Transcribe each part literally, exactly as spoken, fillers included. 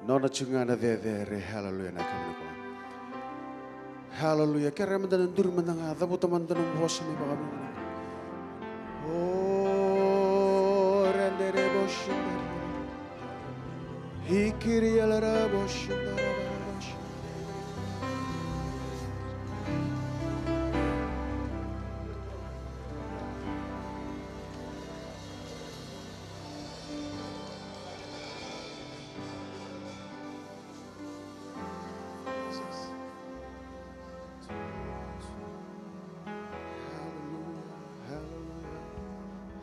Nona tiko ga na cecere. Haleluya, na kemuni koya. Haleluya. Kerea mada na duri mada ga, cavuta mada na nomu vosa mai vakavinaka. O, randere boshindari. Hikiri alara boshindara boshindara. Hallelujah, hallelujah,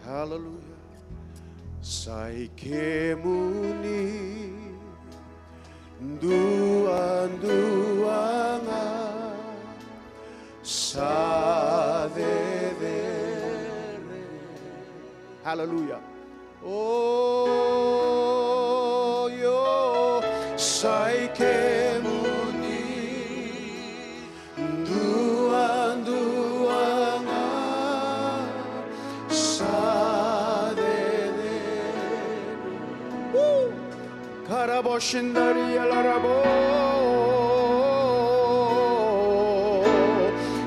hallelujah. Sa i kemuni duadua ga sa cecere. Hallelujah. O io, sa i kemuni duadua ga sa cecere. Karabo shindaria larabo.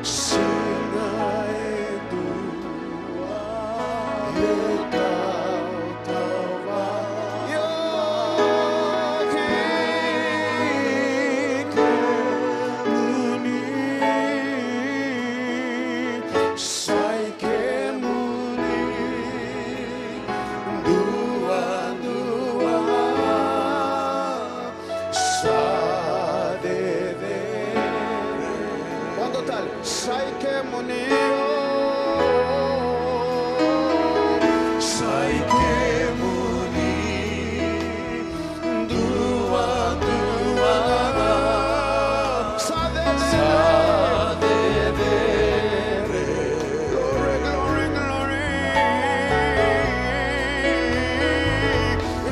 Sega e dua e tautauvata. Io, kei kemuni. Sa i kemuni duadua sa cecere. Vakadodo tale. Sa i kemuni, o, sa i kemuni duadua ga sa cecere. Glory, glory, glory.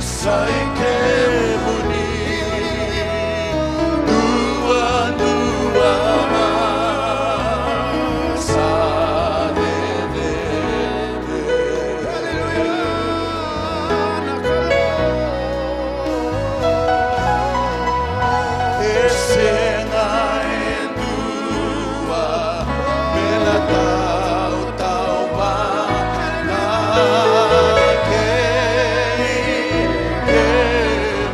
Sa i kemuni duadua ga sa cecere. Hallelujah. E sega e dua me na tautauvata kei kemuni.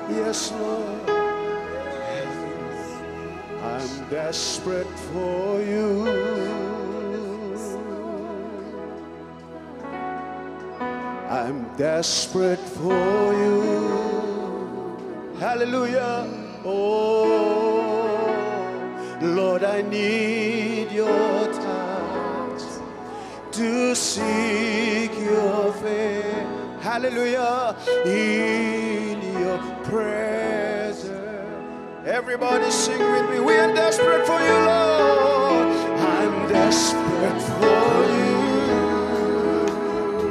Yes, Lord. I'm desperate for you. I'm desperate for you. Hallelujah. Oh, Lord, I need your touch to seek your face. Hallelujah. In your presence. Everybody sing with me. We are desperate for you, Lord. I'm desperate for you.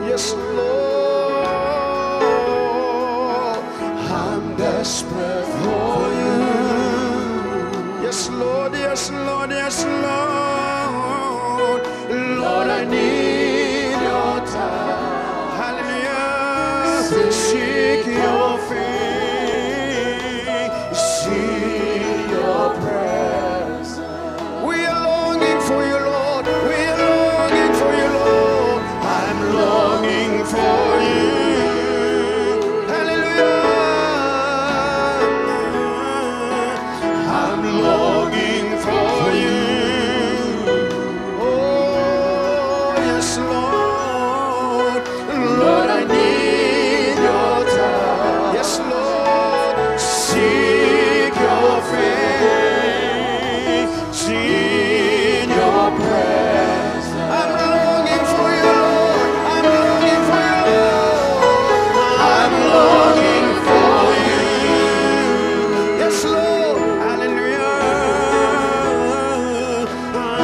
Yes, Lord. I'm desperate for you. Yes, Lord. Yes, Lord. Yes, Lord. Lord, I need your touch. Hallelujah. Seek your face. Seek your presence. We are longing for you, Lord. We are longing for you, Lord. I'm longing for you. Hallelujah. I'm longing for you. Oh, yes, Lord. Lord, I need your touch. Yes, Lord. Seek your face. In your presence. I'm longing for you, Lord. I'm longing for you, Lord. I'm longing for you. Yes, Lord. Hallelujah.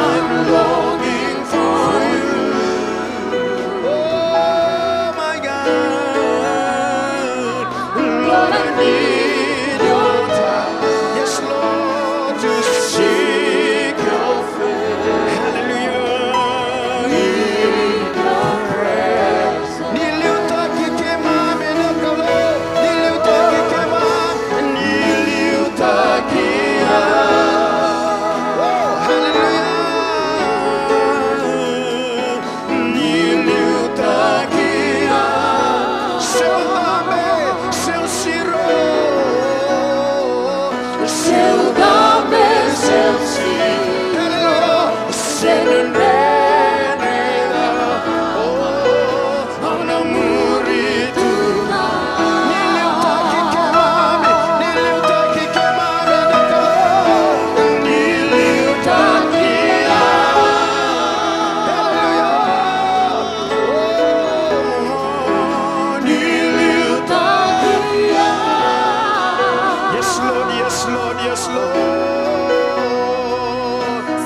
I'm longing for you. Oh, my God. Lord, I need your touch. Yes, Lord, to seek your face. Hallelujah. In your presence. Ni liutaki keimami na Kalou. Ni liutaki keimami. Ni liutaki. Oh, hallelujah. Ni liutaki au. Se u cabe, se u siro. Se u cabe, se u siro. Hallelujah. Se na dredre. Oh. Au na muri tu ga. Ni liutaki keimami, ni liutaki keimami na Kalou. Ni liutaki au. Hallelujah. Oh, ni liutaki au. Yes, Lord, yes, Lord, yes, Lord.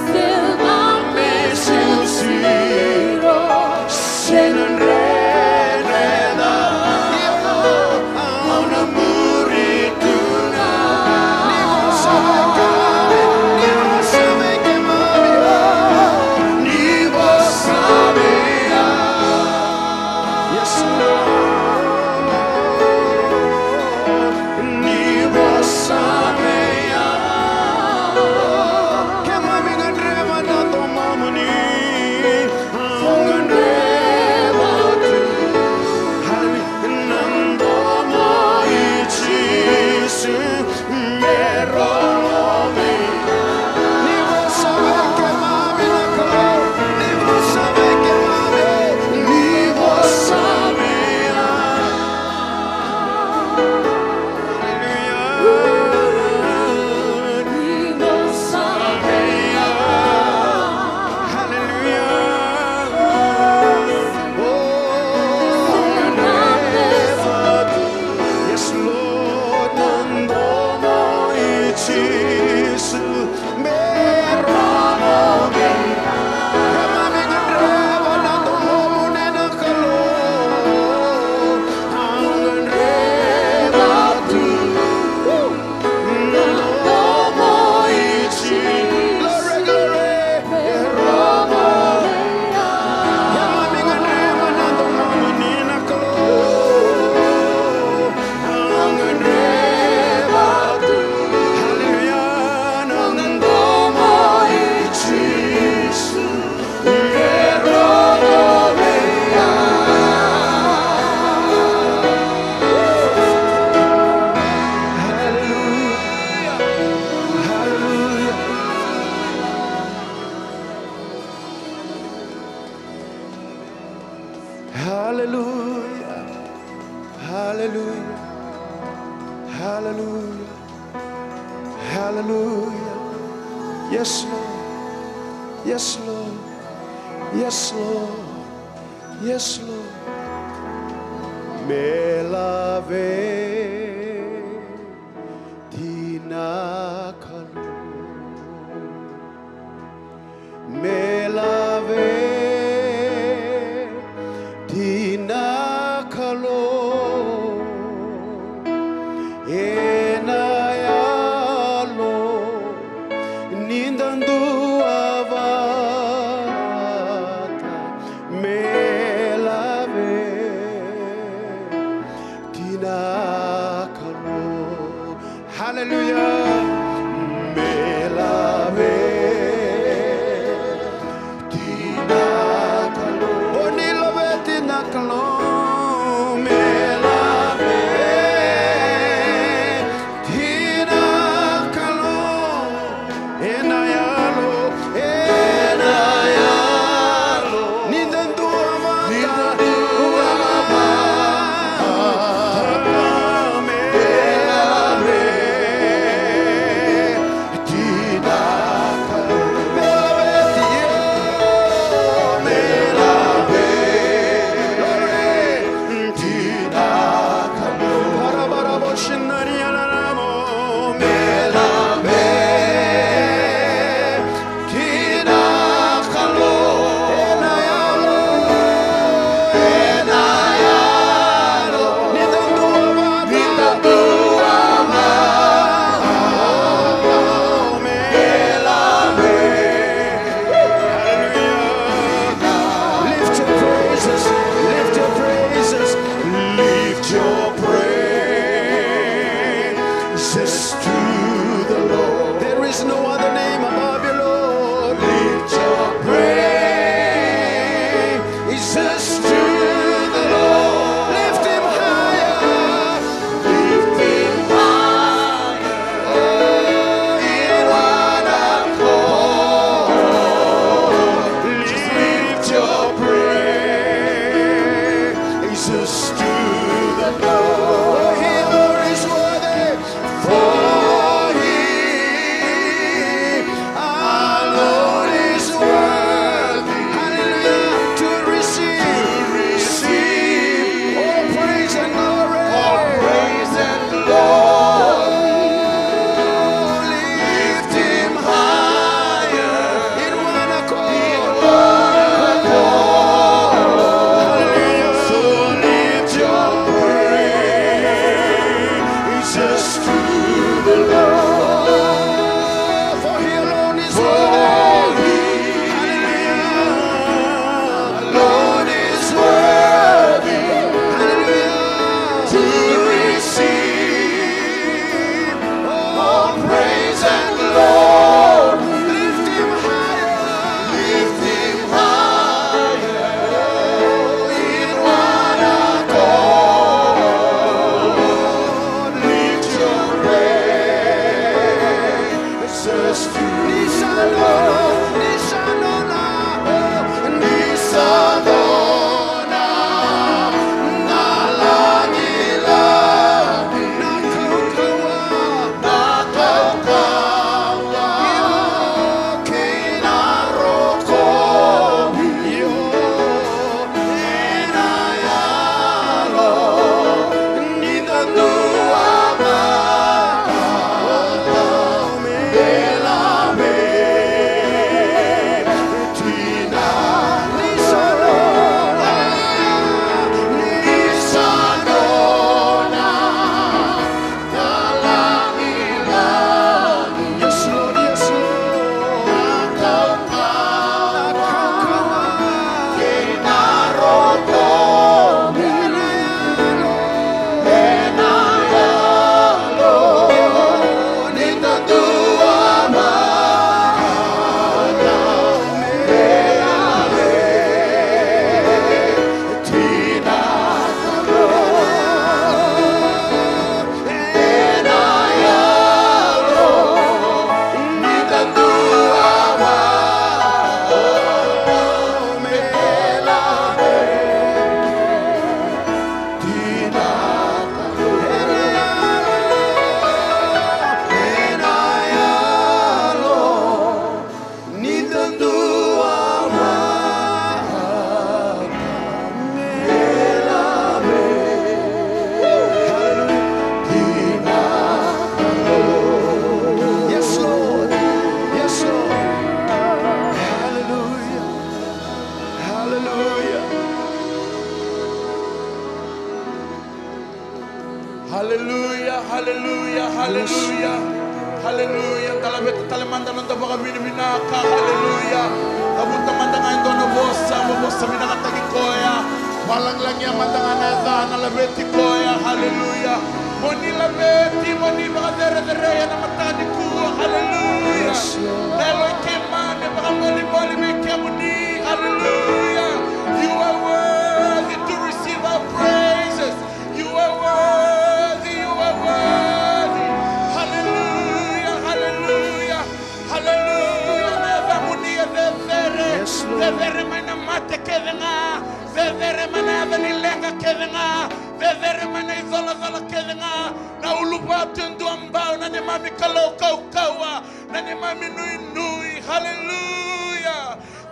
Se na dredre, se u siro. Se na dredre, au na muri tu ga. Ni vosa vei keimami, ni vosa vei keimami, ni vosa vei au. Yes, Lord. Ni vosa vei au. Keimami gadreva na domomuni. Au gadreva tu. Hallelujah. Na domo i Jisu me rogoci. Ni vosa vei keimami na Kalou. Ni vosa vei keimami. Ni vosa vei au. Hallelujah. Ni vosa vei au. Hallelujah. Oh, yes, Lord, na domo i Jisu. Me rogoci. Keimami gadreva na domomuni na Kalou. Au gadreva tu. Na domo i Jisu. Glory, glory. Me rogoci. Keimami gadreva na domomuni na Kalou. Hallelujah, na domo Hallelujah. Hallelujah. Yes, Lord. Yes, Lord. Yes, Lord. Yes, Lord. Me laveti na Kalou. Me laveti na Kalou ena yalo ni da duavata. Me laveti na Kalou. Hallelujah. Me laveti na Kalou. O ni laveti na Kalou. Me laveti na Kalou. Ena yalo, ena yalo. Ni da duavata. Me laveti na Kalou. Me laveti, me laveti. Hallelujah. Lift your praises, lift your praises, lift your praises to the Lord. There is no other name above you, Lord. Lift your praises to the Lord. Lift him higher. Lift him higher. In one accord, lift your praises to the Lord. For he alone is worthy. For he alone is worthy. Hallelujah. To receive, to receive all praise and glory. All praise and glory. Lift him higher. In one accord. In one accord. Hallelujah. So lift your praises to the Lord. For he alone is worthy. Hallelujah. Lord is worthy. Hallelujah. To receive all praise and glory. Lift him higher. Lift him higher. In one accord. Lift your praise. Haleluya, haleluya, haleluya. Da laveta tale mada na noda vakavinavinaka. Haleluya. Cavuta mada ga e dua na vosa, mo vosa vinakataki koya. Vakalagilagia mada ga na yacana, laveti koya. Haleluya. Mo ni laveti, mo ni vakacerecerei ena mataka nikua. Haleluya. Na yalo i keimami e vakamolimoli vei kemuni. Haleluya. You are worthy to receive our praises. You are worthy, you are worthy. Haleluya, haleluya, haleluya. Na yacamuni e cecere. Cecere mai na mate kece ga. Cecere mai na yaca ni leqa kece ga. Cecere mai na icolacola kece ga. Na uluvatu e dua bau, na neimami Kalou kaukauwa, na neimami nuinui. Haleluya.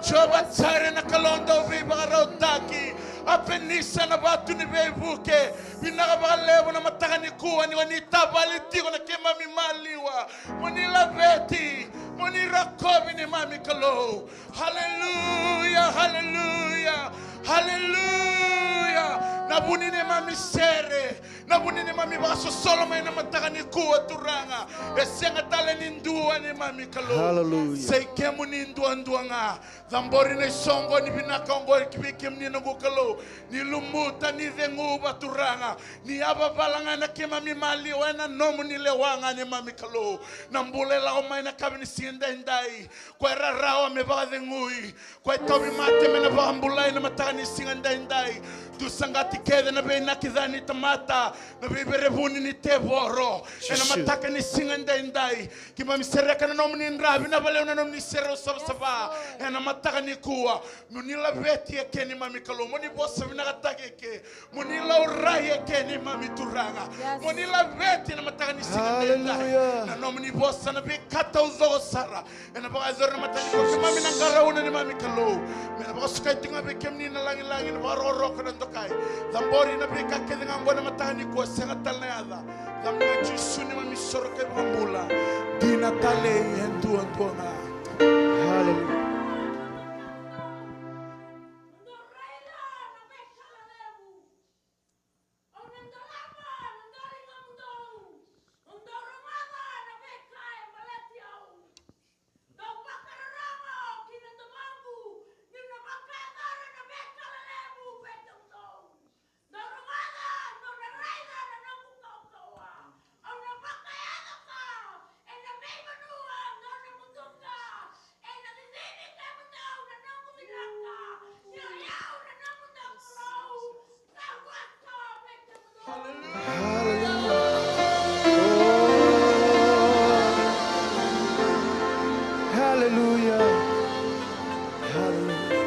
Jiova Jaire na Kalou dau veivakarautaki. Apenisa na vatu ni veivuke. Vinaka vakalevu na mataka nikua ni o ni tavale tiko na keimami maliwa. Mo ni laveti, mo ni rokovi neimami Kalou. Haleluya, haleluya, haleluya. Na vu ni neimami sere, na vu ni neimami vakasosolo mai na mataka nikua Turaga, e sega tale ni dua neimami Kalou. Haleluya. Sa i kemuni duadua ga. Cabori na isoqo ni vinaka oqo ki vei kemuni noqu Kalou. Ni lumuta, ni ceguva Turaga. Ni yavavala ga ena keimami maliwa ena nomuni lewa ga neimami Kalou. Na bula e lako mai na yakavi ni siga edaidai. Ko e rarawa me vakacegui. Ko e tauvimate me na vakabulai na mataka ni siga edaidai. Dou saqati kece na veinaki ca ni tamata, na veiverevuni ni tevoro. Ena mataka ni siga edaidai. Keimami sereka na nomuni dra, vinaka vakalevu na nomuni serau savasava. Ena mataka nikua, mo ni laveti eke neimami Kalou, mo ni vosa vinakataki eke, mo ni laurai eke neimami Turaga. Mo ni laveti na mataka ni siga edaidai. Na nomuni vosa na veika taucoko sara. Ena vakayacori na mataka nikua, keimami na qarauna neimami Kalou. Me na vakasukai tu ga vei kemuni na lagilagi, na vakarokoroko, na dokai. Cabori na veika kece ga oqo na mataka nikua, sega tale na yaca. Yacamuni Jisu neimami isoro kei vakabula. Dina talei e duadua ga. Haleluya. Dou vakarorogo ki na Tamaqu, niu na vakayacora na veika lelevu vei kemudou. Dou rogoca, dou na raica na noqu kaukauwa. Au na vakayaco ka ena veivanua dou na muduka, ena cicivi kemudou na noqu vinaka, ni o au na nomudou Kalou. Haleluya. Haleluya. Haleluya.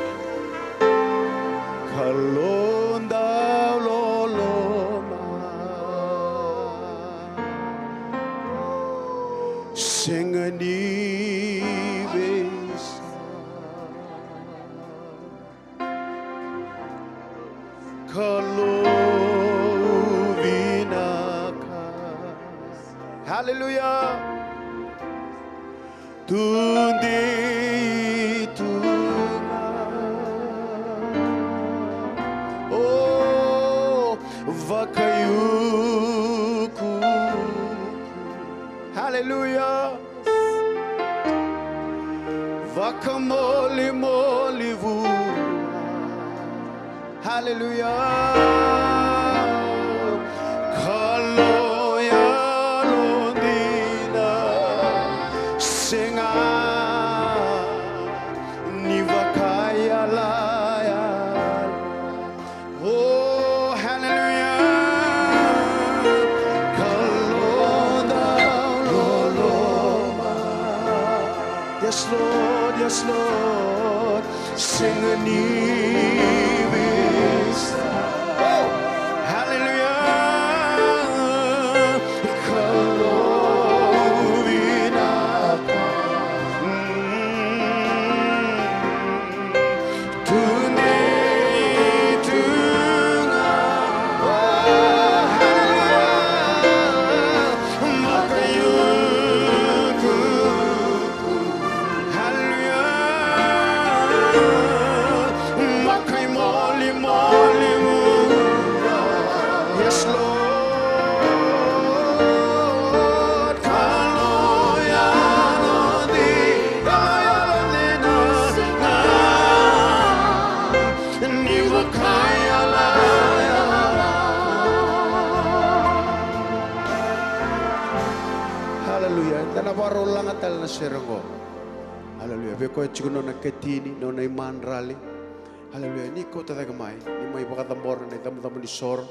Kalou dau loloma, sega ni veisau. Kalou vinaka. Haleluya. Tudei tu ga. O vakaiukuuku. Haleluya. Vakamolimoli vua. Haleluya. Kalou yalodina, sega ni vakaiyalayala. Oh, hallelujah. Kalou dau loloma. Yes, Lord, yes, Lord. Sega ni veisau. Oh, hallelujah. Kalou vinaka. Mm. Tudei tu ga. Oh, hallelujah. Vakaiukuuku. Hallelujah. Aleluya. Eda na vakarau laga tale na sere oqo. Aleluya. Vei koya tiko nona katini, nona imadrali. Aleluya. Ni kauta cake mai, ni mai vakacabora na icabocabo ni soro.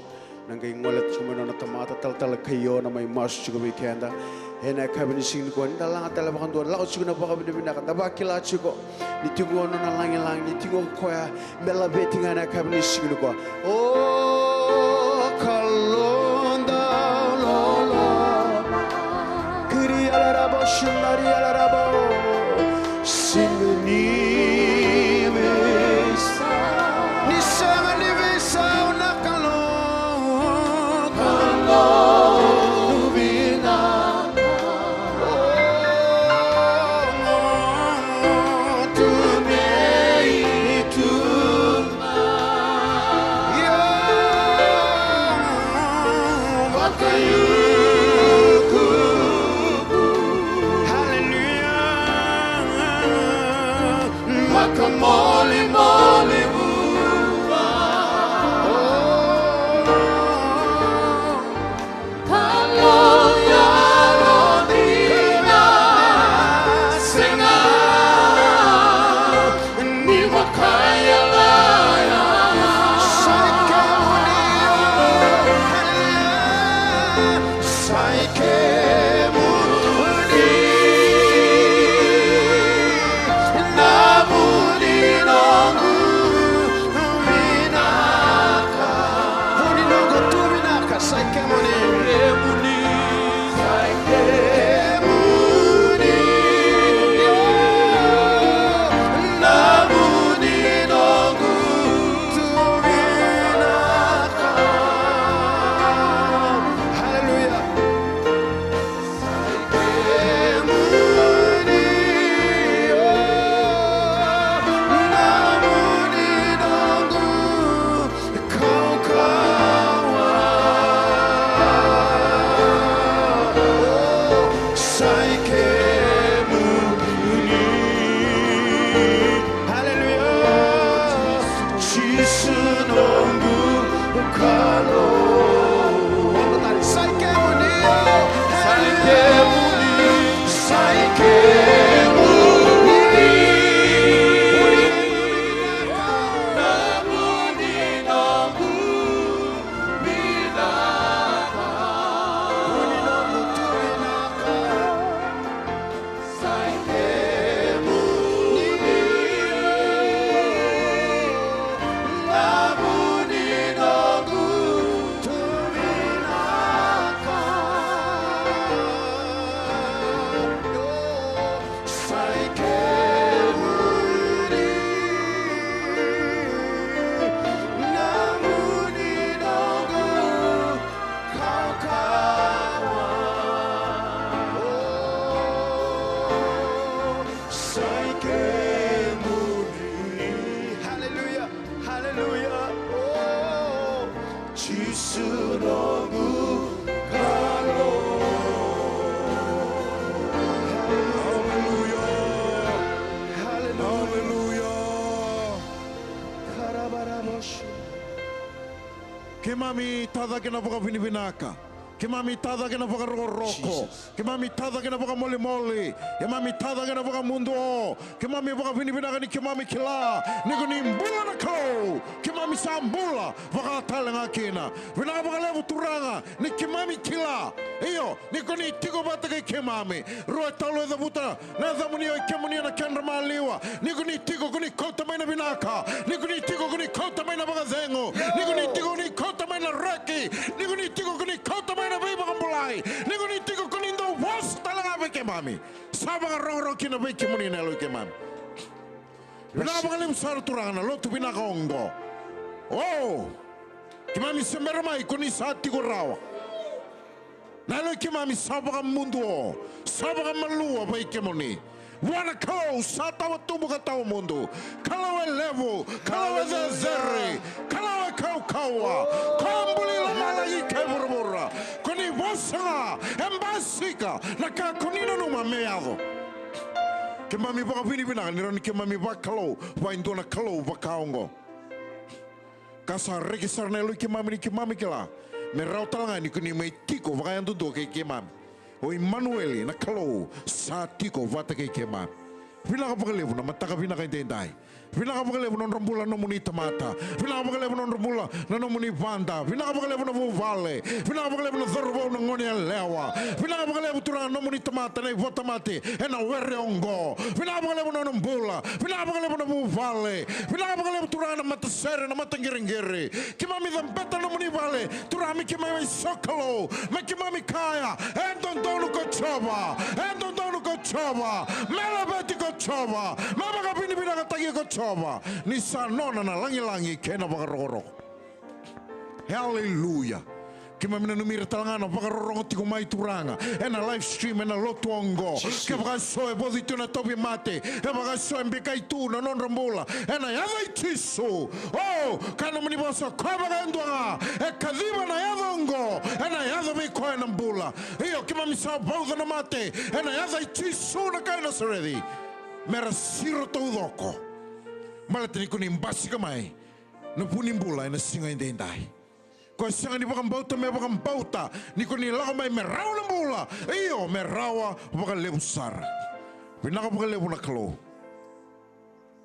Na qai gole tiko mai nona tamata, talatala Kaio, na mai masu tiko vei keda. Ena yakavi ni siga nikua, ni da laga tale vakadua, lako tiko na vakavinavinaka, da vakila tiko ni tiko nona lagilagi, ni tiko koya me laveti ga ena yakavi ni siga nikua. O Kalou dau loloma. Kiri alarabo, shimari alarabo. Sega ni veisau. Ni sega ni veisau na Kalou. Kalou vinaka. O, tu nei tu. Io, vakaiukuuku. Haleluya. Vakamolimoli vua. Kalou yalodina, sega ni vakaiyalaiyala. Sa i kemuni, sa i kemuni. Na vuni noqu vinaka. Vuni noqu tu vinaka, sa i kemuni. Kemuni, sa i kemuni. Na vuni noqu tu vinaka. Haleluya. Haleluya. Jisu noqu Kalou. Sa i kemuni. Sa i kemuni. Sa i kemuni. Na vuni noqu vinaka. Vuni noqu tu vinaka. Sa i kemuni. Na vuni noqu tu vinaka. Sa i kemuni. Na vuni noqu kaukauwa. O, sa i kemuni. Haleluya, haleluya. O, Jisu noqu Kalou. Haleluya. Haleluya. Haleluya. Karabaraboshu. Keimami tacake na vakavinavinaka. Keimami tacake na vakarokoroko. Jesus. Keimami tacake na vakamolimoli. Keimami tacake na vakamuduo. Keimami vakavinavinaka ni keimami kila ni ko ni bula na Kalou. Keimami sa bula vaka tale ga kina. Vinaka vakalevu Turaga ni keimami kila. Io, ni ko ni tiko vata kei keimami. Rua e tolu e cavuta na yacamuni, o i kemuni ena kedra maliwa. Ni ko ni tiko ko ni kauta mai na vinaka. Ni ko ni tiko ko ni kauta mai na vakacegu. Ni ko ni tiko ko ni kauta mai na reki. Ni ko ni tiko ko ni kauta mai na veivakabulai. Ni ko ni tiko ko ni dau vosa tale ga vei keimami. Sa vakarokoroko kina vei kemuni na yalo i keimami. Vinaka vakalevu sara Turaga na lotu vinaka oqo. O, keimami se bera mai ko ni sa tiko rawa. Na yalo i keimami sa vakamuduo, sa vakamalua vei kemuni. Vua na Kalou sa tawa tubu ka tawa mudu. Kalou e levu, Kalou e cecere, Kalou e kaukauwa. Ko e buli lomalagi kei vuravura. Ko ni vosa ga, e basika na ka ko ni nanuma me yaco. Keimami vakavinavinaka ni rawa ni keimami vakalou vua e dua na Kalou vaka oqo. Ka sa reki sara na yalo i keimami ni keimami kila me rawa tale ga ni ko ni mai tiko vakayadudua kei keimami. O Imanueli, na Kalou sa tiko vata kei keimami. Vinaka vakalevu na mataka vinaka edaidai. Vinaka vakalevu na nodra bula na nomuni tamata. Vinaka vakalevu na nodra bula na nomuni vada. Vinaka vakalevu na vuvale. Vinaka vakalevu na cauravou, na gone yalewa. Vinaka vakalevu, Turaga, na nomuni tamata na ivakatamata ena were oqo. Vinaka vakalevu na nona bula. Vinaka vakalevu na vuvale. Vinaka vakalevu, Turaga, na matasere, na mataqiriqiri. Keimami cabeta na nomuni vale, Turaga, me keimami sokalou, me keimami kaya, e dodonu ko Jiova, e dodonu ko Jiova, me laveti ko Jiova, me vakavinavinakataki ko Jiova, ni sa nona na lagilagi kei na vakarokoroko. Haleluya. Keimami nanumi ira tale ga na vakarorogo tiko mai, Turaga, ena live stream, ena lotu oqo. Kevaka eso e voci tu ena tauvimate, kevaka eso e bikai tu na nodra bula, ena yaca i Jisu. O, ka nomuni vosa, koya vakayadua ga e kaciva na yaca oqo, ena yaco vei koya na bula. Io, keimami sa vauca na mate ena yaca i Jisu na kai Nasareci, mera siro taucoko, baleta ni ko ni basika mai na vu ni bula ena siga edaidai. Ko e sega ni vakabauta me vakabauta ni ko ni lako mai me rawa na bula, io, me rawa vakalevu sara. Vinaka vakalevu na Kalou.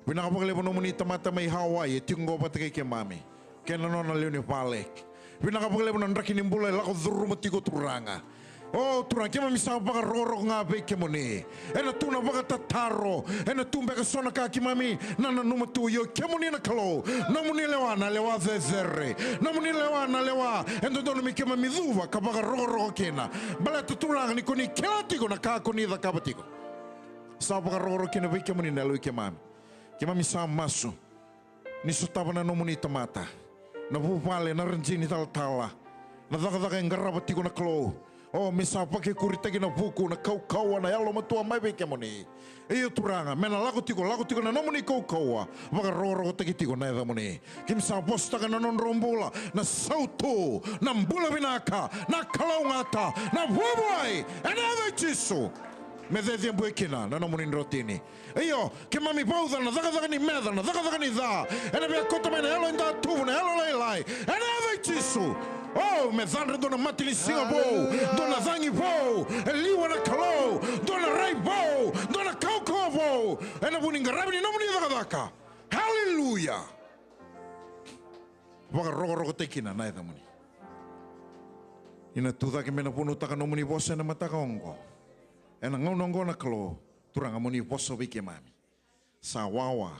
Vinaka vakalevu na nomuni tamata mai Hawaii e tiko oqo vata kei keimami kei na nona lewe ni vale. Vinaka vakalevu na draki ni bula e lako curuma tiko, Turaga. O Turaga, keimami sa vakarokoroko ga vei kemuni. Ena tu na vakatataro, ena tu beka so na ka keimami na nanuma tu, ia o kemuni na Kalou, nomuni lewa na lewa cecere, nomuni lewa na lewa e dodonu me keimami cuva ka vakarokoroko kina. Baleta, Turaga, ni ko ni kila tiko na ka ko ni cakava tiko. Sa vakarokoroko kina vei kemuni na yaloi keimami. Keimami sa masu ni sotava na nomuni tamata, na vuvale, na radini talatala, na cakacaka e qarava tiko na Kalou. O, me sa vakaikuritaki na vuku, na kaukauwa, na yalomatua mai vei kemuni. Io, Turaga, me na lako tiko, lako tiko na nomuni kaukauwa, vakarokorokotaki tiko na yacamuni. Keimami sa vosataka na nodrau bula na sautu, na bula vinaka, na kalougata, na vuavuai, ena yaca i Jisu. Me cecebui kina na nomuni drotini. Io, keimami vauca na cakacaka ni meca, na cakacaka ni ca, ena via kauta mai na yalo e datuvu, na yalo lailai, ena yaca i Jisu. O, me cadra dua na matanisiga vou, dua na cagi vou e liwa na Kalou, dua na rai vou, dua na kaukauwa vou, ena vu ni qaravi ni nomuni cakacaka. Haleluya. Vakarokorokotaki kina na yacamuni. Ni na tucake me na vunautaka nomuni vosa ena mataka oqo, ena gauna oqo na Kalou. Turaga, mo ni vosa vei keimami. Sa wawa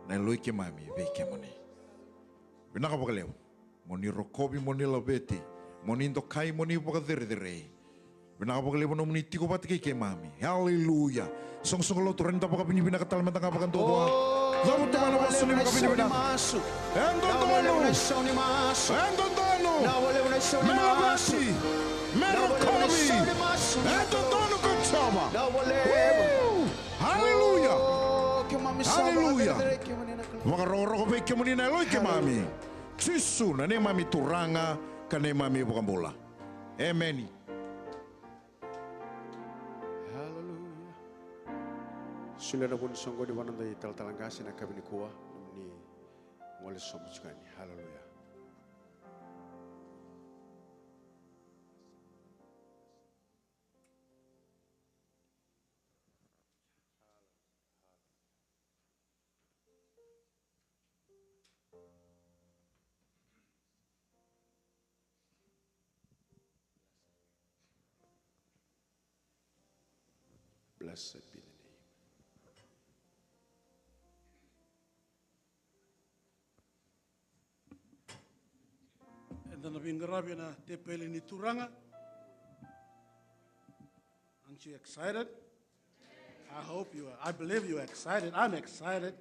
na yaloi keimami vei kemuni. Vinaka vakalevu. Mo ni rokovi, mo ni laveti, mo ni dokai, mo ni vakacerecerei. Vinaka vakalevu nomuni tiko vata kei keimami. Aleluya. Soqosoqo lotu, rawa ni da vakavinavinaka tale mada ga vakadua. Cavuta mai na vosa ni vakavinavinaka. E dodonu. E dodonu. Me laveti. Me rokovi. E dodonu ko Jiova. Aleluya. Aleluya. Vakarokoroko vei kemuni na yaloi keimami. Jisu na neimami Turaga ka neimami iVakabula. Emeni. Haleluya. Solia na vuni soqoni vua na noda italatala qase ena yakavi nikua, nomuni gole sobu tiko yani. Haleluya. Blessed be the name. Eda na veiqaravi ena tepeli ni Turaga. Aren't you excited? I hope you are. I believe you are excited. I'm excited.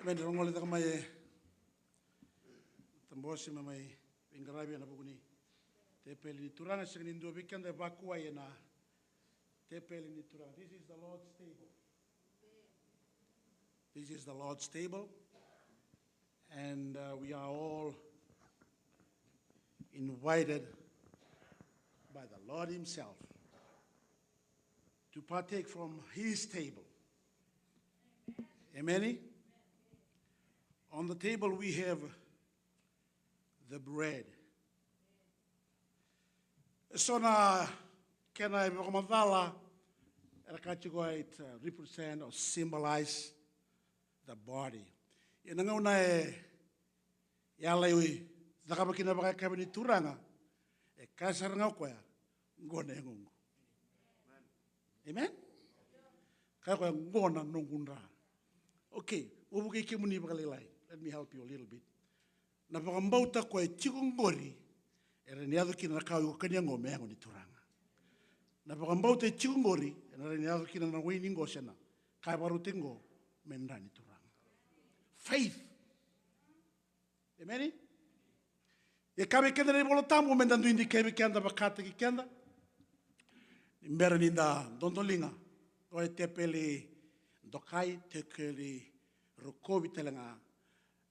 Amen. Rogoci cake mai e Tabose me mai veiqaravi ena vuku ni tepeli ni Turaga. Sega ni dua vei keda e vakuwai ena tepeli ni Turaga. This is the Lord's table. This is the Lord's table. And uh, we are all invited by the Lord Himself to partake from His table. Amen. On the table we have the bread. So na kena ivakamacala, era kaya tiko, it uh, represent or symbolize the body. Ia na gauna e yala e cakava kina vakayakavi ni Turaga, e kaya sara ga o koya, qo na yagoqu. Amen. Kaya o koya, qo na noqu dra. Okay, mo vukei kemuni vakalailai. Let me help you a little bit. Na vakabauta ko e tiko qori, e rawa ni yaco kina na ka o iko kania qo me yago ni Turaga. Na vakabauta e tiko qori, e na rawa ni yaco kina na waini qo se na ka e vakarautaki qo me dra ni Turaga. Faith. Emeni. E kaya vei keda na iVola Tabu me da dui dikevi keda vakataki keda. Ni bera ni da dodoliga, o e tepeli dokai, tepeli rokovi tale ga,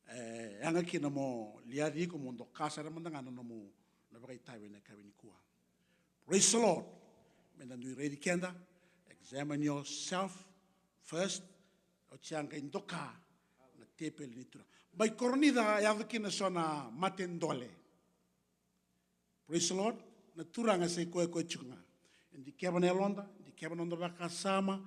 e yaga kina mo liaci iko mo doka sara mada ga na nomu na vakaitavi ena yakavi nikua. Praise the Lord. Me da dui raici keda, examine yourself first, oti a qai doka na tepeli ni Turaga. Mai Korinica e yaco kina so na mate dole. Praise the Lord. Na Turaga sa i koya koya tiko ga. E dikeva na yaloda, dikeva na noda vakasama,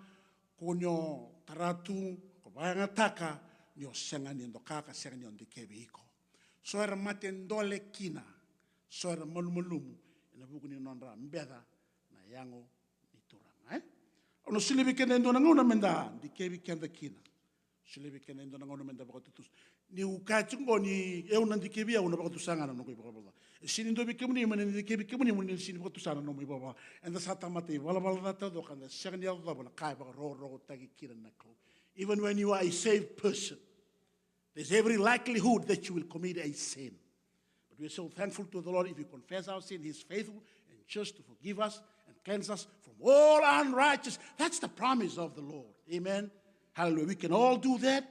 ko ni o tara tu, ko vakayagataka, ni o sega ni doka ka sega ni o dikevi iko. So era mate dole kina, so era malumalumu ena vuku ni nodra beca na yago ni Turaga, e? Au na solia vei keda e dua na gauna me da dikevi keda kina. Solia vei keda e dua na gauna me da vakatutusa. Niu kaya tiko qo ni au na dikevi au na vakatusa ga na noqu ivalavala ca. E sega ni dua vei kemuni mo ni dikevi kemuni mo ni sega ni vakatusa na nomu ivalavala ca. Eda sa tamata ivalavala ca taucoko, eda sega ni yacova na ka e vakarokorokotaki kina na Kalou. Even when you are a saved person, there's every likelihood that you will commit a sin. But we are so thankful to the Lord. If we confess our sin, He is faithful and just to forgive us and cleanse us from all unrighteousness. That's the promise of the Lord. Amen. Hallelujah. We can all do that.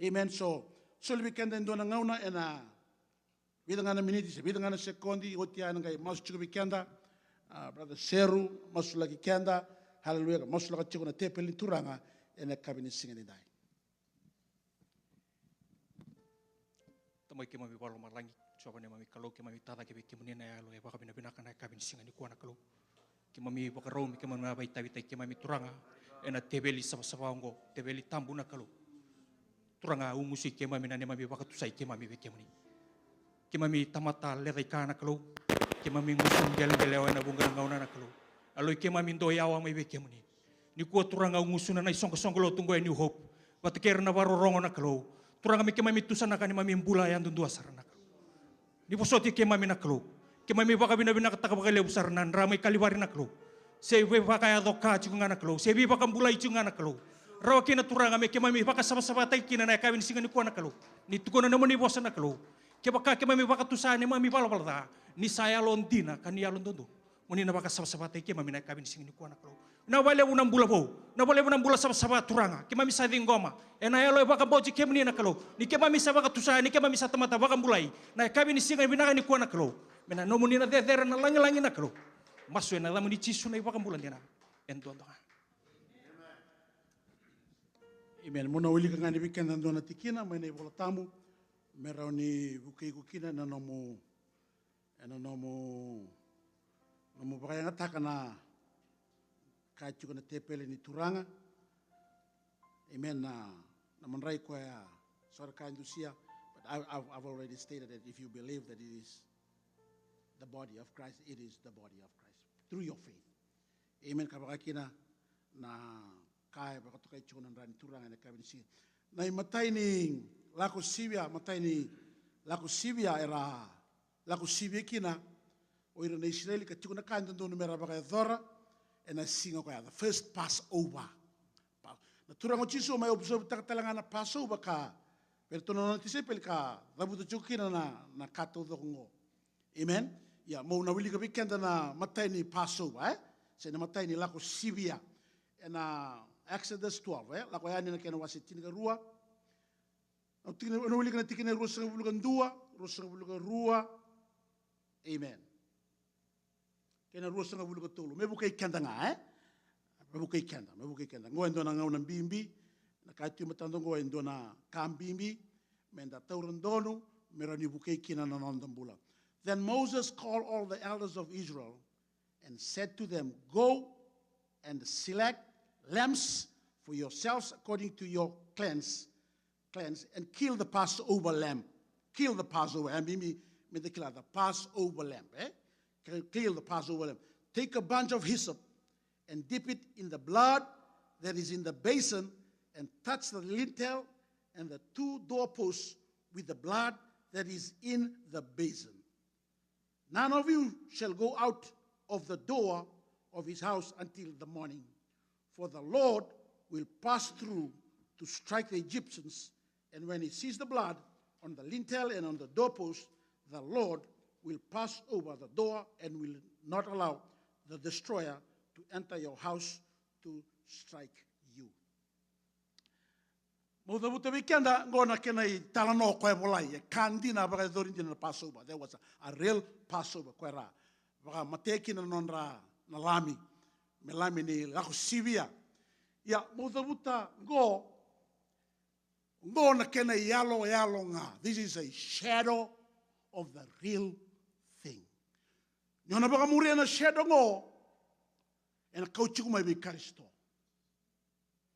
Amen. So, solia vei keda e dua na gauna ena vica ga na miniti se vica ga na sekodi, oti ya ena qai masu tiko vei keda. Ah, Brother Seru, masulaki keda. Hallelujah. Masulaka tiko na tepeli ni Turaga ena yakavi ni siga nidai. Tamai keimami vakalomalagi, Jiova neimami Kalou, keimami tacake vei kemuni na yalo e vakavinavinaka na yakavi ni siga nikua na Kalou. Keimami vakarau me keimami na vakaitavitaki keimami Turaga ena teveli savasava oqo, teveli tabu na Kalou. Turaga, ugusi keimami na neimami vakatusai keimami vei kemuni. Keimami tamata lecaika na Kalou. Keimami gusu qeleqelewa ena vuqa na gauna na Kalou. Yaloi keimami dau yawa mai vei kemuni. Nikua Turaga au gusuna na isoqosoqo lotu oqo e New Hope vata kei ira na vakarorogo na Kalou. Turaga me keimami tusanaka neimami bula yadudua sara na Kalou. Ni vosoti keimami na Kalou. Keimami vakavinavinakataka vakalevu sara na dra mai Kalivari na Kalou. Se veivakayaco ka tiko ga na Kalou, se veivakabulai tiko ga na Kalou. Rawa kina Turaga me keimami vakasavasavataki kina na yakavi ni siga nikua na Kalou. Ni tukuna na nomuni vosa na Kalou, kevaka keimami vakatusa neimami valavala ca, ni sa yalodina ka ni yalododonu, mo ni na vakasavasavataki keimami na yakavi ni siga nikua na Kalou. Na vakalevu na bula vou, na vakalevu na bula savasava Turaga, keimami sa ciqoma ena yalo e vakabauti kemuni na Kalou, ni keimami sa vakatusa, ni keimami sa tamata vakabulai. Na yakavi ni siga vinaka nikua na Kalou, me na nomuni na cecere na lagilagi na Kalou. Masu ena yacamuni Jisu na iVakabula dina e duadua ga. Amen. Mo na wilika ga ni vei keda dua na tikina mai na iVola Tabu me rawa ni vukei iko kina ena nomu, ena nomu, nomu vakayagataka na ka e tiko na tepeli ni Turaga. Amen. Na, na madrai koya, so ra ka e dusia, but I, I've, I've already stated that if you believe that it is the body of Christ, it is the body of Christ through your faith. Amen. Ka vaka kina na ka e vakatokai tiko na dra ni Turaga ena yakavi ni siga. Na imatai ni Lako Sivia, matai ni Lako Sivia era lako sivia kina o ira na Isireli ka tiko na ka e dodonu mera vakayacora ena siga koya, the first Passover. Pa-, na Turaga o Jisu mai observe-taka tale ga na Passover ka vei iratou na nona tisaipeli ka cavuta tiko kina na, na ka taucoko oqo. Amen. Ia, mo na wilika vei keda na matai ni Passover, e? Se na matai ni Lako Sivia. Ena Exodus twelve, e? Lako Yani na kena wase tinikarua. Na tikina, na wilika na tikina e ruasagavulu ka dua, ruasagavulu ka rua. Amen. Kei na ruasagavulu ka tolu. Me vukei keda ga, e? Me vukei keda, me vukei keda. Qo e dua na gauna bibi, na ka tu e matada qo e dua na ka bibi, me da taura donu, me rawa ni vukei kina na noda bula. Then Moses called all the elders of Israel and said to them, "Go and select lambs for yourselves according to your clans, clans, and kill the Passover lamb." Kill the Passover lamb. Mimi, mimi kila the Passover lamb, eh? Kill, kill the Passover lamb. Take a bunch of hyssop and dip it in the blood that is in the basin, and touch the lintel and the two doorposts with the blood that is in the basin. None of you shall go out of the door of his house until the morning, for the Lord will pass through to strike the Egyptians, and when he sees the blood on the lintel and on the doorpost, the Lord will pass over the door and will not allow the destroyer to enter your house to strike you. Meu cavuta vei keda qo na kena italanoa koya e volai, e ka dina, a vakayacori dina na Passover. There was a, a real Passover koya era vakamatea kina na nodra na lami, me lami ni lako sivia. Ia, meu cavuta qo, qo na kena iyaloyalo ga. This is a shadow of the real thing. Ni o na vakamuria na shadow qo, ena kauti iko mai vei Karisito.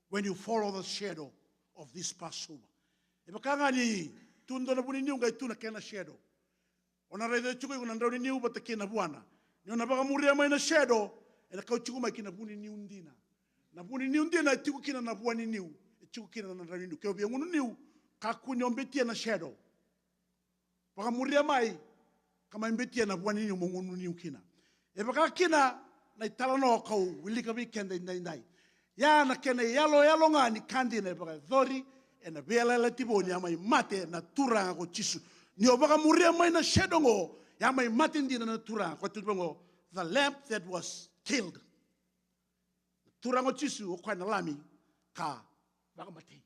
When you follow the shadow of this Passover. E vaka ga ni tu dua na vuniniu qai tu na kena shadow. O na raica tiko iko na drau ni niu vata kei na vuana. Ni o na vakamuria mai na shadow, ena kauti iko mai ki na vuniniu dina. Na vuniniu dina e tiko kina na vua ni niu, e tiko kina na drau ni niu. Ke o via gunu niu, kakua ni o betia na shadow. Vakamuria mai, ka mai betia na vua ni niu mo gunu niu kina. E vaka kina na italanoa kau wilika vei keda edaidai. Ia na kena iyaloyalo ga ni ka dina e vakayacori ena Veiyalayalati Vou ni a mai mate na Turaga ko Jisu. Ni o vakamuria mai na shadow qo, e a mai mate dina na Turaga. Koya tu qo, the lamb that was killed. Na Turaga o Jisu, o koya na lami ka vakamatei.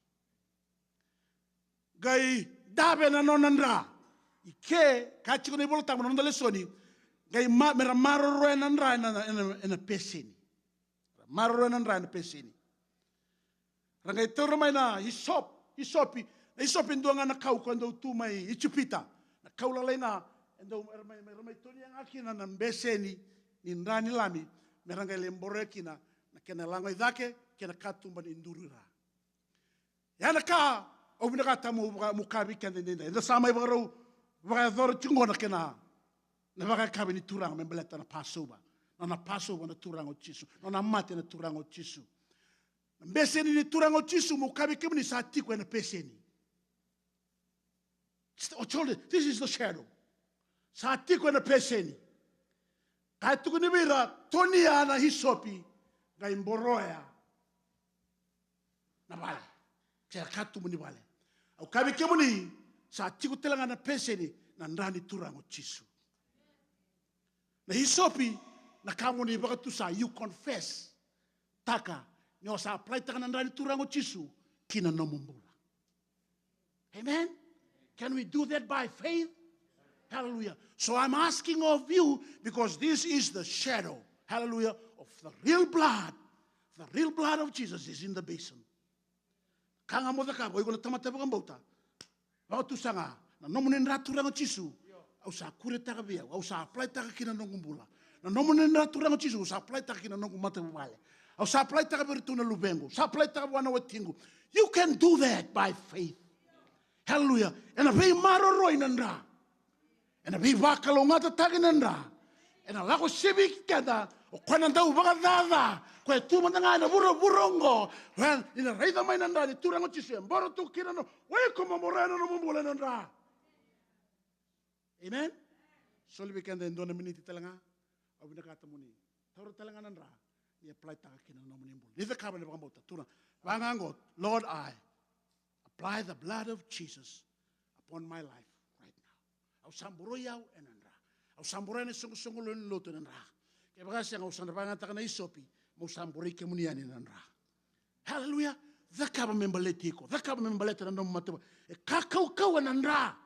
Qai dave na nona dra. I ke, ka tiko na iVola Tabu na noda lesoni, qai ma, me ra maroroya na dra ena, ena, ena peseni. Ra maroroya na dra ena peseni. Ra qai taura mai na hisop, hisopi. Na hisopi e dua ga na kau ka dau tu mai Ijipita. Na kau lalai ga, e dau, era mai, era mai tonia ga kina na beseni ni dra ni lami, me ra qai lai boroya kina na kena lago i cake kei na katuba ni duru i ra. Ia na ka au vinakata meu vaka, meu kaya vei keda edaidai. Eda sa mai vakarau vakayacora tiko qo na kena, na vakayakavi ni Turaga me baleta na Passover. Na, na Passover na Turaga o Jisu. Na, na mate na Turaga o Jisu. Na beseni ni Turaga o Jisu, meu kaya vei kemuni, sa tiko ena peseni. It's the, o Jole, this is the shadow. Sa tiko ena peseni. Ka tukuni vei ira, tonia na hisopi, qai boroya na vale. Se na katuba ni vale. Au kaya vei kemuni, sa tiko tale ga na peseni na dra ni Turaga o Jisu. Na hisopi, na ka mo ni vakatusa, you confess taka ni o sa apply taka na dra ni Turaga o Jisu ki na nomu bula. Amen? Can we do that by faith? Hallelujah. So I'm asking of you, because this is the shadow, hallelujah, of the real blood. The real blood of Jesus is in the basin. Ka ga mo cakava, o iko na tamata vakabauta. Vakatusa ga, na nomuni dra Turaga o Jisu, au sa kuretaka vei au, au sa apply taka ki na noqu bula. Na nomuni dra Turaga o Jisu, au sa apply taka ki na noqu matavuvale. Au sa apply taka vei iratou na luvequ, au sa apply taka vua na watiqu. You can do that by faith. Hallelujah. Ena veimaroroi na dra. Ena veivakalougatataki na dra. Ena lako sivi keda, o koya na dau vakacaca, koya e tu mada ga ena vuravura oqo, koya ni na raica mai na dra ni Turaga o Jisu, e boro tu kina na, o iko mo boroya na nomu bula ena dra. Amen? Soli vei keda e dua na miniti tale ga, au vinakata mo ni taura tale ga na dra, ni apply taka kina na nomuni bula. Ni cakava ena vakabauta, Turaga, vaka ga oqo, Lord, I apply the blood of Jesus upon my life right now. Au sa boroi au ena dra. Au sa boroi na isoqosoqo lewe ni lotu ena dra. Kevaka sega, au sa na vakayagataka na isopi, meu sa boroi kemuni yani ena dra. Hallelujah. Cakava me baleti iko. Cakava me baleta na nomu matavuvale. E ka kaukauwa na dra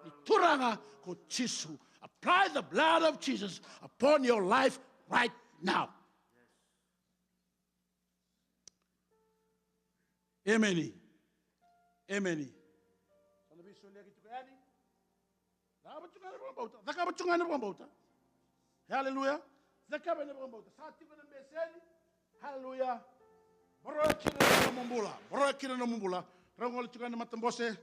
ni Turaga ko Jisu. Apply the blood of Jesus upon your life right now. Emeni. Emeni. Sa na veisoliyaki tiko yani. Cakava tiko ga na vakabauta. Cakava tiko ga na vakabauta. Hallelujah. Cakava ena vakabauta. Sa tiko na beseni. Haleluya. Boroya kina na nomu bula. Boroya kina na nomu bula. Rau gole tiko na matabose.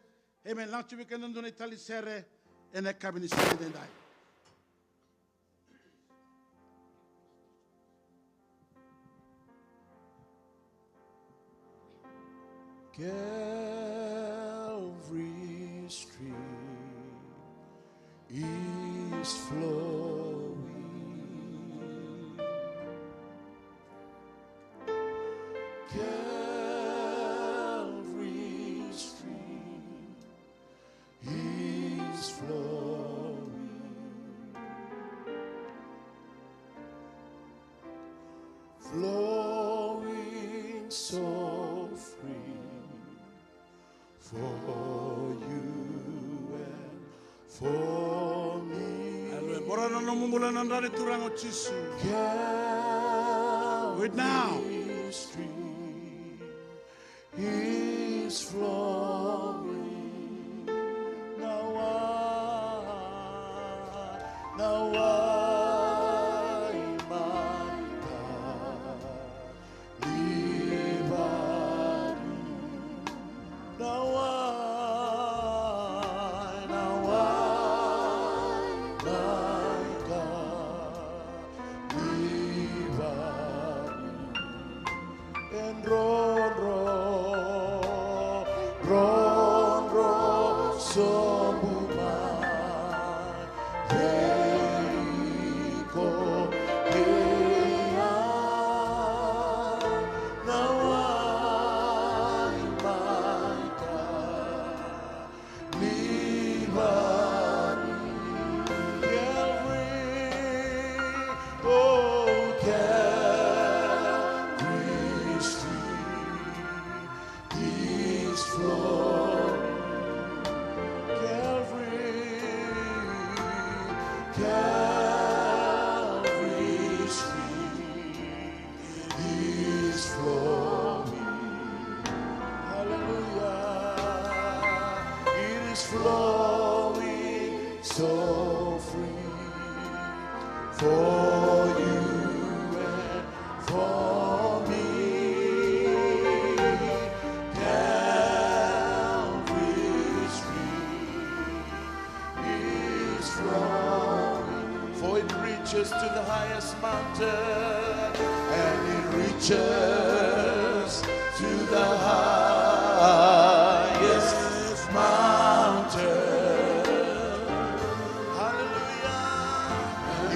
Amen. Laga tiko vei keda dua na itali sere ena yakavi ni siga edaidai. Calvary stream is flowing. Calvary stream is flowing, flowing so free for you and for me. Aleluya. Boroya na nomu bula ena dra ni Turaga o Jisu. Do it now. Calvary stream is flowing. Na wai, na wai mai ka livari. Na wai, na wai mai ka livari. E drodro, drodro sobu mai vei iko, kei au. Na wai mai ka livari. Calvary, oh, Calvary stream is flowing. Calvary, Calvary stream is flowing. Hallelujah. It is flowing so free for you and for me. Calvary stream is flowing. For it reaches to the highest mountain, and it reaches to the highest mountain. Hallelujah.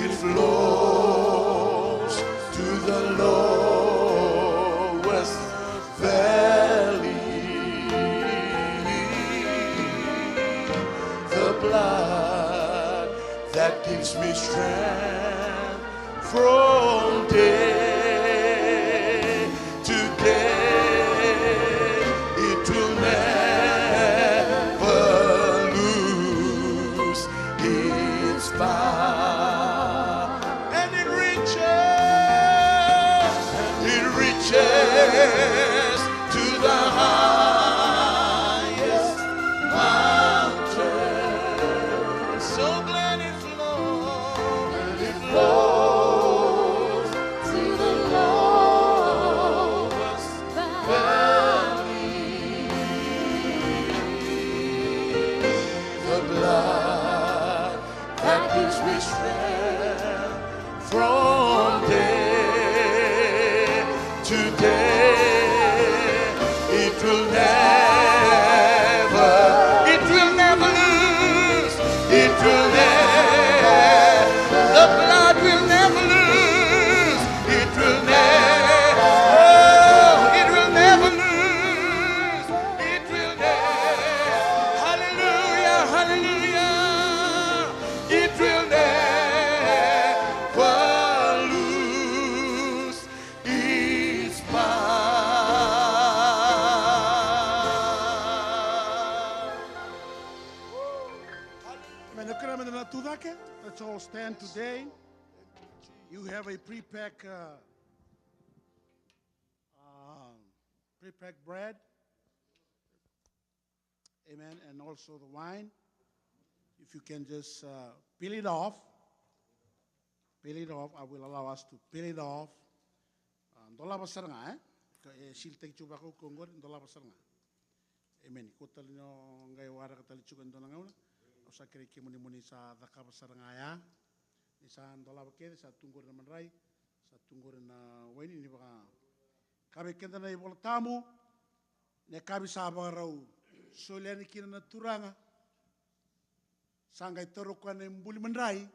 It flows to the lowest valley. The blood that gives me strength from day to day, it will never lose its power. And it reaches, and it reaches to the highest mountain. So glad it flows, and it flows to the lowest valley. The blood that gives me strength from day to day. It will never, it will never lose, it will never, the blood will never lose, it will never, oh, it will never lose, it will never, hallelujah, hallelujah. It will never lose its power. Amen. Let's all stand today. You have a pre-pack, uh, um, pre-pack bread. Amen. And also the wine. If you can just, uh, peel it off. peel it off, I will allow us to peel it off. A, dolava sara ga, e? Ka, e silitaki tiko vakaukauwa oqori, dolava sara ga. Amen. Ko tale ni o qai waraka tale tiko e dua na gauna. Au sa kerei kemuni mo ni sa cakava sara ga ya. Ni sa dolava kece, sa tu qori na madrai, sa tu qori na waini, ni vaka. Ka vei keda na iVola Tabu, na yakavi sa vakarau soli yani kina na Turaga. Sa qai taura o koya na ibuli madrai,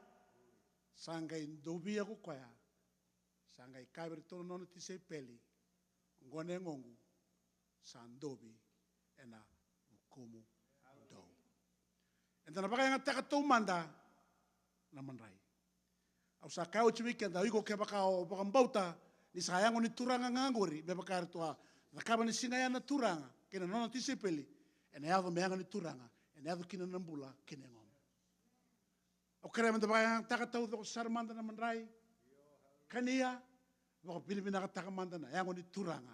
sa qai dovia ko koya. Sa qai kaya vei iratou na nona tisaipeli, oqo na yagoqu, sa dovi ena vukumu dou. Eda na vakayagataka taumada na madrai. Au sa kaya oti vei keda, o iko kevaka o vakabauta ni sa yago ni Turaga ga qori, me vaka eratou a cakava ni siga ya na Turaga kei na nona tisaipeli, ena yaco me yago ni Turaga, ena yaco kina na bula kei na yagomu. Au kerea meda vakayagataka taucoko sara mada na madrai. Kania, vakavinavinakataka mada na yago ni Turaga.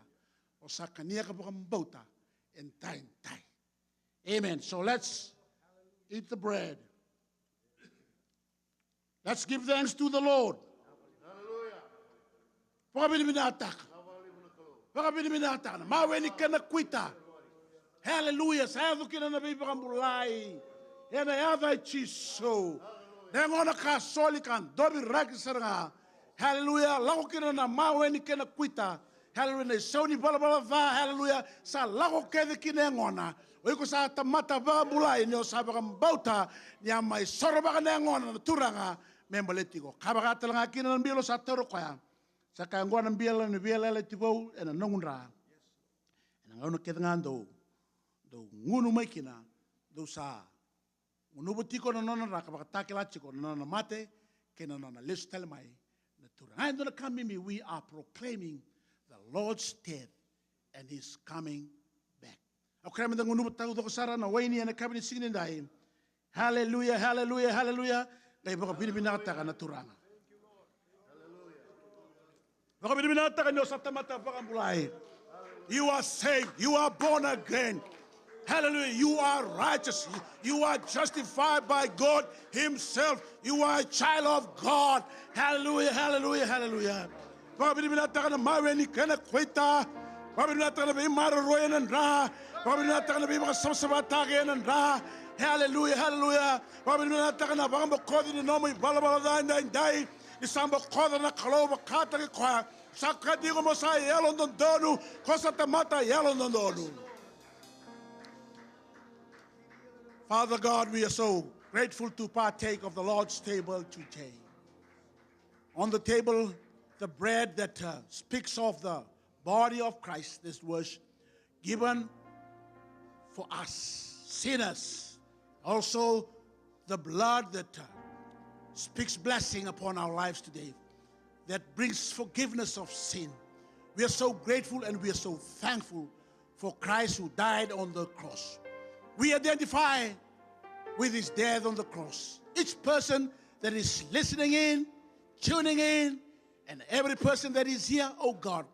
O sa kania ka vakabauta, e daidai. Amen. So let's eat the bread. Let's give thanks to the Lord. Vakavinavinakataka. Vakavinavinakataka. Na mawe ni kena kuita. Hallelujah. Sa yaco kina na veivakabulai. Ena yaca i Jisu. Na yagona ka soli ka doviraki sara ga. Hallelujah. Lako kina na mawe ni kena kuita. Hallelujah. Na isau ni valavala ca. Hallelujah. Sa lako kece kina yagona. O iko sa tamata vakabulai ni o sa vakabauta ni a mai sorovaka na yagona na Turaga me baleti iko. Ka vaka tale ga kina na bilo sa taura koya. Sa kaya, oqo na bilo ni veiyalayalati vou ena noqu dra. Ena gauna kece ga dou, dou gunu mai kina, dou sa gunuva tiko na nona dra ka vakatakila tiko na nona mate kei na nona lesu tale mai na Turaga. Ga e dua na ka bibi, we are proclaiming the Lord's death and his coming back. Au kerea meda gunuva taucoko sara na waini ena yakavi ni siga nidai. Hallelujah, hallelujah, hallelujah. Qai vakavinavinakataka na Turaga. Vakavinavinakataka ni o sa tamata vakabulai. You are saved. You are born again. Hallelujah. You are righteous. You are justified by God himself. You are a child of God. Hallelujah, hallelujah, hallelujah. Vakavinavinakataka na mawe ni kena kuita. Vakavinavinakataka na veimaroroi ena dra. Vakavinavinakataka na veivakasavasavataki ena dra. Hallelujah, hallelujah. Vakavinavinakataka na vakabokoci ni nomu ivalavala ca edaidai. Ni sa bokoca na Kalou vakataki koya. Sa kati iko mo sa yalododonu, ko sa tamata yalododonu. Father God, we are so grateful to partake of the Lord's table today. On the table, the bread that, uh, speaks of the body of Christ, this was given for us sinners. Also, the blood that, uh, speaks blessing upon our lives today, that brings forgiveness of sin. We are so grateful and we are so thankful for Christ who died on the cross. We identify with his death on the cross. Each person that is listening in, tuning in, and every person that is here, oh God,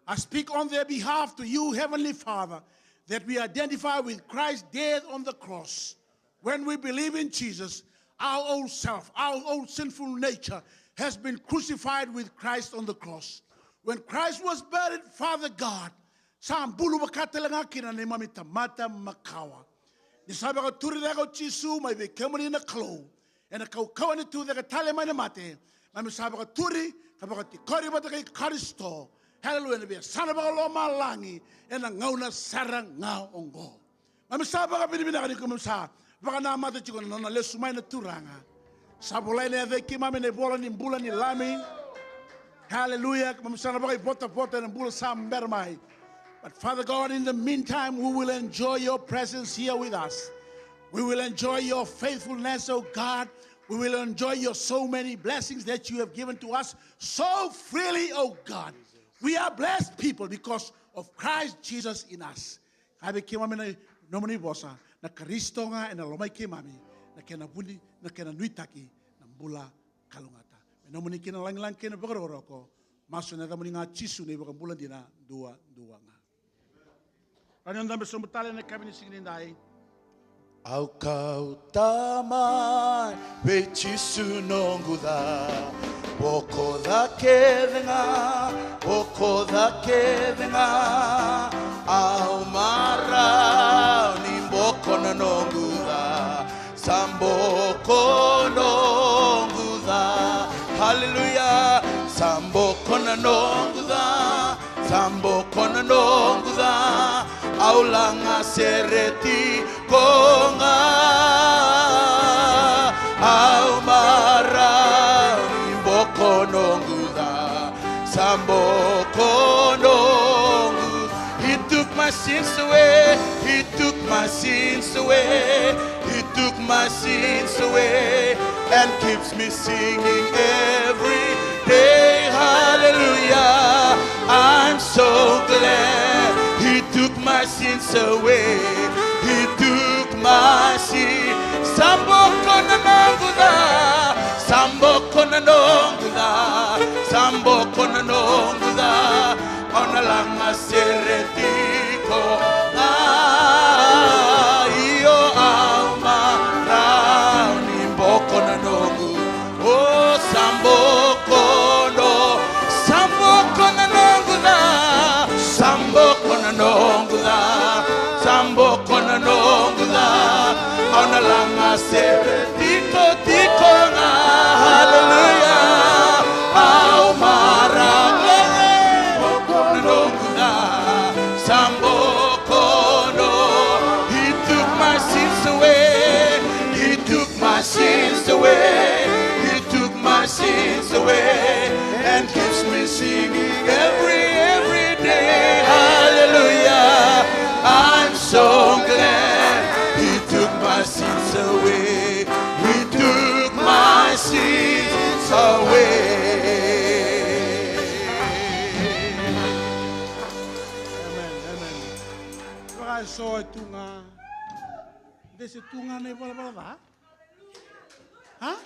I speak on their behalf to you, Heavenly Father, that we identify with Christ's death on the cross. When we believe in Jesus, our old self, our old sinful nature has been crucified with Christ on the cross. When Christ was buried, Father God, sa bulu vaka tale ga kina na neimami tamata makawa. Ni sa vakaturi cake o Jisu mai vei kemuni na Kalou, ena kaukauwa ni tucake tale mai na mate, keimami sa vakaturi ka vakatikori vata kei Karisito. Hallelujah, ena veiyasana vakalomalagi ena gauna sara ga oqo. Keimami sa vakavinavinaka ni keimami sa vakanamata tiko na nona lesu mai na Turaga. Sa volai na yaca i keimami ena ivola ni bula ni Lami. Hallelujah. Keimami sa na vakaivotavota ena bula sa bera mai. But Father God, in the meantime, we will enjoy your presence here with us. We will enjoy your faithfulness, oh God. We will enjoy your so many blessings that you have given to us so freely, oh God. We are blessed people because of Christ Jesus in us. Kaya vei keimami na nomuni vosa, na Karisito ga ena lomai keimami, na kena vuni, na kena nuitaki, na bula kalougata. Me nomuni kina lagilagi kei na vakarokoroko, masu ena yacamuni ga Jisu na iVakabula dina duadua ga. Rawa ni o dabe sobu tale ena yakavi ni siga nidai. Au kauta mai vei Jisu noqu ca, bokoca kece ga, bokoca kece ga. Au marau ni boko na noqu ca, sa boko noqu ca. Haleluya. Sa boko na noqu ca, sa boko na noqu ca. Au laga sere tiko ga, au marau ni boko noqu ca, sa boko noqu. He took my sins away, he took my sins away, he took my sins away and keeps me singing every day. Hallelujah, I'm so glad he took my sins away. He took my sin. Sa boko na noqu ca, sa boko na noqu ca, sa boko na noqu ca. Au na laga sere tiko ga, io au marau ni boko na noqu. O sa boko no, sa boko na noqu ca, sa boko na noqu ca, sa boko na noqu ca. Au na laga sere tiko tiko ga. Haleluya. Au marau ni boko na noqu ca, sa boko no. He took my sins away. He took my sins away. He took my sins away and keeps me singing every, every day. Hallelujah. I'm so glad he took my sins away. He took my sins away. Amen, amen. Vaka eso e tu ga. De se tu ga na ivalavala ca. A?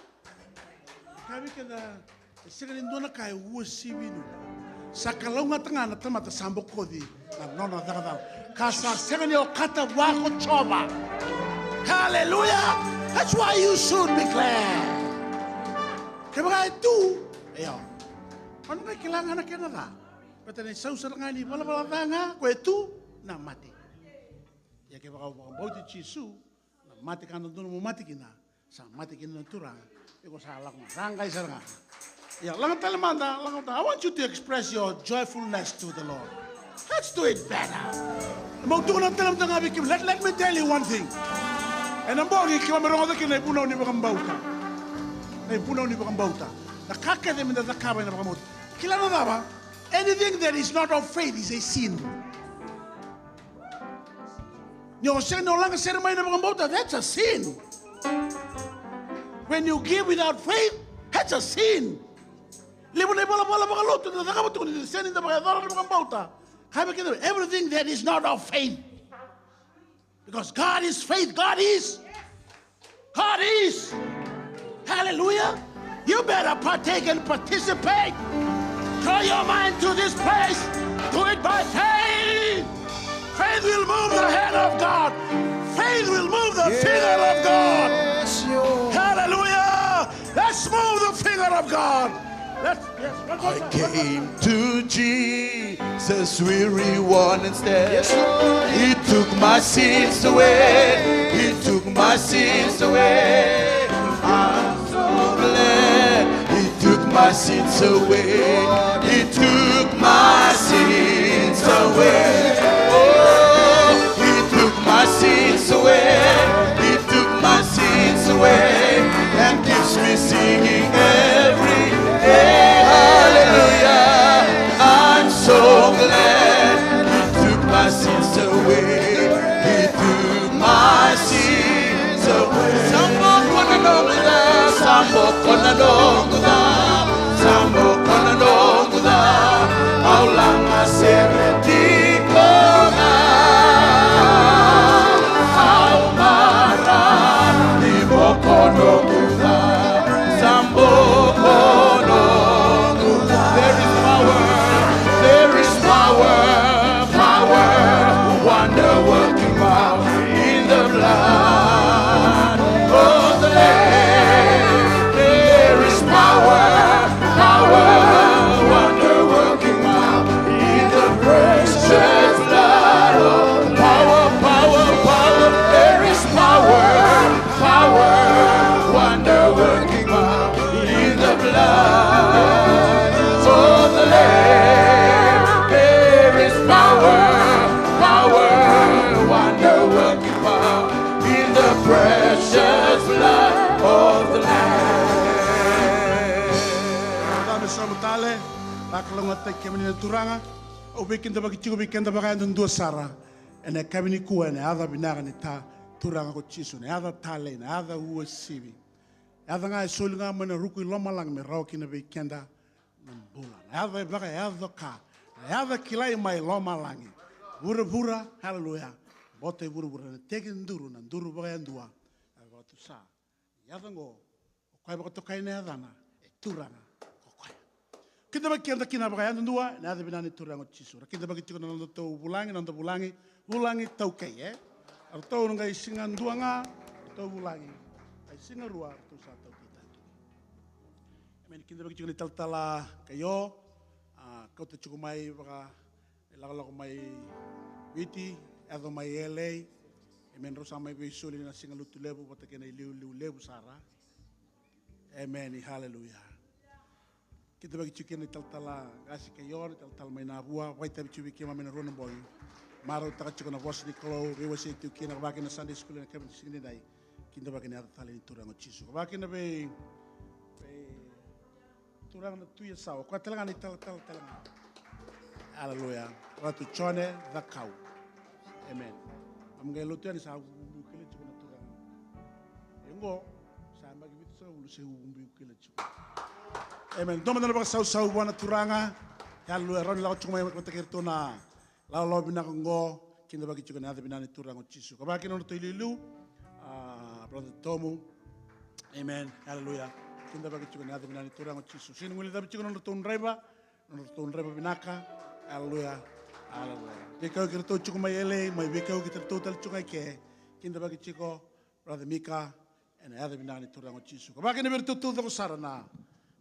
Ka vei keda, e sega ni dua na ka e uasivi nu. Sa kalougata ga na tamata sa bokoci na nona cakacaka, ka sa sega ni okata vua ko Jiova. Hallelujah. That's why you should be glad. Kevaka e tu, io, o na qai kila ga na kena ca. Baleta na isau sara ga ni valavala ca ga ko e tu na mate. Ia kevaka o vakabauti Jisu, na mate ka dodonu mo mate kina, sa mate kina na Turaga. Iko sa lako ga, sa qai sara ga. Ia, laga tale mada, laga tale. I want you to express your joyfulness to the Lord. Let's do it better. Meu tukuna tale mada ga vei kemuni. Let, let me tell you one thing. Ena bogi keimami rogoca kina na ivunau ni vakabauta. Na ivunau ni vakabauta. Na ka kece meda cakava ena vakabauta. Kila na cava? Anything that is not of faith is a sin. Ni o sega ni o laga sere mai na vakabauta, that's a sin. When you give without faith, that's a sin. Levu na ivalavala vakalotu da cakava tu ni sega ni da vakayacora na vakabauta. Ka vei keda, everything that is not of faith. Because God is faith, God is. God is. Hallelujah. You better partake and participate. Draw your mind to this place. Do it by faith. Faith will move the hand of God. Faith will move the finger of God. Hallelujah. Let's move the finger of God. Let's, yes, one more time, one more time. I came to Jesus, weary, worn, and sad. Yes, Lord. He took my sins away. He took my sins away. I'm so glad. He took my sins away. He took my sins away. Oh, he took my sins away. He took my sins away and keeps me singing every day. Hallelujah. I'm so glad he took my sins away. He took my sins away. Sa boko na noqu ca, sa boko na noqu ca, sa boko na noqu ca. Au laga sere tiko ga. Au marau ni boko noqu ca, sa boko noqu ca. There is power, there is power, power, wonder working power in the blood. Matai kemuni na Turaga, au veikidavaki tiko vei keda vakayadudua sara ena yakavi nikua ena yaca vinaka ni ta Turaga ko Jisu, na yaca talei, na yaca uasivi. Yaca ga e soli ga mai na ruku i lomalagi me rawa kina vei keda na bula. Na yaca e vakayaco ka, na yaca kilai mai lomalagi. Vuravura, haleluya. Bota i vuravura, na tekiduru, na duru vakayadua. E vakatusa. Yaca oqo, o koya vakatokai na yacana, e Turaga ko koya. Kidavaki keda kina vakayadudua ena yaca vinaka ni Turaga o Jisu. Ra kidavaki tiko na nodatou vulagi, na noda vulagi, vulagi taukei, e? Ratou na qai siga dua ga ratou vulagi, qai siga rua ratou sa taukei tale tu. Emeni. Kidavaki tiko na italatala Kaio, a, kauta tiko mai vaka e lakolako mai Viti, yaco mai L A. Emeni. Rau sa mai veisoli na Siga Lotulevu vata kei na iliuliu levu sara. Emeni, haleluya. Kidavaki tiko kina na italatala Qase Kaio, na italatala mai Navua, vakaitavi tiko vei keimami ena rua na bogi. Marautaka tiko na vosa ni Kalou, veiwasei tiko kina, ka vaka kina na Sunday school ena yakavi ni siga nidai. Kidavaki na yaca talei ni Turaga o Jisu. Ka vaka kina vei, vei Turaga na Tui Yasawa, koya tale ga na italatala tale ga. Aleluya. Ratu Jone Cakau. Emeni. Am qai lotu yani sa vubuki kila tiko na Turaga. E qo, sa yabaki vitusagavulu se vubuki kila tiko. Emeni. Dua mada na vakasausau vua na Turaga. Aleluya. Rawa ni lako tiko mai vata kei iratou na lawalawa vinaka oqo, kidavaki tiko na yaca vinaka ni Turaga o Jisu. Ka vaka kina nodratou iliuliu, a, Brother Tomu. Amen. Aleluya. Kidavaki tiko na yaca vinaka ni Turaga o Jisu. Sega ni guilecavi tiko na nodratou draiva, na nodratou draiva vinaka. Aleluya. Aleluya. Veikauaitaki iratou tiko mai L A, mai veikauaitaki iratou tale tiko ga i ke. Kidavaki tiko Brother Mika, ena yaca vinaka ni Turaga o Jisu. Ka vaka kina vei iratou taucoko sara na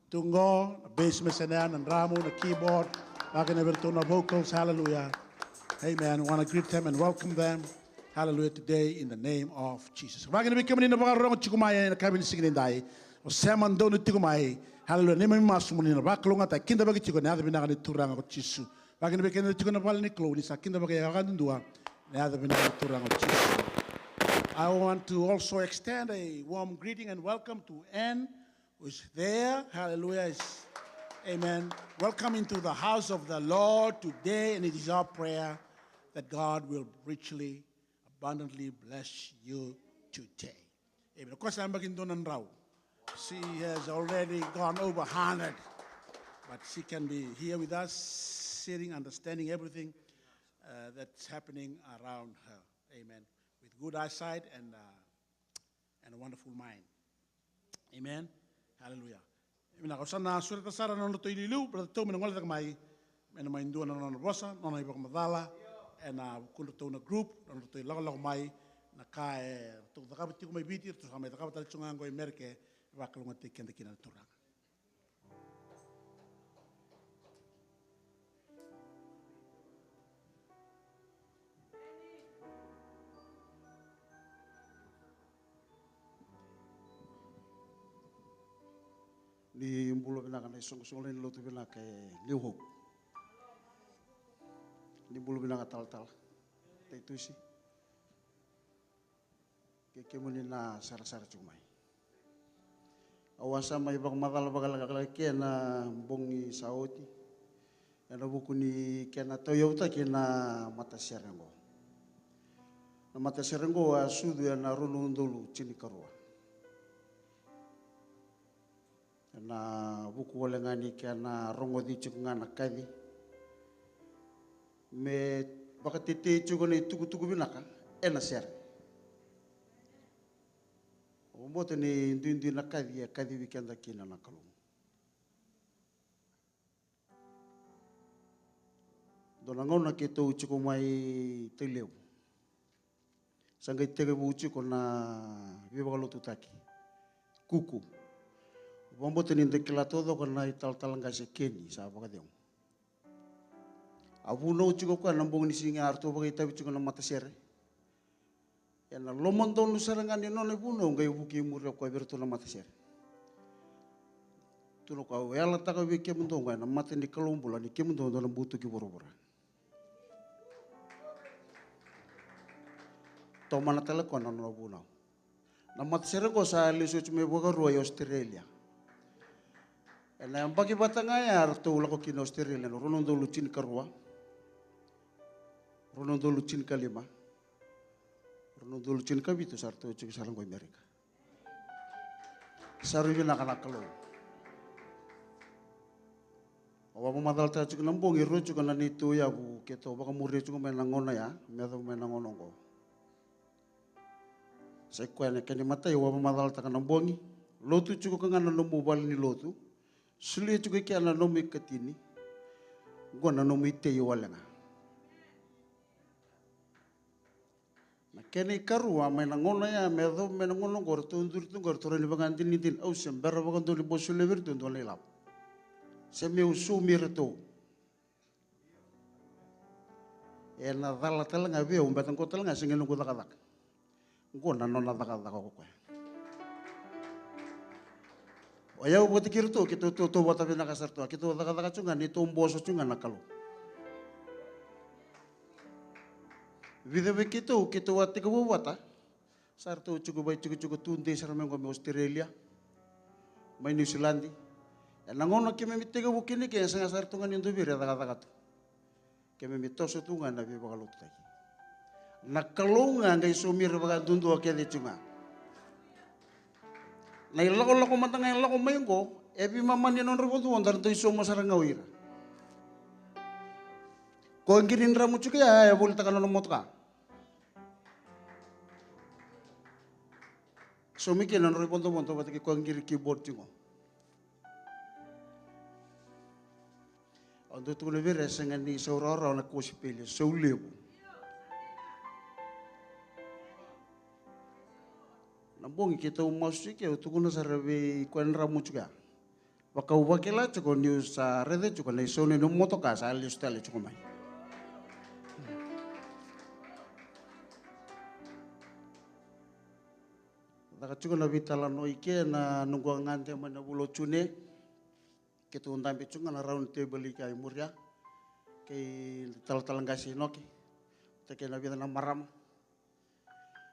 tu qo, na bass machine, na dramu, na keyboard, vaka kina vei iratou na vocals, hallelujah. Amen. We wanna greet them and welcome them. Hallelujah, today in the name of Jesus. Ka vaka kina vei kemuni na vakarorogo tiko mai ena yakavi ni siga nidai. O sema donu tiko mai. Hallelujah. Neimami masu mo ni na vakalougatataki, kidavaki tiko na yaca vinaka ni Turaga ko Jisu. Vaka kina vei keda tiko na vale ni Kalou, ni sa kidavaki vakayadudua na yaca vinaka ni Turaga o Jisu. I want to also extend a warm greeting and welcome to Anne, who is there. Hallelujah. Is, amen. Welcome into the house of the Lord today, and it is our prayer that God will richly, abundantly bless you today. Amen. Of course, I'm back in Donandrau. She has already gone over hundred, but she can be here with us, sitting, understanding everything, uh, that's happening around her. Amen. With good eyesight and, uh, and a wonderful mind. Amen. Hallelujah. Vinaka, au sa na sureta sara na nodratou iliuliu, Brother Tomu, me na gole cake mai, me na mai dua na nona vosa, nona ivakamacala ena vukudratou na group, na nodratou ilakolako mai, na ka e ratou cakava tiko mai Viti, ratou sa mai cakava tale tiko ga qo i Merika, e vakalougatataki keda kina na Turaga. Ni bula vinaka na isoqosoqo ni lotu vinaka e New Hope. Ni bula vinaka talatala Taitusi kei kemuni na sarasara tiko mai. Au a sa mai vakamacala vakalekaleka ena bogi sa oti ena vuku ni kena tauyavutaki na matasere oqo. Na matasere oqo a sucu ena rua na udolu tinikarua. Ena vuku wale ga ni kena rogoci tiko ga na kaci me vakatetei tiko na itukutuku vinaka ena sere. Au vakabauta ni duidui na kaci e kacivi keda kina na Kalou. Dua na gauna keitou tiko mai Tailevu, sa qai tekivu tiko na veivakalotutaki kuku. Vakabauta ni da kila taucoko na italatala qase Keni sa vakacegu. A vunau tiko o koya na bogi ni siga, a ratou vakaitavi tiko na matasere. Ena lomadonu sara ga ni nona ivunau, qai vuki muri o koya vei iratou na matasere. Tukuna o koya, au yalataka vei kemudou oqo ena mata ni Kalou bula ni kemudou dou na butuki vuravura. Tomana tale o koya na nona vunau. Na matasere oqo sa lesu oti mai Vakarua i Australia. Ena yabaki vata ga ya ratou lako kina Australia, na rua na udolu tinikarua, rua na udolu tinikalima, rua na udolu tinikavitu, sa ratou tiko sara qo i Merika. Sa rui vinaka na Kalou. Au vakamacalataka tiko na bogi, rua tiko na neitou yavu keitou vakamuria tiko mai na gauna ya me yacova mai na gauna oqo. Sa i koya na kena imatai au vakamacalataka na bogi. Lotu tiko ka ga na nomu vale ni lotu. Solia tiko i kea na nomu ikatini. Qo na nomu itei wale ga. Na kena ikarua, mai na gauna ya me yacova mai na gauna oqo, ratou duri tu oqo, ratou rawa ni vakadinadina. Au se bera vakadua ni bau solia vei iratou e dua na ilavo. Se meu saumi iratou. Ena cala tale ga vei au, baleta qo tale ga sega ni noqu cakacaka. Qo na nona cakacaka ko koya. O yau vata kei iratou, keitou tautauvata vinaka sara tu ga, keitou cakacaka tu ga, neitou boso tu ga na Kalou. Vica vei keitou, keitou a tekivu vata. Sa ratou tiko vaitikotiko tu, dei sara mai qo mai Australia, mai Niusiladi. Ena gauna keimami tekivu kina ke, e sega sara tu ga ni dua vei ira e cakacaka tu. Keimami toso tu ga na veivakalotutaki. Na Kalou ga qai saumi ira vakaduadua kece tu ga. Na ilakolako mada ga e lako mai qo, e veimama ni nodra vodovodo, era dau sauma sara ga o ira. Ko qiri dramu tiko ya, e volitaka na nona motoka. Saumi kina na nodra ivodovodo vata kei koya qiri keyboard tiko. Au dau tukuna vei ira, e sega ni sau rawarawa na kosipeli, e sau levu. Na bogi keitou masu tiko, au tukuna sara vei koya na dramu tiko ya. Vaka au vakila tiko niu sa raica tiko na isau ni nomu motoka sa lesu tale tiko mai. Caka tiko na veitalanoa i ke na noqu a gade mai na vula o June. Keitou dabe tiko ga na round table i ke i muria. Kei talatala qase Inoke. Vata kei na vica na marama.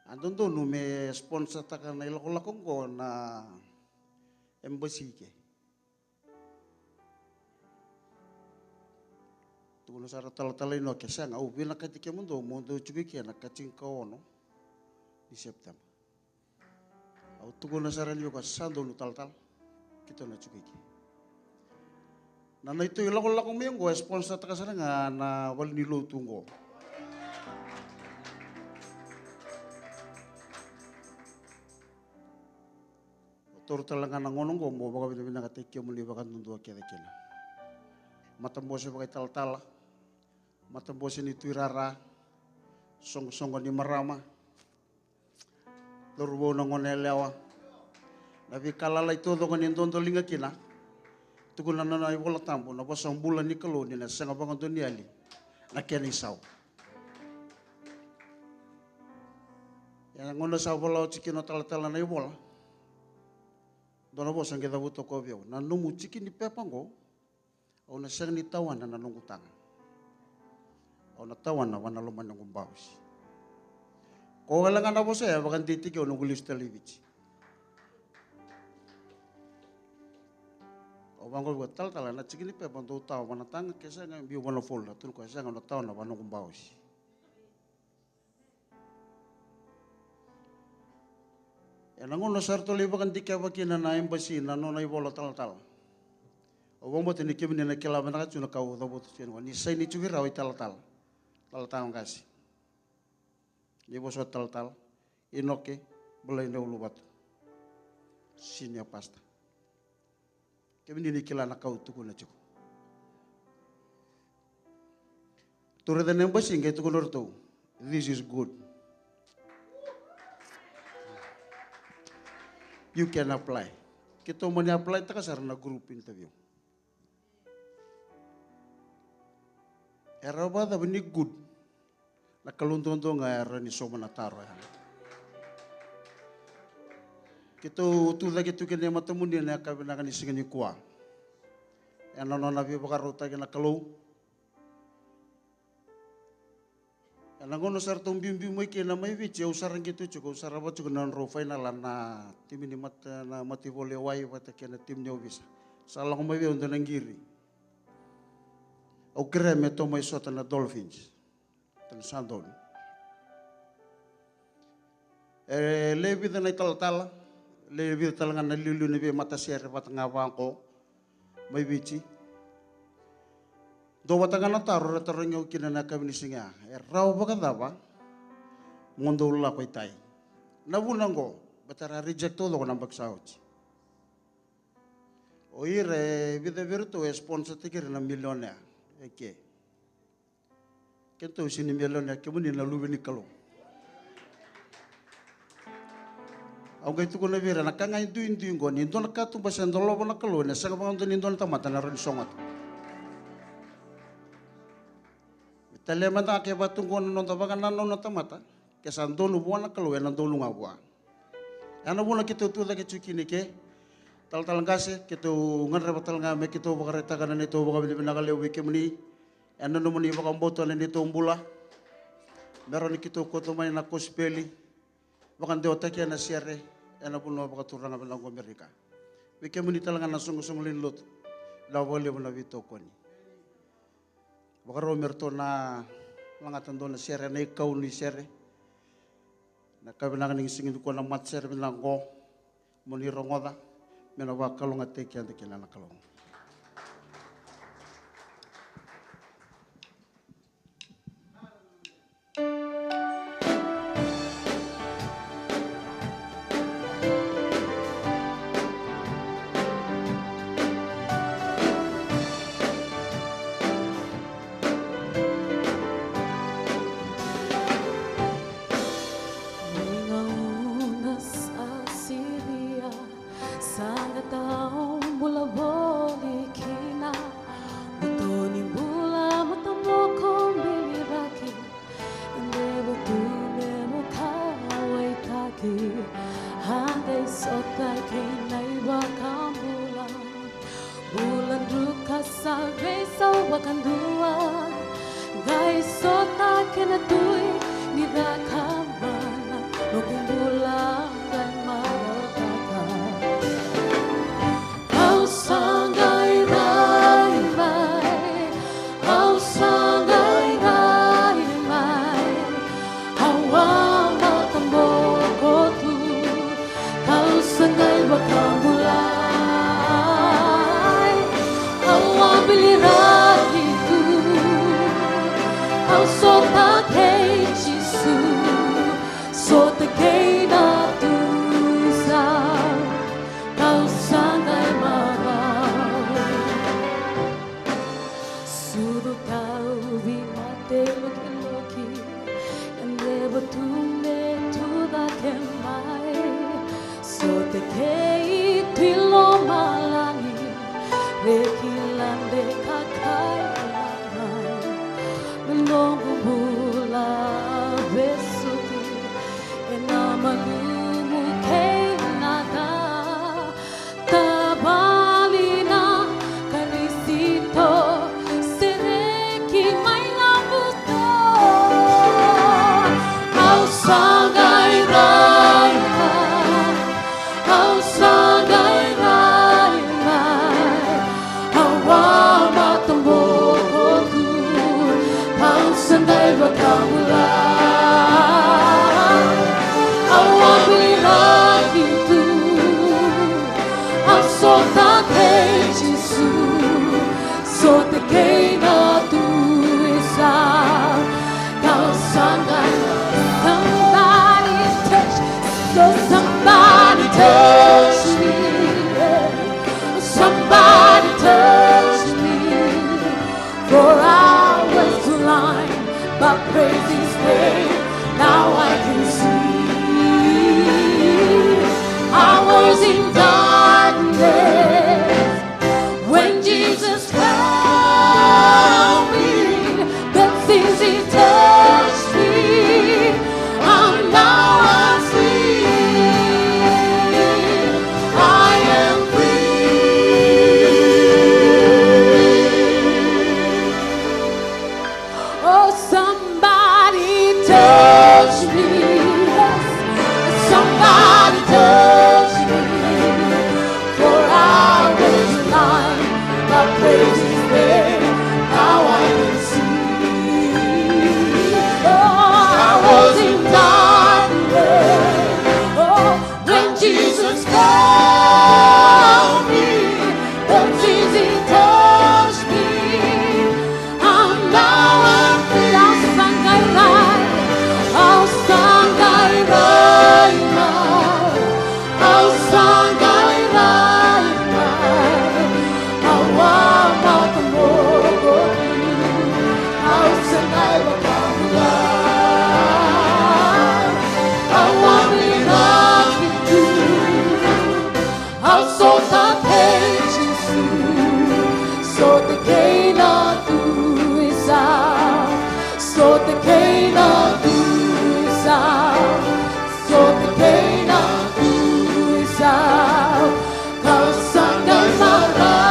A dodonu me sponsor taka na ilakolako oqo na embassy i ke. Tukuna sara talatala Inoke, sega, au vinakati kemudou mo dou tiko i ke na ka tinikaono ni September. Au tukuna sara ni vaka sa donu talatala, keitou na tiko i ke. Na neitou ilakolako mai oqo e sponsor taka sara ga na vale ni lotu oqo. Au taura tale ga na gauna oqo mo vakavinavinakataki kemuni vakaduadua kece kina. Matabose vakaitalatala, matabose ni tuirara, soqosoqo ni marama, cauravou, na gone yalewa, na veika lalai taucoko ni dodoliga kina. Tukuna na nona iVola Tabu, na vosa bula ni Kalou, ni na sega vakadua ni yali na kena isau. Ia na gauna sa vola oti kina o talatala na ivola, dua na vosa qai cavuta ko vei au, na nomu tiki ni pepa oqo, au na sega ni tawana na noqu taga. Au na tawana vua na loma ni noqu bausi. Ko wale ga na vosa ya, e vakadeitaki au noqu lesu tale i Viti. Au vaqo vei koya, talatala, na tiki ni pepa dou tawa vua na taga, ke sega biu vua na folder. Tukuna o koya, sega, au na tawana vua noqu bausi. Ena gauna sa ratou lai vakadikeva kina na embassy na nona ivola talatala, au vakabauta ni kemuni na kila vinaka tu na ka au cavuta tu yani, ni saini tiko vei rau i talatala, talatala qase. Ni vosa o talatala Inoke Balainauluvatu, senior pastor. Kemuni ni kila na ka au tukuna tiko. Tou raica na embassy qai tukuna o ratou, "This is good. You can apply." Keitou mani apply taka sara na group interview. Era vakacava ni good? Na Kalou duadua ga e rawa ni sauma na taro ya. Keitou tucake tu kina e matamuni ena yakavi vinaka ni siga nikua. Ena nona veivakarautaki na Kalou. Ena gauna sa ratou biubiu mai kina mai Viti, au sara qito tiko, au sarava tiko na nodrau final na timi ni mata, na mataivalu e wai vata kei na timi ni ovisa. Sa lako mai vei au dua na qiri. Au kerea me tou mai sota na Dolphins. Tou sa donu. E lewe vica na italatala, lewe vica tale ga na liuliu ni veimatasere vata ga vaqo mai Viti. Dua vata ga na taro era tarogi au kina na yakavi ni siga ya. E rawa vakacava mo dou lako i tai? Na vuna oqo, baleta ra reject taucoko na yabaki sa oti. O ira e vica vei iratou e sponsor-taki ira na millionaire. E ke. Kedatou sega ni millionaire, kemuni na luve ni Kalou. Au qai tukuna vei ira, na ka ga e duidui qo, ni dua na katuba se dolava na Kalou, ena sega vakadua ni dua na tamata na rawa ni sogota. Talia mada ga ke vaka tu qo na noda vakanananu na tamata, ke sa donu vua na Kalou, ena donu ga vua. Ya na vuna keitou tu cake tiko kina i ke. Talatala qase, keitou gadreva tale ga me keitou vakaraitaka na neitou vakavinavinaka levu vei kemuni ena nomuni vakabauta na neitou bula. Me rawa ni keitou kauta mai na kosipeli vakadewataki ena sere ena vanua vakaturaga vinaka qo Amerika. Vei kemuni tale ga na soqosoqo lewe ni lotu, vinaka vakalevu na veitokoni. Vakarau me ratou na lagata dua na sere, na ikau ni sere. Na ka vinaka ni siga nikua na matasere vinaka qo, mo ni rogoca, me na vakalougatataki keda kina na Kalou. Ni gauna sa siria, sa qai tau bula voli kina. Buto ni bula mataboko biliraki, devo tu me mo kauaitaki. A qai sota kei na iVakabula. Bula druka sa veisau vakadua, qai sota kei na Tui ni caka mana, noqu bula qai marautaka. Au sa qai rai mai, au sa qai rai mai, au a mataboko tu, au sa qai vakabulai. Au a biliraki tu, au sota kei Jisu, sota kei na Tui sa, au sa qai marau. Sucu tauvi mate lokiloki, e levu tu me tucake mai. Sota kei Tui lomalagi, reki lade ka kai lamai. Me noqu bula vesuki, ena malumu kei na ca. Tavali na Karisito, sereki mai na buto. Au sa qai rai mai, au sa qai rai mai. Au a mataboko tu, au sa qai vakabulai. Au a biliraki tu, au sota kei Jisu, sota kei na Tui sa, au sa qai. Somebody touch, so somebody touch me, yeah. Somebody touch me. For I was blind, but praise His name, now I can see. I was in darkness when Jesus found me, but since He touched me, I'm now free. I am free. Oh, somebody touch me. Yes. Somebody touch me. Sota kei na dusa, sota kei na dusa, ka sa qai marau.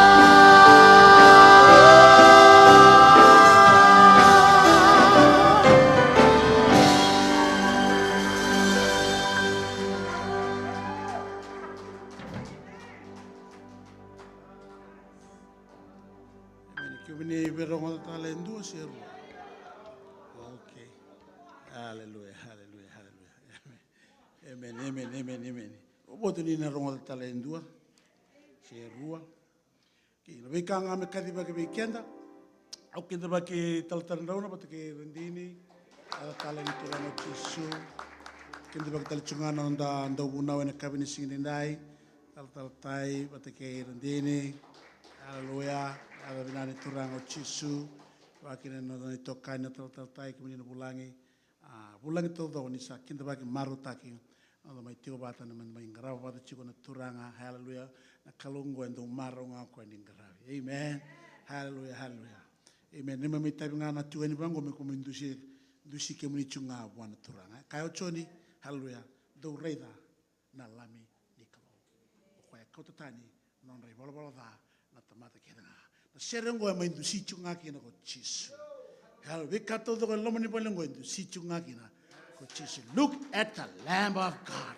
Emeni. Kemuni vei rogoca tale e dua se rua. Okay. Aleluya, aleluya, aleluya. Emeni, emeni, emeni, emeni. Au vakabauta ni na rogoca tale e dua se rua. Okay, na veika ga me kacivaki vei keda. Au kidavaki Talatala Drauna vata kei Radini. Talatala ni Turaga o Jisu. Kidavaki tale tiko ga na noda dauvunau ena yakavi ni siga nidai. Talatala Tai vata kei Radini. Aleluya. Yaca vinaka ni Turaga o Jisu. Vakakina na noda itokani na Talatala Tai, kemuni na vulagi. A, vulagi taucoko ni sa kidavaki, marautaki na noda mai tiko vata, na mai qarava vata tiko na Turaga. Aleluya. Na Kalou oqo e dau marau ga o koya ni qaravi. Amen. Aleluya, aleluya. Amen. Ni mai itavi ga na tiko yani vaqo me ko mai dusi, dusi kemuni tiko ga vua na Turaga. Kaya o Joni, aleluya, dou raica na Lami ni Kalou. O koya e kauta tani na nodra ivalavala ca na tamata kece ga. Na sere oqo e mai dusi tiko ga kina ko Jisu. Aleluya. Veika taucoko e loma ni vale oqo e dusi tiko ga kina ko Jisu. Look at the Lamb of God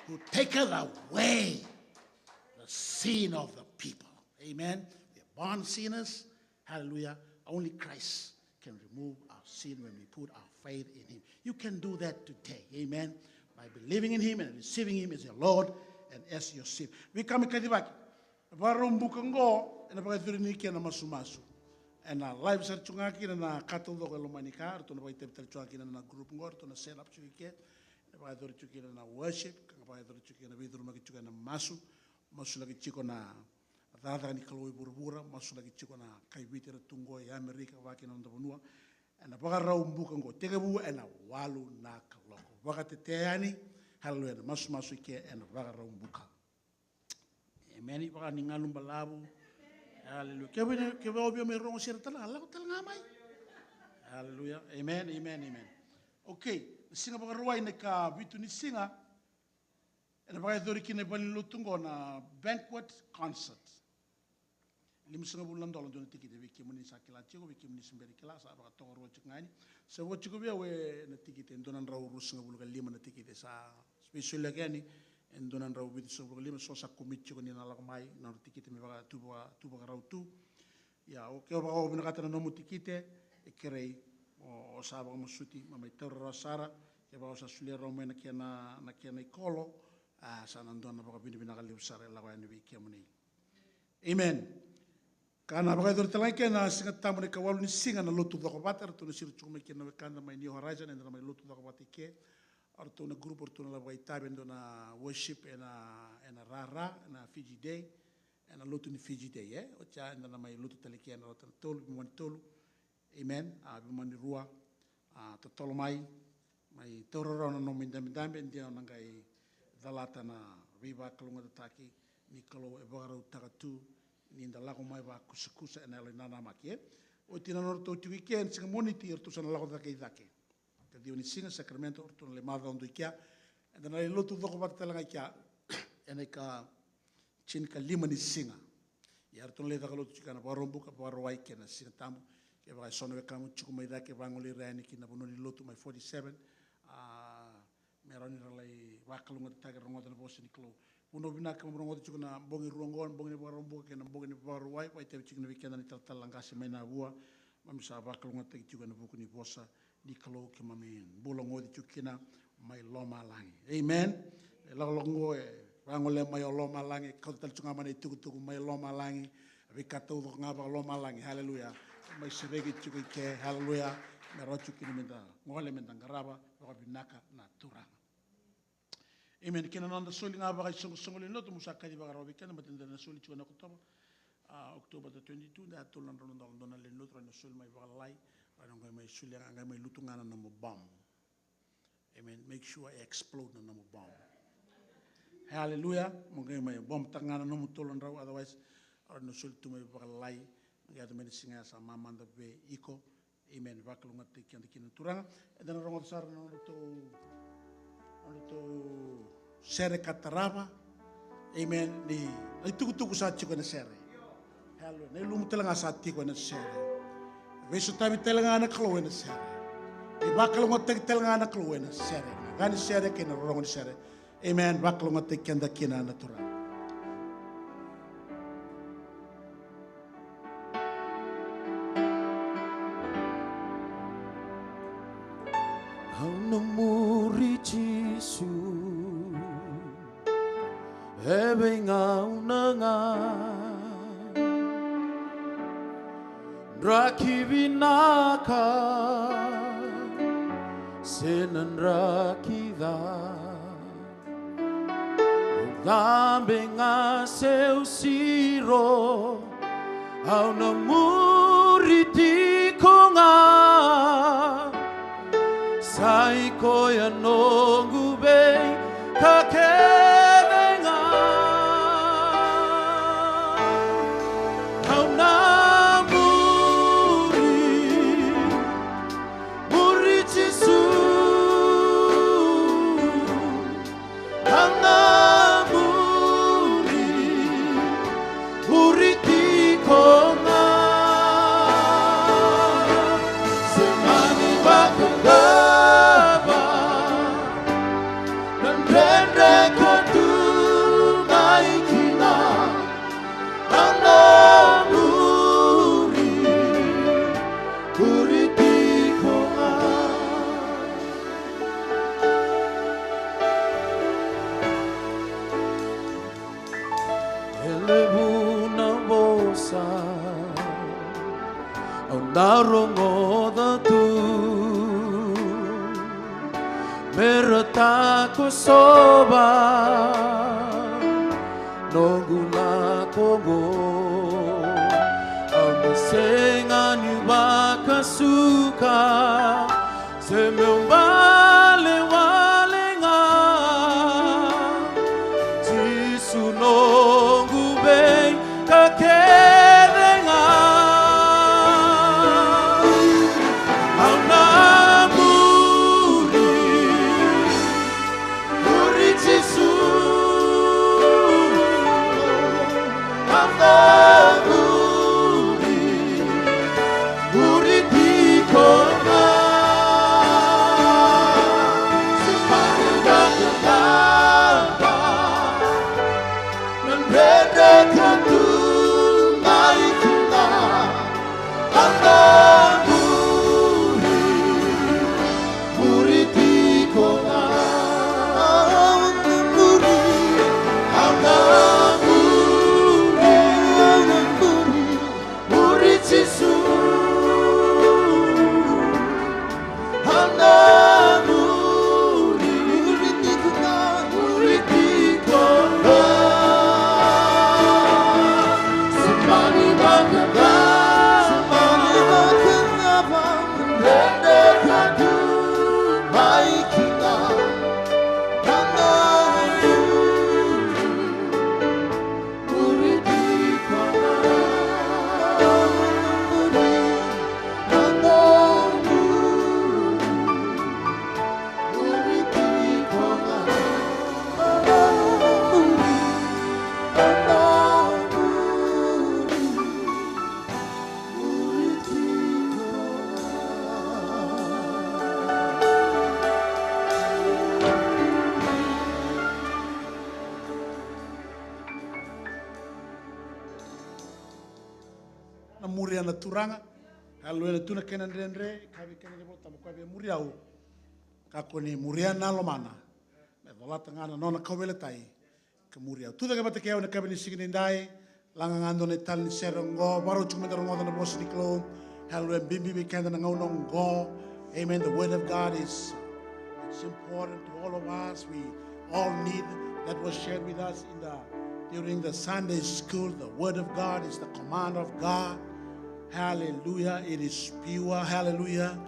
who taketh away the sin of the people. Amen. We are born sinners. Hallelujah. Only Christ can remove our sin when we put our faith in him. You can do that today. Amen. By believing in him and receiving him as your Lord and as your Savior. Veika me kacivaki. Vakarau buka oqo, ena vakayacori ni kena masumasu. Ena live sara tu ga kina na ka taucoko e loma ni ka, ratou na vakaitavi tale tu ga kina na group oqo, ratou na set up tu ga ke. Ena vakayacori tu kina na worship, ka vakayacori tu kina na veicurumaki tu kina na masu. Masulaki tiko na cakacaka ni Kalou e vuravura, masulaki tiko na kai Viti era tu oqo e Amerika, vaka kina noda vanua. Ena Vakaraubuka oqo, tekivu ena walu na kaloko. Vakatetea yani, haleluya, na masumasu i ke ena Vakaraubuka. Emeni, vaka ni galu balavu. Haleluya. Kevaka, kevaka o via mai rogo sere tale ga, lako tale ga mai. Haleluya. Emeni, emeni, emeni. Okay, na siga Vakarauwai na ikavitu ni siga, ena vakayacori kina e valenilotu oqo na banquet concert. Limasagavulu na dola dua na tikite, vei kemuni sa kila tiko, vei kemuni se bera ni kila, sa vakatokarua tiko ga yani. Sa vo tiko vei au e na tikite, e dua na drau ruasagavulu ka lima na tikite, sa veisoliyaki yani e dua na drau vitusagavulu ka lima, so sa commit tiko ni na lako mai na nodra tikite me vaka tu, vaka tu, vakarau tu. Ia, o kevaka o vinakata na nomu tikite, e kerei, o, o sa vakamasuti, ma mai taura rawa sara, kevaka o sa solia rawa mai na kena, na kena ikolo, a, sa na dua na vakavinavinaka levu sara e lako yani vei kemuni. Amen. Ka na vakayacori tale ga i ke na Siga Tabu na ikawalu ni siga na lotu cokovata, ratou na siro tiko mai kina na wekada mai New Horizon, eda na mai lotu cokovata i ke. O ratou na group, o ratou na lai vakaitavi e dua na worship ena, ena rara, ena Fiji Day. Ena lotu ni Fiji Day, e? Oti ya eda na mai lotu tale i ke ena rauta na tolu, veimama ni tolu. Amen. A, veimama ni rua. A, totolo mai. Mai taura rawa na nomu idabedabe, de o na qai calata na veivakalougatataki ni Kalou e vakarautaka tu, ni da lako mai vakusakusa ena yalo ni nanamaki, e? Oti na nodratou tiko i ke, ena siga Moniti, eratou sa na lako cake i cake. Ka ciwa ni siga Sacramento, o ratou na lai macawa dua i kea. Eda na lai lotu cokovata tale ga i kea. Ena ika tinikalima ni siga. Ia ratou na lai caka lotu tiko ena Vakaraubuka, Vakarauwai kei na Siga Tabu. Kevaka e so na wekamu tiko mai cake, vagolei ira yani ki na vanua ni lotu mai forty-seven. A, me rawa ni ra lai vakalougatataki, ra rogoca na vosa ni Kalou. Vanua vinaka keimami rogoca tiko na bogi rua oqo, na bogi ni Vakaraubuka kei na bogi ni Vakarauwai, vakaitavi tiko kina vei keda na italatala qase mai Navua. Keimami sa vakalougatataki tiko ena vuku ni vosa ni Kalou keimami bula goci tiko kina mai lomalagi. Amen. E lakolako oqo e vagolea mai o lomalagi, e kauta tale tiko ga mai na itukutuku mai lomalagi, veika taucoko ga vakalomalagi. Haleluya. Mai sereki tiko i ke. Haleluya. Me rawa tiko kina meda gole, meda qarava vakavinaka na Turaga. Amen. Kei na noda soli ga vakaisoqosoqo lewe ni lotu, meu sa kacivaka rawa vei keda, baleta da na soli tiko ena Okotova. A, Okotova the twenty-two, da tolu na drau na dola dua na lewe ni lotu, rawa ni o soli mai vakalalai, rawa ni o qai mai solia ga, qai mai lutu ga na nomu bom. Amen. Make sure e explode na nomu bom. Hallelujah. Mo qai mai bomtaka ga na nomu tolu na drau, otherwise, rawa ni o soli tu mai vakalalai, qai yaco mai na siga ya sa mamada vei iko. Amen. Vakalougatataki keda kina na Turaga. Eda na rogoca sara na nodratou, nodratou sere ka tarava. Amen. Ni na itukutuku sa tiko ena sere. Hallelujah. Na ilumu tale ga sa tiko ena sere. Veisotavi tale ga na Kalou ena sere. Ni vakalougatataki tale ga na Kalou ena sere. Na gani sere kei na rorogo ni sere. Amen. Vakalougatataki keda kina na Turaga. Au na muri Jisu, e veigauna ga. Draki vinaka, se na draki ca. Au cabe ga se au siro, au na muri tiko ga. Sa i koya noqu veika kece ga. Au na muri, muri Jisu. Au na muri, muri tiko ga. Se mani vakacava na dredre ka tu mai kina, au na muri, muri tiko ga. E levu na vosa au na rogoca tu, me ra takosova noqu lako oqo. Au na sega ni vakasuka, se meu balewale ga. Jisu noqu veika kece ga. Au na muri, muri Jisu. Au na muri, muri tiko ga. Se mani vakacava na dredre ka tu mai kina, au na muri, muri tiko ga. Au na muri, au na muri, au na muri, muri Jisu. Au na muri, muri tiko ga, muri tiko ga. Se mani vakacava, se mani vakacava na dredre ka tu mai kina, au na muri. Na muria na Turaga. Haleluya. Na tu na kena dredre, kaya vei kena iVolatabu, koya via muri au, kakua ni muria na lomana. Me colata ga na nona kauveilatai ka muri au. Tucake vata kei au ena yakavi ni siga nidai. Laga ga dua na italanoa ni sere oqo, vakarau tiko meda rogoca na vosa ni Kalou. Haleluya. Bibi vei keda na gauna oqo. Amen. The word of God is, it's important to all of us. We all need, that was shared with us in the, during the Sunday school. The word of God is the command of God. Hallelujah. It is pure. Hallelujah.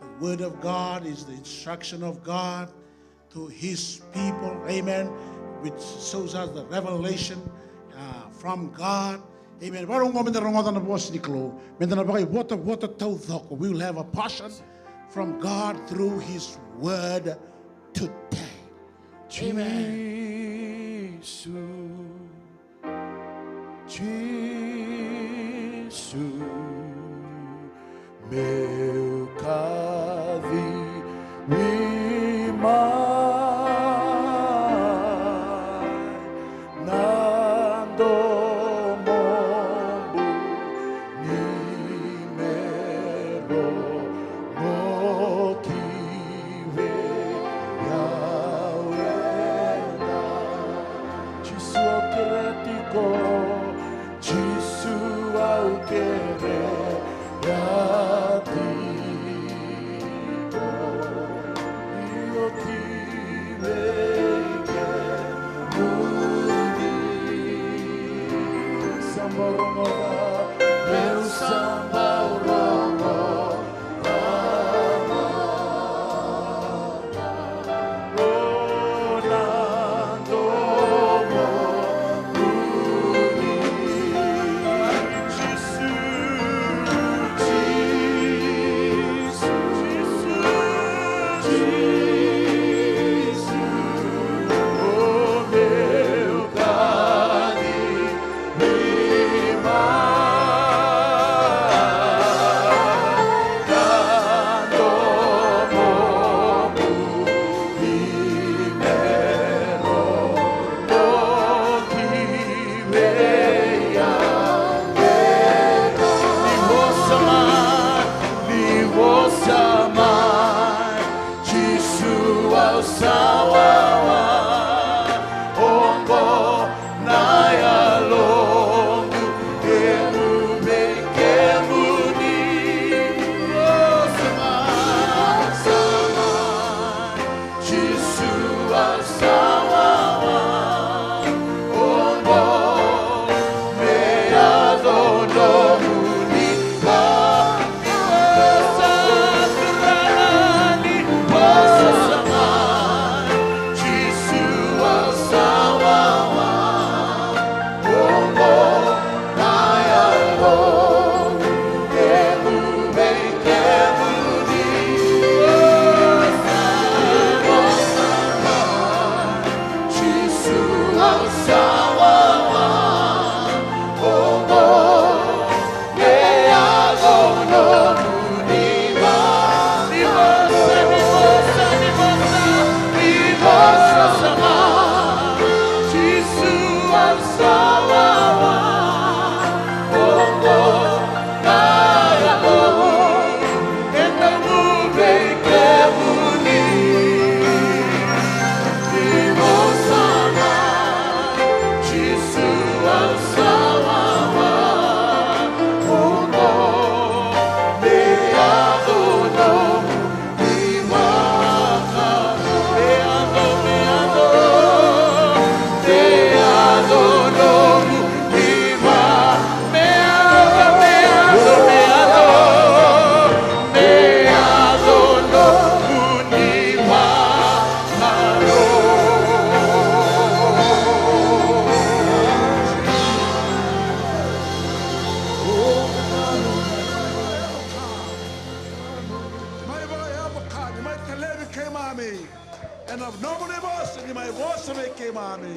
The word of God is the instruction of God to his people. Amen. Which shows us the revelation, uh, from God. Amen. Vakarau qo meda rogoca na vosa ni Kalou. Meda na vakaivotavota taucoko. We will have a portion from God through His word today. Amen. Jisu, Jisu, meu kacivi mai na domomu ni me rogoci vei au eda. Jisu au kerea tiko, Jisu au kerea tiko. Io ki vei kemuni. Sa bau rogoca, meu sa bau rogoca. Jisu au sa wawa, oqo na yaloqu, kemu vei kemuni. O sa mai, sa mai, Jisu au sa wawa, oqo me yaco nomuni. Mai vakayavu ka ni mai talevi keimami. Ena nomuni vosa ni mai vosa vei keimami.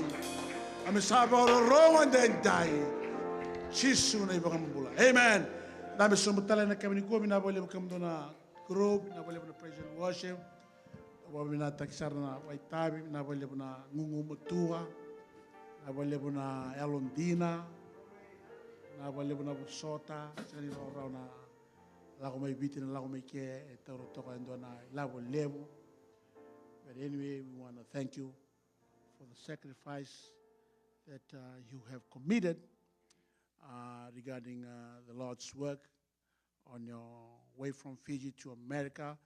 Ami sa vakarorogo edaidai. Jisu na iVakabula. Amen. Dabe sobu tale na kemuni kua, vinaka vakalevu kemudou na group, vinaka vakalevu na praise and worship. Au vakavinavinakataki sara na vakaitavi, vinaka vakalevu na gugumatua, vinaka vakalevu na yalodina, vinaka vakalevu na vosota, sega ni rawarawa na lako mai Viti, na lako mai ke, e taura toka e dua na ilavo levu. But anyway, we wanna thank you for the sacrifice that, uh, you have committed, uh, regarding, uh, the Lord's work on your way from Fiji to America.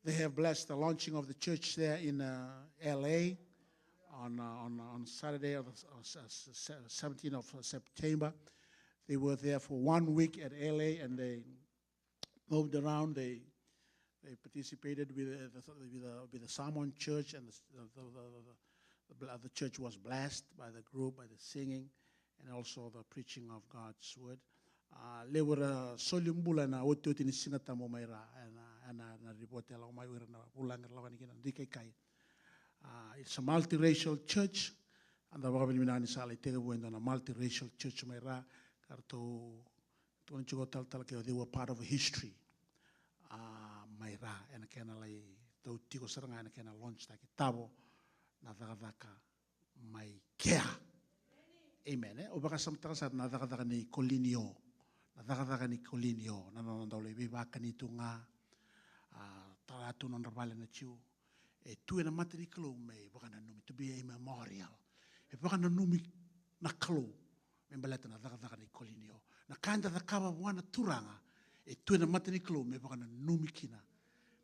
They have blessed the launching of the church there in, uh, L A on, uh, on, on Saturday, of the, uh, s-, s-, s-, seventeenth of September. They were there for one week at L A, and they moved around. They, they participated with, uh, the, with, uh, with the Samoan church, and the, the, the, the, the bla-, the church was blessed by the group, by the singing. and also the preaching of God's word. A, levu era soli bula ena otioti ni Siga Tabu mai ra, ena, ena, na ripoti e lako mai, o ira na vulagi era lako yani kina, dui kaikai. A, it's a multiracial church. Eda vakavinavinaka ni sa lai tekivu e dua na multiracial church mai ra, ka ratou tukuna tiko talatala ke, they were part of history. A, mai ra, ena kena lai, tou tiko sara ga ena kena launch taki tavo na cakacaka mai kea. Amen, e? O vakasamataka sara na cakacaka ni Kolinio. Na cakacaka ni Kolinio. Na, na, na nodra lai veivakani tu ga. A, tara tu nodra vale na Jiu. E tu ena mata ni Kalou me vakananumi, to be a memorial. E vakananumi na Kalou me baleta na cakacaka ni Kolinio. Na ka eda cakava vua na Turaga, e tu ena mata ni Kalou me vakananumi kina.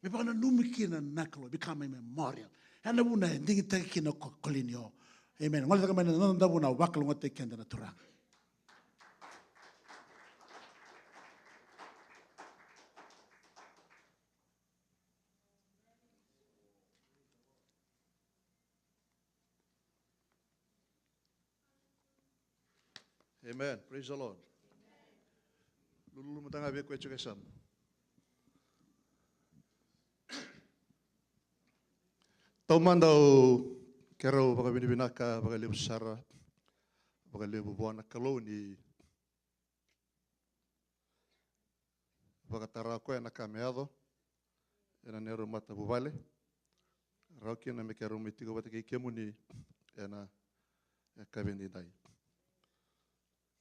Me vakananumi kina na Kalou, become a memorial. Ena vuna e digitaki kina ko Kolinio. Amen. Gole cake mai na noda vuna, vakalougatataki keda na Turaga. Amen. Praise the Lord. Lululu mada ga vei koya e tiko e yasamu. Taumada au keirau vakavinavinaka vakalevu sara, vakalevu vua na Kalou ni vakatara koya na ka me yaco ena neirau matavuvale. Rawa kina me keirau mai tiko vata kei kemuni ena yakavi edaidai.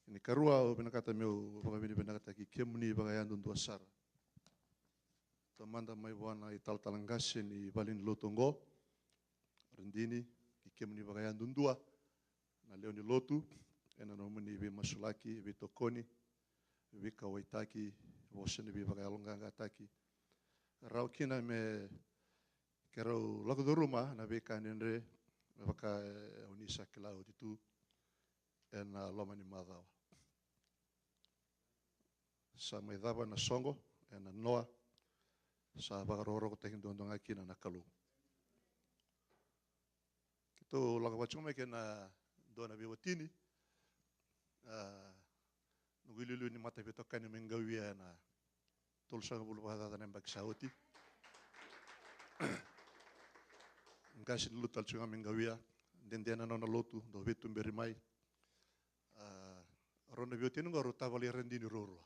Ni karua, au vinakata meu vakavinavinakataki kemuni vakayadudua sara. Taumada mai vua na italatala qase ni valenilotu oqo, Radini, kei kemuni vakayadudua na lewe ni lotu, ena nomuni veimasulaki, veitokoni, veikauwaitaki, vosa ni veivakayaloqaqataki. Rawa kina me keirau lako curuma na veika dredre, me vaka, e, o ni sa kila oti tu ena loma ni macawa. Sa mai cava na soqo ena noa, sa vakarokorokotaki duadua ga kina na Kalou. Keitou lako vata tiko mai kei na dua na veiwatini, a, noqu iliuliu ni mataveitokani mai Qawia ena tolusagavulu vakacaca na yabaki sa oti. Qase ni lotu tale tiko ga mai Qawia, dede na nona lotu, dau veituberi mai. A, rau na veiwatini oqo rau tavali Radini ruarua.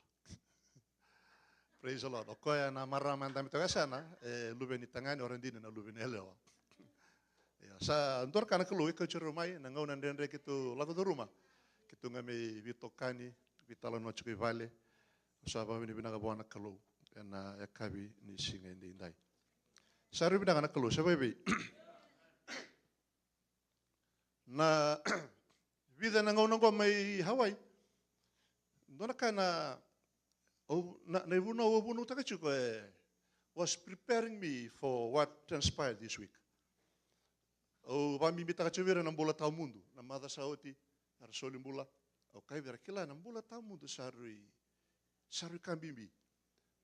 Praise the Lord. O koya na marama e dabe toka e yasana, e luve ni tagane, o Radini na luve ni yalewa. Ia, sa dua na ka na Kalou e kauti rau mai, na gauna dredre keitou lako curuma. Keitou ga mai veitokani, veitalanoa tiko i vale. Au sa vakavinavinaka vua na Kalou ena yakavi ni siga edaidai. Sa rui vinaka na Kalou, sa vakaevei? Na vica na gauna oqo mai Hawaii, dua na ka na, au, na, na ivunau au vunautaka tiko e was preparing me for what transpired this week. Au vakabibitaka tiko vei ira na bula tawamudu, na macawa sa oti, era soli bula. Au kaya vei ira, kila na bula tawamudu sa rui, sa rui ka bibi.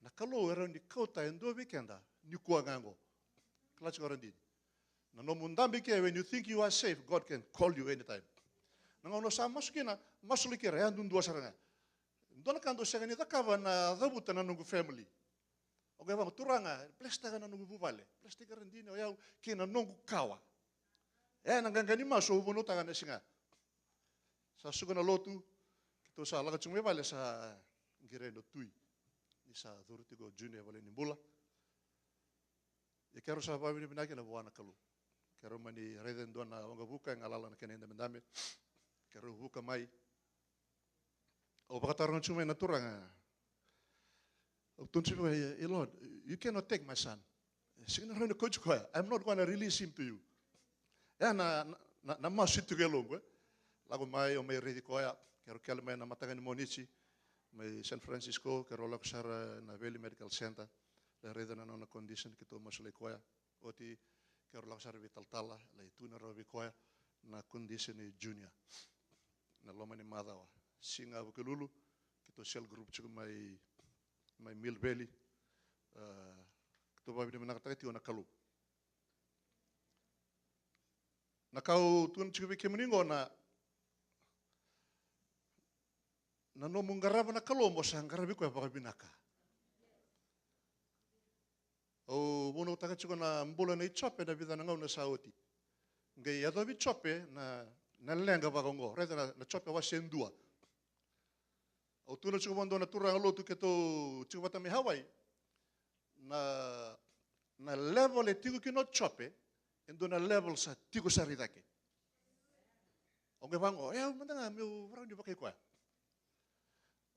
Na Kalou e rawa ni kauta e dua vei keda nikua ga oqo. Kila tiko Radini. Na nomu dabe ke, when you think you are safe, God can call you anytime. Na gauna au sa masu kina, masulaki ira yadudua sara ga. Dua na ka dau sega ni cakava na cavuta na noqu family. Au qai vaka, Turaga, blesstaka na noqu vuvale, blesstaka Radini, o yau kei na noqu kawa. E na qaqa ni masu au vunautaka na siga. Sa suka na lotu, keitou sa lako tiko mai vale, sa qiri na tui. Ni sa curu tiko o Junior e vale ni bula. Ia keirau sa vakavinavinaka kina vua na Kalou. Keirau mani raica e dua na waqavuka e galala na kena idabedabe. Keirau vuka mai. Au vakataroga tiko mai na Turaga. Au tukuna tiko vua, "Hey, Lord, you cannot take my son." E sega ni rawa ni kauti koya. I'm not gonna release him to you. Ya na, na, na, na masu tiko e yaloqu, e. Lako mai, au mai raici koya. Keirau kele mai na mataka ni Moniti mai San Francisco, keirau lako sara na Valley Medical Center. Lai raica na nona condition, keitou masulaki koya. Oti, keirau lako sara vei talatala, lai tukuna rawa vei koya na condition nei Junior. Na loma ni macawa, siga Vukelulu, keitou cell group tiko mai, mai Mill Valley. A, keitou vakavinavinakataka tiko na Kalou. Na ka au tukuna tiko vei kemuni oqo na, Na nomu qarava na Kalou mo sa qaravi koya vakavinaka. Au vunautaka tiko na bula nei Jope na vica na gauna sa oti. Qai yacovi Jope na, na leqa vaka oqo. Raica na, na Jope wase dua. Au tukuna tiko vua dua na turaga lotu keitou tiko vata mai Hawaii. Na, na level e tiko kina o Jope, e dua na level sa tiko sara i cake. Au qai vaqo, e, au mada ga meu varau ni vakai koya.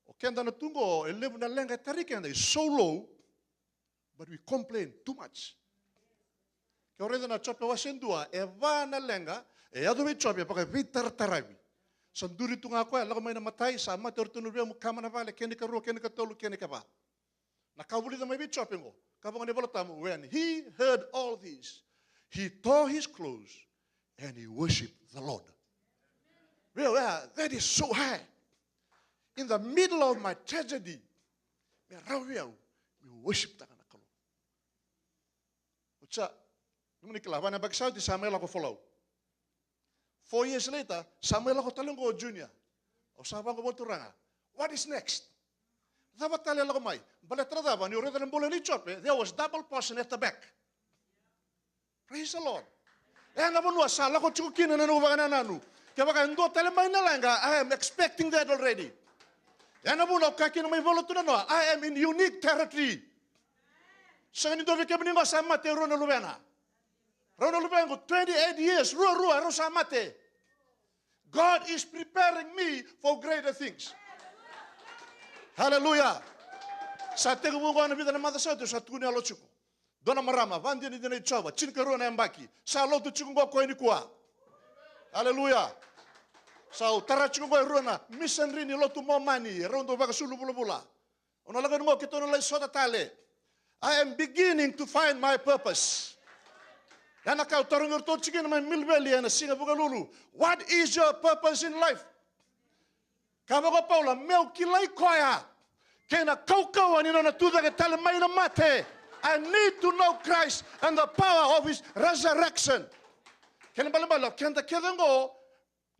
O keda na tu qo, e levu na leqa e tari keda, is so low, but we complain too much. Ke o raica na Jope wase dua, e va na leqa e yaco vei Jope, e vakaveitarataravi. Sa duri tu ga koya, lako mai na matai, sa mate o ratou na luvemu, kama na vale, kena ikarua, kena ikatolu, kena ikava. Na ka vulica mai vei Jope qo, ka vaka na iVolatabu, when he heard all this, he tore his clothes and he worshipped the Lord. Vei au, that is so high. In the middle of my tragedy, me rawa vei au meu worshiptaka na Kalou. Oti sa, nomuni kila, va na yabaki sa oti sa mai lako Folau. Four years later, sa mai lako tale qo o Junior. Au sa vaqo vua na Turaga, what is next? Cava tale e lako mai? Baleta na cava? Ni o raica na bula nei Jope, there was double portion at the back. Praise the Lord. E na vanua sa lako tiko kina na noqu vakanananu. Kevaka e dua tale mai na leqa, I am expecting that already. E na vanua au kaya kina mai Vola tu na noa, I am in unique territory. Sega ni dua vei kemuni qo sa mate e rua na luvena. Rau na luvequ, twenty-eight years, rua, rua, rau sa mate. God is preparing me for greater things. Hallelujah. Sa tekivu qo na vica na maca sa oti, sa tukuni yalo tiko. Dua na marama, vadinadina i Jiova, tinikarua na yabaki. Sa lotu tiko qo koya nikua. Hallelujah. Sa u tara tiko qo e rua na missionary ni lotu Momani, e rau dau vakasulu vulavula. O na lako yani qo keitou na lai sota tale. I am beginning to find my purpose. Ya na ka au tarogi iratou tiko kina mai Millvale ena siga Vukelulu. What is your purpose in life? Ka vaka o Paula, meu kilai koya kei na kaukauwa ni nona tucake tale mai na mate. I need to know Christ and the power of his resurrection. Kena ibalebale o keda kece qo,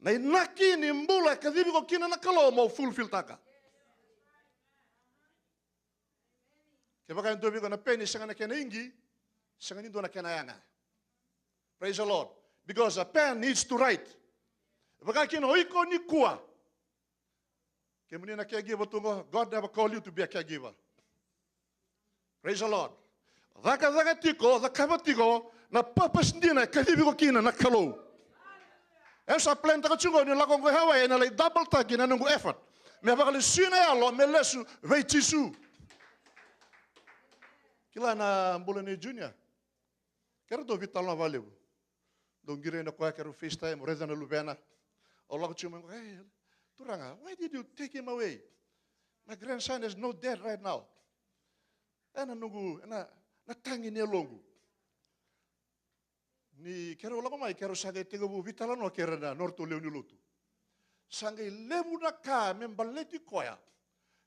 na inaki ni bula e kacivi iko kina na Kalou mo fulfilltaka. Kevaka e dua vei iko na peni sega na kena igi, sega ni dua na kena yaga. Praise the Lord. Because a pen needs to write. Vaka kina o iko nikua. Kemuni na caregiver tu qo, God never call you to be a caregiver. Praise the Lord. Cakacaka tiko, cakava tiko na purpose dina e kacivi iko kina na Kalou. Au sa plantaka tiko qo ni lako qo i Hawaii, ena lai doubletaki na noqu effort me vakalesui na yalo me lesu vei Jisu. Kila na bula nei Junior. Keirau dau veitalanoa vakalevu. Dau qiri yani o koya, keirau FaceTime, raica na luvena. Au lako tiko mai qo, "Hey, Turaga, why did you take him away? My grandson has no dad right now." Ena noqu, ena, na tagi ni yaloqu. Ni keirau lako mai, keirau sa qai tekivu veitalanoa kei ira na nodratou lewe ni lotu. Sa qai levu na ka me baleti koya.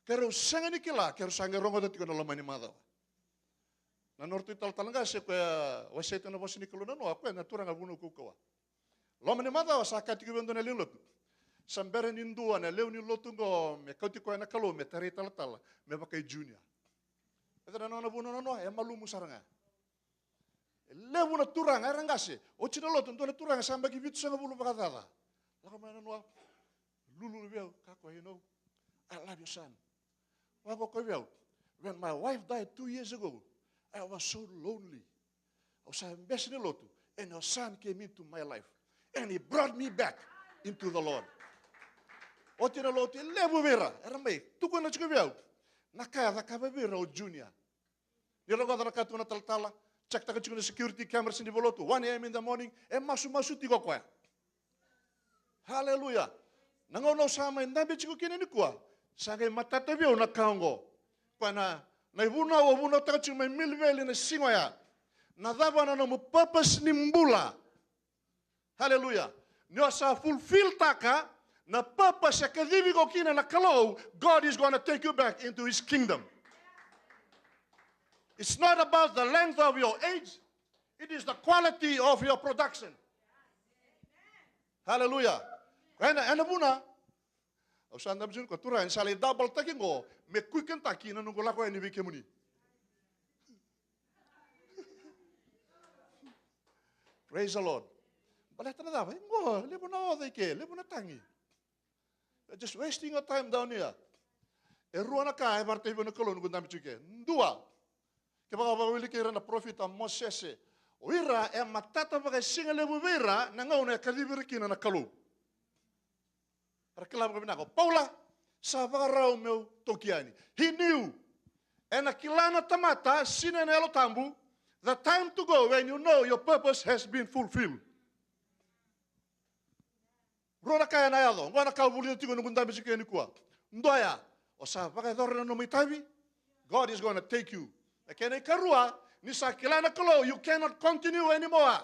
Keirau sega ni kila, keirau sa qai rogoca tiko na loma ni macawa. Na nodratou italatala qase, koya wasea tiko na vosa ni Kalou na noa, koya na turaga Vunau Kaukauwa. Loma ni macawa sa kaya tiko vei au e dua na lewe ni lotu, sa bera ni dua na lewe ni lotu qo me kauti koya na Kalou me tarai talatala me vaka i Junior. Raica na nona vunau na noa, e malumu sara ga. E levu na turaga era qase. Oti na lotu, dua na turaga sa yabaki vitusagavulu vakacaca. Lako mai na noa, lululu vei au, kaya o koya, "You know, I love your son." Vaqo o koya vei au, "When my wife died two years ago, I was so lonely. Au sa bese ni lotu, and your son came into my life, and he brought me back into the Lord." Oti na lotu, e levu vei ira era mai tukuna tiko vei au na ka e cakava vei ira o Junior. Ni rogoca na ka tu na talatala, check-taka tiko na security cameras ni valotu, one a.m. in the morning, e masumasu tiko o koya. Hallelujah. Na gauna au sa mai dabe tiko kina nikua, sa qai matata vei au na ka oqo. Koya na, na ivunau au vunautaka tiko mai Millvale na siga oya. Na cava na nomu purpose ni bula? Hallelujah. Ni o sa fulfill-taka na purpose e kacivi iko kina na Kalou, God is gonna take you back into his kingdom. It's not about the length of your age, it is the quality of your production. Hallelujah. Ena, ena vuna, Au sa dabe tiko ni koya, Turaga, ni sa lai dabaltaki qo me quickenitaki na noqu lako yani vei kemuni. Praise the Lord. Baleta na cava? E qo, levu na oca i ke, levu na tagi. You're just wasting your time down here. E rua na ka e vakaraitaka vei au na Kalou noqu dabe tiko i ke. Dua, kevaka vakawiliki ira na parofita, Mosese, o ira e matata vakasigalevu vei ira na gauna e kacivi ira kina na Kalou. Era kila vakavinaka o Paula, sa vakarau meu toki yani. He knew. Ena kila na tamata, sinai na Yalo Tabu, the time to go when you know your purpose has been fulfilled. Rua na ka ena yaco, oqo na ka au vulica tiko noqu dabe tiko nikua. Dua ya, o sa vakayacora na nomu itavi, God is gonna take you. Na kena ikarua, ni sa kila na Kalou, you cannot continue anymore.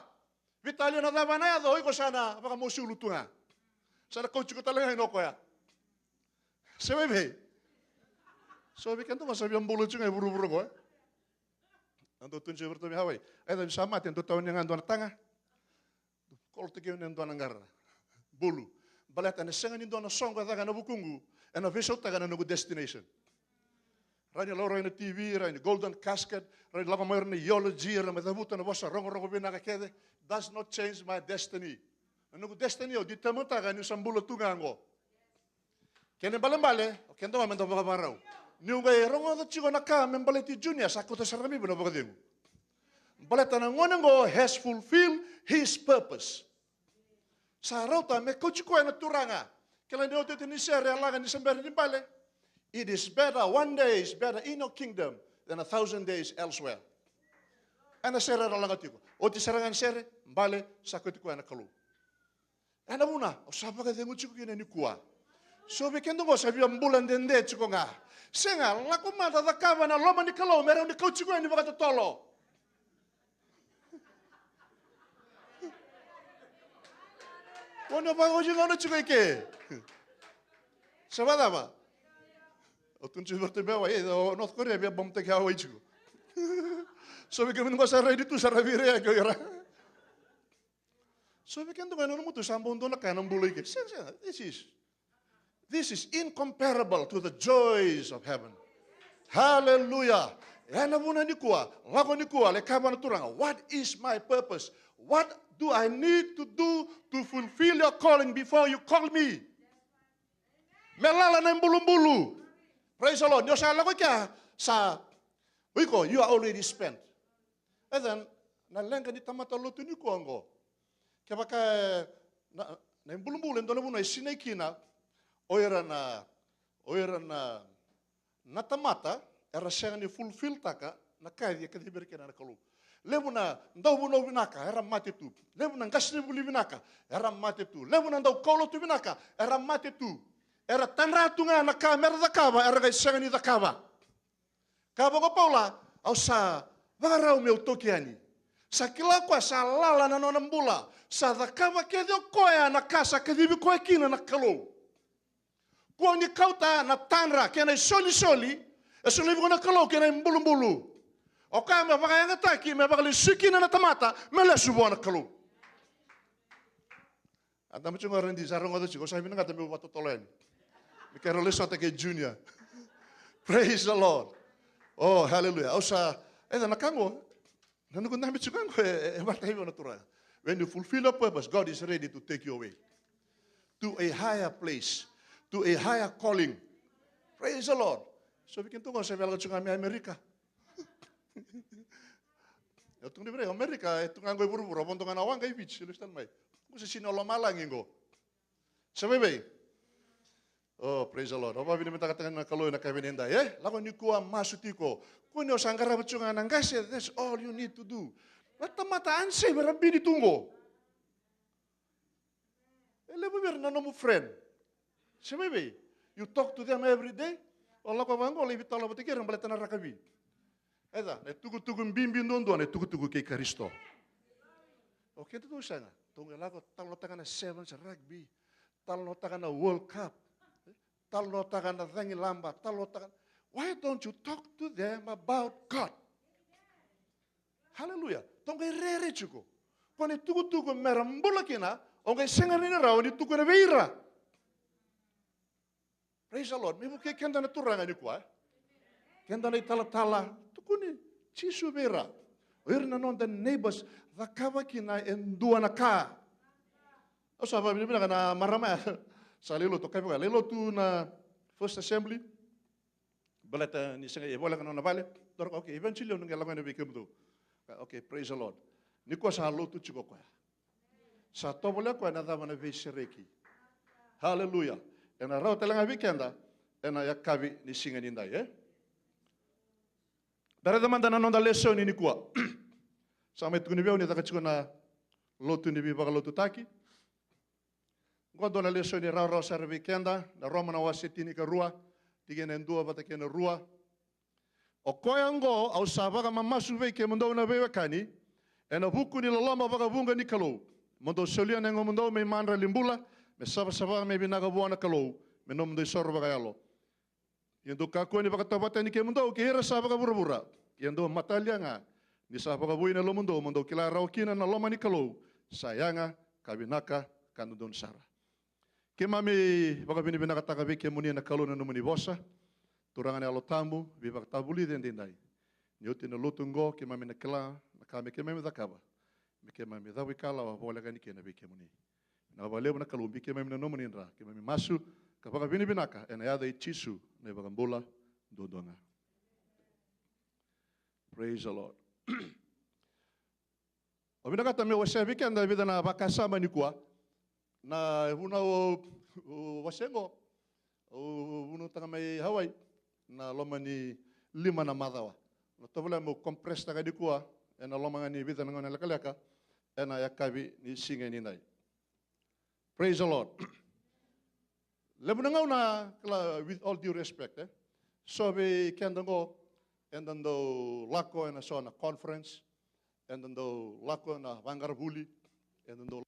Veitalia na cava na yaco, o iko sa na vakamosi ulu tu ga. Sa na kauti iko tale ga i no koya. Se vei vei. So vei keda ga sa via bula tu ga i vuravura qo, e. Na dau tukuni se vei ratou mai Hawaii. Ai, sa mate, dou tawa ni ga dua na taga. Kolotaki au ena dua na qara. Bulu. Baleta ena sega ni dua na soqo e caka ena vukuqu, ena veisautaka na noqu destination. Rawa ni laurai ena T V, rawa ni golden casket, rawa ni lako mai ira na eulogy, era mai cavuta na vosa rogorogo vinaka kece. Does not change my destiny. Na noqu destiny au determinetaka niu sa bula tu ga qo. Kena ibalebale, o keda ga meda vakavakarau. Niu qai rogoca tiko na ka me baleti Junior, sa kauta sara mai vei na vakacegu. Baleta na gone qo has fulfilled his purpose. Sa rauta me kauti koya na Turaga. Kila ni iotioti ni sere e laga ni se bera ni bale. It is better, one day is better in your kingdom than a thousand days elsewhere. Ena sere era laga tiko. Oti sara ga ni sere, bale, sa kauti koya na Kalou. Ena vuna, au sa vakacegu tiko kina nikua. So vei keda qo sa via bula dede tiko ga. Sega, lako mada cakava na loma ni Kalou, me rawa ni kauti koya ni vakatotolo. Kua ni vakaoji gauna tiko i ke. Sa vakacava? Au tukuna tiko vei ratou mai Hawaii, e, o North Korea via bombtaki Hawaii tiko. So vei kemuni qo sa ready tu, sa ra veireaki o ira. So vei keda qo ena nomu tu sa bau dua na ka ena bula i ke. Sega, sega, this is This is incomparable to the joys of heaven. Hallelujah. Ena vuna nikua, lako nikua, lai kaya vua na Turaga, what is my purpose? What do I need to do to fulfill your calling before you call me? Me lala na ibulubulu. Praise the Lord. Ni o sa lako i kea, sa, o iko, you are already spent. And then, na leqa ni tamata lotu nikua oqo. Kevaka e, na, na ibulubulu e dua na vanua e sinai kina o ira na, o ira na, na tamata era sega ni fulfilltaka na kaci e kacivi ira kina na Kalou. Levu na dauvunau vinaka era mate tu. Levu na qasenivuli vinaka era mate tu. Levu na daukaulotu vinaka era mate tu. Era tadra tu ga na ka mera cakava, era qai sega ni cakava. Kaya vaka o Paula, au sa vakarau meu toki yani. Sa kila o koya sa lala na nona bula, sa cakava kece o koya na ka sa kacivi koya kina na Kalou. Kua ni kauta na tadra kei na isolisoli e solia vei iko na Kalou kei na ibulubulu. O koya me vakayagataki, me vakalesui kina na tamata me lesu vua na Kalou. A dabe tiko ga o Radi, sa rogoca tiko, au sa vinakata meu vakatotolo yani. Me keirau lesota kei Junior. Praise the Lord. Oh, hallelujah. Au sa, e, na ka qo, na noqu dabe tiko ga qo, e, e, e vakataki au na Turaga. When you fulfill your purpose, God is ready to take you away to a higher place, to a higher calling. Praise the Lord. So vei keda qo sa via lako tiko ga mai Amerika. Au tukuna vei ira, Amerika e tu ga qo i vuravura, vodo ga na waqa i Viti, lesu tale mai. Qo se sina o lomalagi qo. Sa vei vei? Oh, praise the Lord. Au vakavinavinakataka na Kalou ena yakavi edaidai, e? Lako nikua, masu tiko. Kua ni o sa qarava tiko ga na qase, that's all you need to do. Na tamata unsaved era bini tu qo. E levu vei ira na nomu friend. Se vei vei? You talk to them every day. O lako vaqo, lai veitalanoa vata kei ira baleta na rakavi. E ca, na itukutuku bibi duadua, na itukutuku kei Karisito. O keda tu sega. Tou qai lako talanoataka na sevens, rugby. Talanoataka na World Cup. Talanoataka na cagilaba. Talanoataka. Why don't you talk to them about God? Hallelujah. Tou qai rere tiko. Ko na itukutuku mera bula kina, o qai sega ni rawa ni tukuna vei ira. Praise the Lord. Me vukei keda na Turaga nikua, e? Keda na italatala, tukuni Jisu vei ira. O ira na noda neighbors, cakava kina e dua na ka. Au sa vakavinavinaka na marama ya. Sa lai lotu, kaivi koya, lai lotu na First Assembly. Baleta ni sega, e voleka na nona vale. Dou raica, okay, eventually au na qai lako yani vei kemudou. Okay, praise the Lord. Nikua sa lotu tiko o koya. Sa tovolea o koya na cava? Na veisereki. Hallelujah. Ena rawa tale ga vei keda ena yakavi ni siga nidai, e? Da raica mada na noda lesoni nikua. Sa mai tukuni vei au ni caka tiko na lotu ni veivakalotutaki. Qo dua na lesoni rawarawa sara vei keda, na Roma na wase tinikarua, tikina e dua vata kei na rua. O koya oqo au sa vakamamasu vei kemudou na veiwekani, ena vuku ni loloma vakavuqa ni Kalou, mo dou solia na yagomudou me imadrali bula, me savasava me vinaka vua na Kalou, me nomudou isoro vakayalo. Ia dou kakua ni vakatauvatani kemudou kei ira sa vakavuravura. Ia dou matalia ga, ni sa vakavoui na lomamudou, mo dou kila rawa kina na loma ni Kalou, sa yaga, ka vinaka, ka dodonu sara. Keimami vakavinavinakataka vei kemuni na Kalou na nomuni vosa. Turaga na Yalo Tabu, veivakatavulici edaidai. Ni oti na lotu oqo, keimami na kila na ka me keimami cakava, me keimami cavuikalawa voleka yani kina vei kemuni. Vinaka vakalevu na Kalou, bi keimami na nomuni dra, keimami masu ka vakavinavinaka ena yaca i Jisu na iVakabula duadua ga. Praise the Lord. Au vinakata meu wasea vei keda e vica na vakasama nikua. Na vunau au, au wasea oqo, au vunautaka mai Hawaii na loma ni lima na macawa. Na tovolea meu compress taka nikua ena loma ga ni vica na gauna lekaleka ena yakavi ni siga nidai. Praise the Lord. Levu na gauna, kila, with all due respect, e? So vei keda oqo, eda dau lako ena so na conference, eda dau lako ena vaqaravuli, eda dau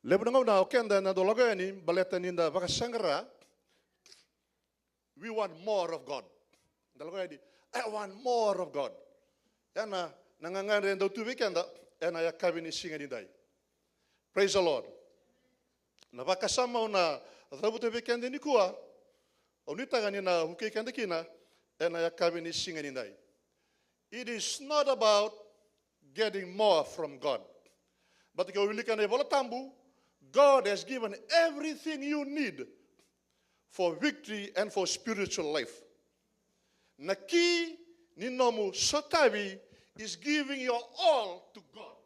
Levu na gauna o keda na dau lako yani baleta ni da vakasaqara. We want more of God. Da lako yani, I want more of God. Ena, na gagadre e dau tu vei keda ena yakavi ni siga nidai. Praise the Lord. Na vakasama au na cavuta vei keda nikua, au nuitaka ni na vukei keda kina ena yakavi ni siga nidai. It is not about getting more from God. But ke o wilika na iVola Tabu, God has given everything you need for victory and for spiritual life. Na ki ni nomu sotavi is giving your all to God.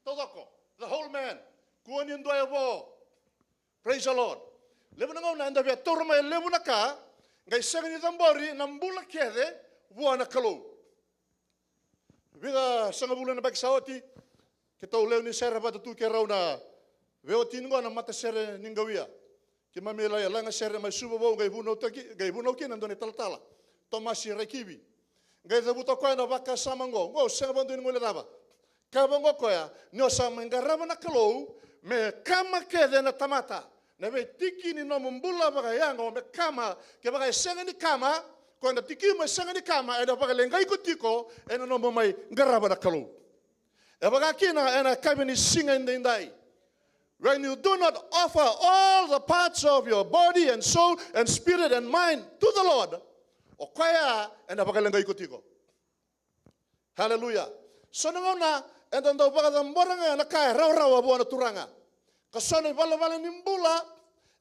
Taucoko, the whole man. Kua ni dua e vo. Praise the Lord. Levu na gauna eda via taura mai e levu na ka, qai sega ni cabori na bula kece vua na Kalou. Vica sagavulu na yabaki sa oti, keitou lewe ni sere vata tu kei rau na veiwatini qo na matasere ni Qawia. Keimami lai laga sere mai Suva Vou, qai vunau taki, qai vunau kina dua na italatala, Tomasi Raikivi. Qai cavuta o koya na vakasama oqo, oqo sega vakadua ni guilecava. Kaya vaqo o koya, ni o sa mai qarava na Kalou, me kama kece na tamata. Na veitiki ni nomu bula vakayago me kama, kevaka e sega ni kama, ko na tiki mo e sega ni kama, ena vakaleqai iko tiko ena nomu mai qarava na Kalou. E vaka kina ena yakavi ni siga edaidai. When you do not offer all the parts of your body and soul and spirit and mind to the Lord, o koya ena vakaleqai iko tiko. Haleluya. So na gauna eda dau vakacabora ga na ka e rawarawa vua na Turaga. Ka so na ivalevale ni bula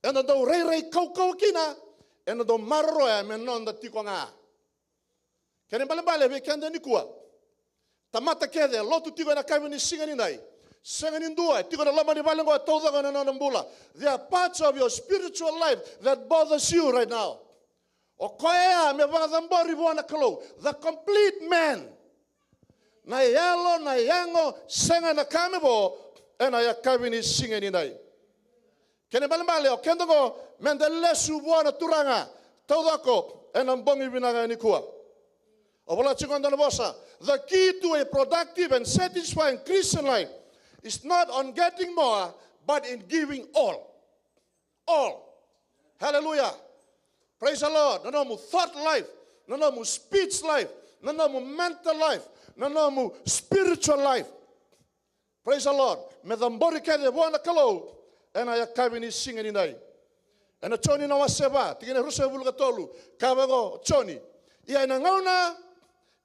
eda dau rairai kaukauwa kina, eda dau maroroya me noda tiko ga. Kena ibalebale vei keda nikua, tamata kece e lotu tiko ena yakavi ni siga nidai, sega ni dua e tiko ena loma ni vale oqo e taucoko ena nona bula. There are parts of your spiritual life that bothers you right now. O koya me vakacabori vua na Kalou, the complete man. Na yalo, na yago, sega na ka me vo ena yakavi ni siga nidai. Kena ibalebale o keda oqo, meda lesu vua na Turaga taucoko ena bogi vinaka nikua. Au vola tiko e dua na vosa, the key to a productive and satisfying Christian life is not on getting more, but in giving all. All. Hallelujah. Praise the Lord. Na nomu thought life, na nomu speech life, na nomu mental life, na nomu spiritual life. Praise the Lord. Me cabori kece vua na Kalou ena yakavi ni siga nidai. Ena Joni na wase va, tikina e ruasagavulu ka tolu, kaya vaqo o Joni: Ia ena gauna,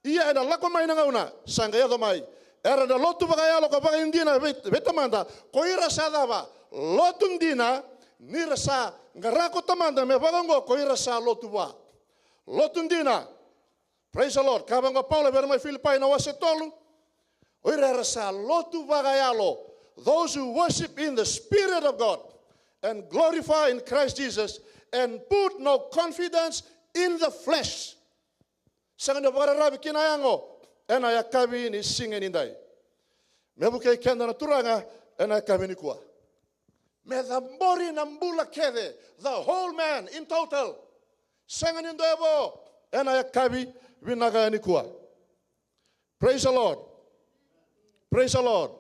ia ena lako mai na gauna sa qai yaco mai, era na lotu vakayalo ka vakaidina vei, vei Tamada, ko ira sa cava? Lotu dina, ni ra sa qara ko Tamada, me vaka oqo ko ira sa lotu vua. Lotu dina. Praise the Lord. Kaya vaqo o Paula vei ira mai Filipai na wase tolu: O ira era sa lotu vakayalo, those who worship in the Spirit of God and glorify in Christ Jesus and put no confidence in the flesh. Sega ni vakararavi ki na yago ena yakavi ni siga nidai. Me vukei keda na Turaga ena yakavi nikua. Me cabori na bula kece, the whole man in total. Sega ni dua e vo ena yakavi vinaka nikua. Praise the Lord. Praise the Lord.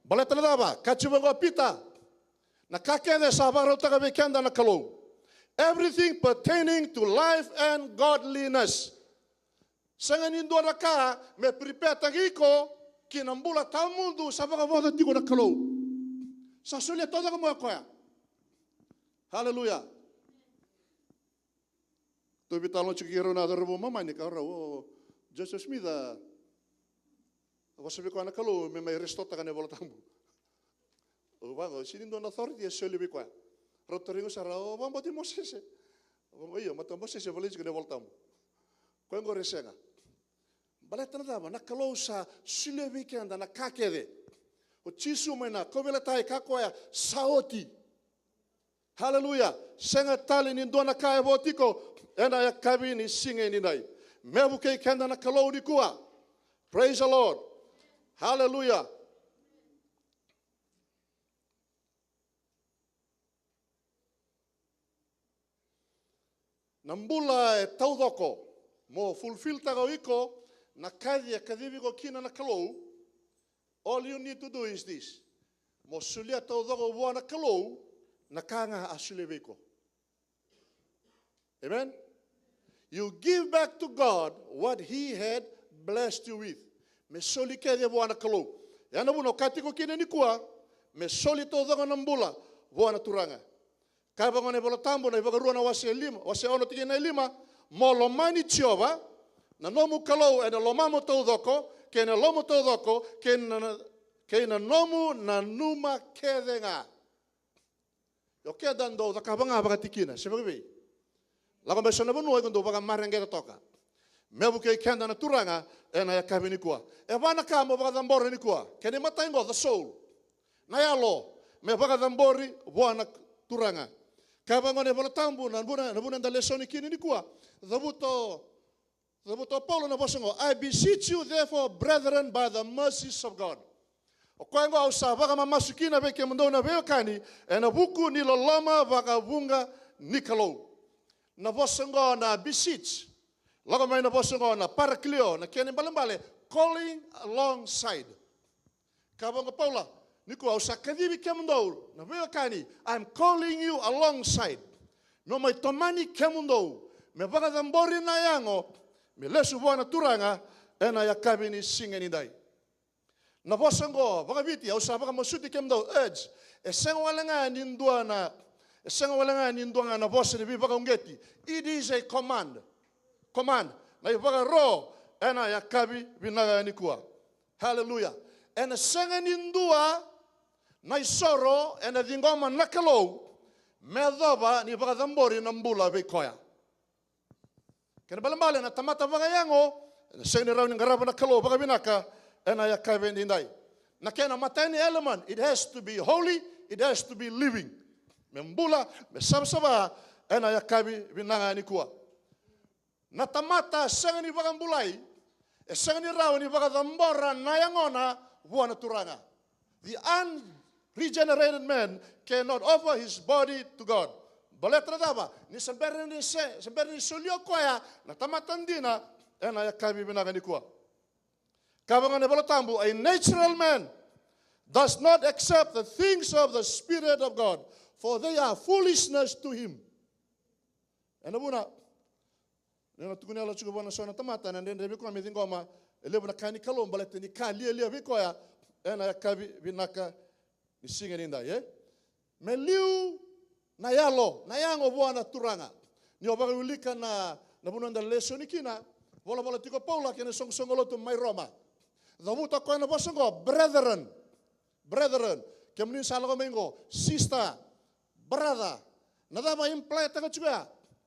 Baleta na cava? Kaya vaqo o Pita: Na ka kece sa vakarautaka vei keda na Kalou. Everything pertaining to life and godliness. Sega ni dua na ka me prepare-taki iko ki na bula tawamudu sa vakavoca tiko na Kalou. Sa solia taucoko mai o koya. Haleluya. Tou veitalanoa tiko kei rau na cauravou mamani, kaya rau, o Joseph Smith a, a vosa vei koya na Kalou me mai restore-taka na iVola Tabu. Au vaqo, sega ni dua na authority e solia vei koya. Rau tarogi au sara, o vakabauti Mosese? Au vaqo, io, mata Mosese e volai tiko na iVola Tabu. Koya qori e sega. Baleta na cava? Na Kalou sa solia vei keda na ka kece. O Jisu mai na kauveilatai, kaya o koya, sa oti. Haleluya. Sega tale ni dua na ka e vo tiko ena yakavi ni siga nidai. Me vukei keda na Kalou nikua. Praise the Lord. Haleluya. Na bula e taucoko, mo fulfill-taka o iko na kaci e kacivi iko kina na Kalou. All you need to do is this. Mo solia taucoko vua na Kalou na ka ga a solia vei iko. Amen. You give back to God what he had blessed you with. Me soli kece vua na Kalou. Ya na vuna o kaya tiko kina nikua, me soli taucoko na bula vua na Turaga. Kaya vaqo na iVola Tabu, na iVakarua na wase lima, wase ono tikina e lima: Mo lomani Jiova na nomu Kalou ena lomamu taucoko, kei na lomamu taucoko, kei na, kei na nomu nanuma kece ga. Io, keda dau cakava ga vakatikina, se vakavei? Lako mai so na vanua iko dau vakamareqeta toka. Me vukei keda na Turaga ena yakavi nikua. E va na ka mo vakacabora nikua. Kena imatai qo, the soul. Na yalo, me vakacabori vua na Turaga. Kaya vaqo na iVola Tabu, na vuna, na vuna eda lesoni kina nikua. Cavuta o, cavuta o Paula na vosa qo: I beseech you therefore, brethren, by the mercies of God. O koya qo au sa vakamamasu kina vei kemudou na veiwekani, ena vuku ni loloma vakavuqa ni Kalou. Na vosa qo na beseech. Lako mai na vosa qo na parakleo, na kena ibalebale, calling alongside. Kaya vaqo o Paula, nikua au sa kacivi kemudou na veiwekani, I'm calling you alongside. Meu mai tomani kemudou, me vakacabori na yago, me lesu vua na Turaga ena yakavi ni siga nidai. Na vosa qo vakaviti, au sa vakamasuti kemudou, urge. E sega wale ga ni dua na, e sega wale ga ni dua ga na vosa ni veivakauqeti. It is a command. Command. Na ivakaro ena yakavi vinaka nikua. Haleluya. Ena sega ni dua na isoro ena ciqoma na Kalou me yacova ni vakacabori na bula vei koya. Kena ibalebale na tamata vakayago ena sega ni rawa ni qarava na Kalou vakavinaka ena yakavi edaidai. Na kena imatai ni element, it has to be holy, it has to be living. Me bula, me savasava ena yakavi vinaka nikua. Na tamata sega ni vakabulai e sega ni rawa ni vakacabora na yagona vua na Turaga. The unregenerated man cannot offer his body to God. Baleta na cava? Ni se bera ni se, se bera ni solia o koya na tamata dina ena yakavi vinaka nikua. Kaya vaka na iVola Tabu, a natural man does not accept the things of the Spirit of God, for they are foolishness to him. Ena vuna, ni na tukuni yalo tiko vua na so na tamata, na dredre vei koya me ciqoma e levu na ka ni Kalou, baleta ni ka lialia vei koya ena yakavi vinaka ni siga ni dai, e? Me liu na yalo, na yago vua na Turaga. Ni o vakawilika na, na vanua da lesoni kina, volavola tiko Paula kei na soqosoqo lotu mai Roma. Cavuta koya na vosa oqo, brethren. Brethren. Kemuni sa lako mai oqo, sister, brother. Na cava e imply taka tiko ya?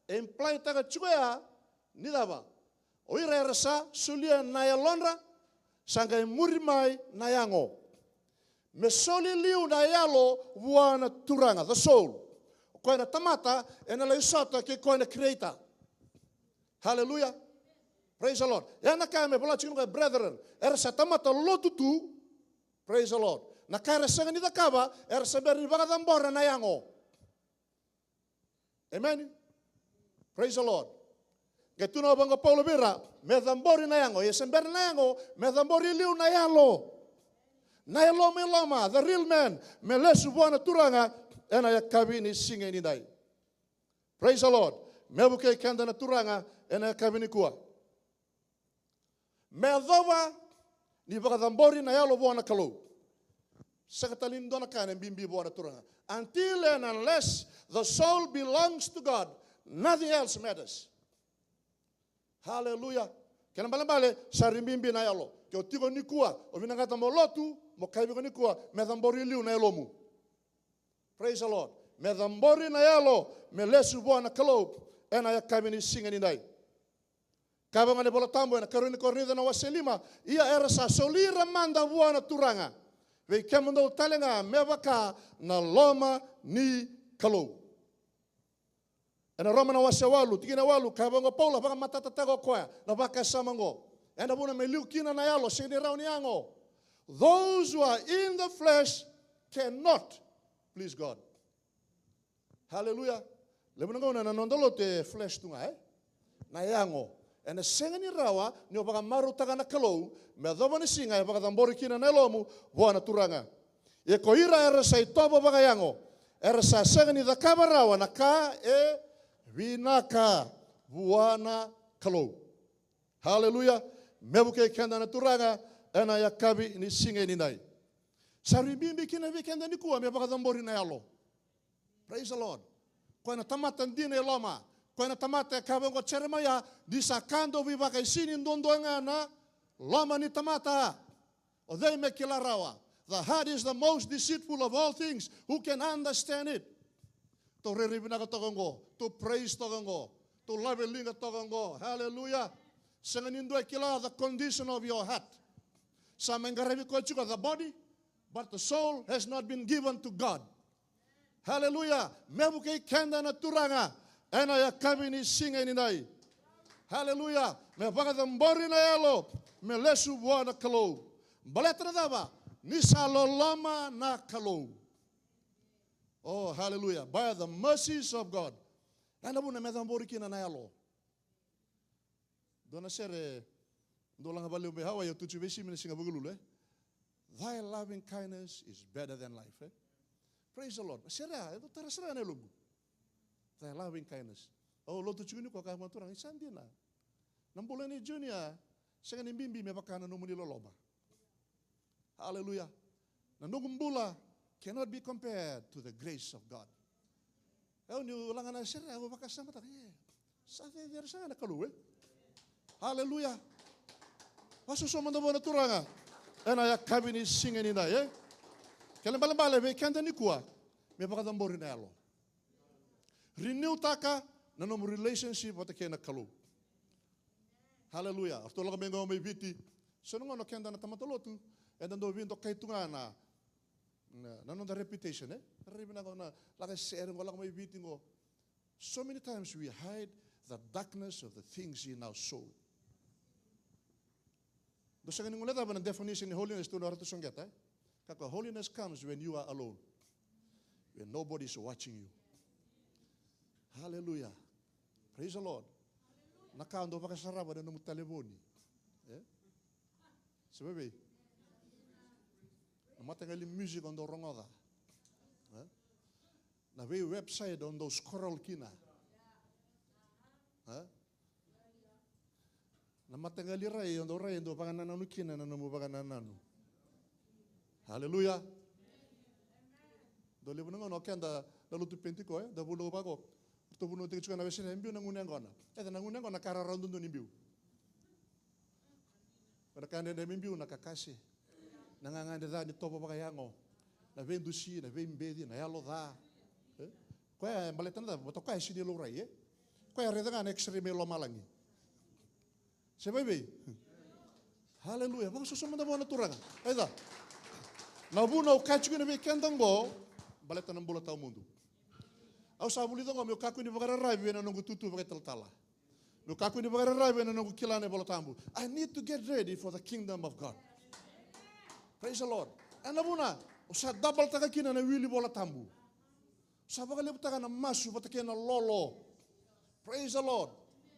E imply taka tiko ya ni cava? O ira era sa solia na yalodra, sa qai muri mai na yago. Me soli liu na yalo vua na Turaga, the soul. O koya na tamata, ena lai sota kei koya na creator. Hallelujah. Praise the Lord. Ya na ka me vola tiko na brethren. Era sa tamata lotu tu. Praise the Lord. Na ka era sega ni cakava, era sa bera ni vakacabora na yago. Amen. Praise the Lord. Qai tukuna vaqo o Paula vei ira, me cabori na yago. Ia se bera na yago, me cabori liu na yalo. Na yalo mai loma, the real man, me lesu vua na Turaga ena yakavi ni siga ni dai. Praise the Lord. Me vukei keda na Turaga ena yakavi nikua. Me yacova ni vakacabori na yalo vua na Kalou, sega tale ni dua na ka ena bibi vua na Turaga. Until and unless the soul belongs to God, nothing else matters. Hallelujah. Kena balebale, sa rui bibi na yalo. Ke o tiko nikua, o vinakata mo lotu, mo kaya vei iko nikua, me cabori liu na yalomu. Praise the Lord. Me cabori na yalo, me lesu vua na Kalou ena yakavi ni siga ni dai. Kaya vaqo na iVola Tabu ena karua ni Korinica na wase lima, ia era sa soli ira mada vua na Turaga. Vei kemudou tale ga me vaka na loma ni Kalou. Ena Roma na wase walu, tikina walu, kaya vaqo o Paula, vakamatatataka o koya na vakasama oqo. Ena vuna me liu kina na yalo, sega ni rawa ni yago. Those who are in the flesh cannot please God. Hallelujah. Levu na gauna na noda lotu e flesh tu ga, e? Na yago. Ena sega ni rawa ni o vakamarautaka na Kalou, me yacova na siga e vakacabori kina na yalomu vua na Turaga. Ia ko ira era sa itovo vakayago, era sa sega ni cakava rawa na ka e vinaka vua na Kalou. Hallelujah. Me vukei keda na Turaga ena yakavi ni siga ni dai. Sa rui bibi kina vei keda nikua me vakacabori na yalo. Praise the Lord. Koya na tamata dina e loma. Koya na tamata e kaya vaqo o Jeremaia, ni sa ka dau veivakaisini duadua ga na loma ni tamata, o cei me kila rawa? The heart is the most deceitful of all things. Who can understand it? Tou rairai vinaka toka oqo, tou praise toka oqo, tou lave liga toka oqo. Hallelujah. Sega ni dua e kila the condition of your heart. Sa mai qaravi koya tiko the body, but the soul has not been given to God. Hallelujah. Me vukei keda na Turaga ena yakavi ni siga ni dai. Hallelujah. Me vakacabori na yalo, me lesu vua na Kalou. Baleta na cava? Ni sa loloma na Kalou. Oh, hallelujah. By the mercies of God. Ena vuna me cabori kina na yalo. Dua na sere, dua laga vale mai Hawaii, au tutu veisimi na siga Vukelulu, e? Thy loving kindness is better than life, e? Praise the Lord. Sere, e dau tara sara na yaloqu. Thy loving kindness. Au lotu tiko nikua, kaya vua na Turaga, isa dina. Na bula nei Junior, sega ni bibi me vaka na nomuni loloma. Hallelujah. Na noqu bula cannot be compared to the grace of God. Au niu laga na sere, au vakasamataka, e, sa cecere sara ga na Kalou, e? Hallelujah. Vakasoso mada vua na Turaga ena yakavi ni siga ni dai, e? Kena ibalebale vei keda nikua, me vakacabori na yalo. Renew-taka na nomu relationship vata kei na Kalou. Hallelujah. O ratou lako mai qo mai Viti. So na gauna keda na tamata lotu, eda dau veidokai tu ga na, na, na noda reputation, e? Rairai vinaka qo na lako e sere qo, lako mai Viti qo. So many times we hide the darkness of the things in our soul. Dou sega ni guilecava na definition ni holiness tu na Ratu Soqeta, e? Kaya o koya, holiness comes when you are alone, when nobody is watching you. Hallelujah. Praise the Lord. Na ka dou vakasarava na nomu talevoni. E? Se vevei? Na mataqali music o dau rogoca. E? Na vei website o dau scroll kina. E? Na mataqali rai o dau rai, o dau vakanananu kina na nomu vakanananu. Haleluya. Dau levu na gauna o keda na lotu Penitiko, e, da vunau vaqo. Ratou vunau tiko na Wesele, e biu na gunu yaqona. E, na gunu yaqona ka rawarawa duadua ni biu. Na ka dredre me biu na kakase. Na gagadre ca ni tovo vakayago. Na veidusi, na veibeci, na yalo ca. E? Koya e baleta na ca, baleta koya e sega ni laurai, e? Koya e raica ga na X-ray mai lomalagi. Se vaivei. Haleluya. Vakasoso mada vua na Turaga. Aica. Na vuna au kaya tiko kina vei keda oqo, baleta na bula tawamudu. Au sa vulica oqo meu kakua ni vakararavi ena noqu tutu vakaitalatala. Meu kakua ni vakararavi ena noqu kila na iVola Tabu. I need to get ready for the kingdom of God. Praise the Lord. Ena vuna, au sa dabaletaka kina na wili Vola Tabu. Sa vakalevutaka na masu vata kei na lolo. Praise the Lord.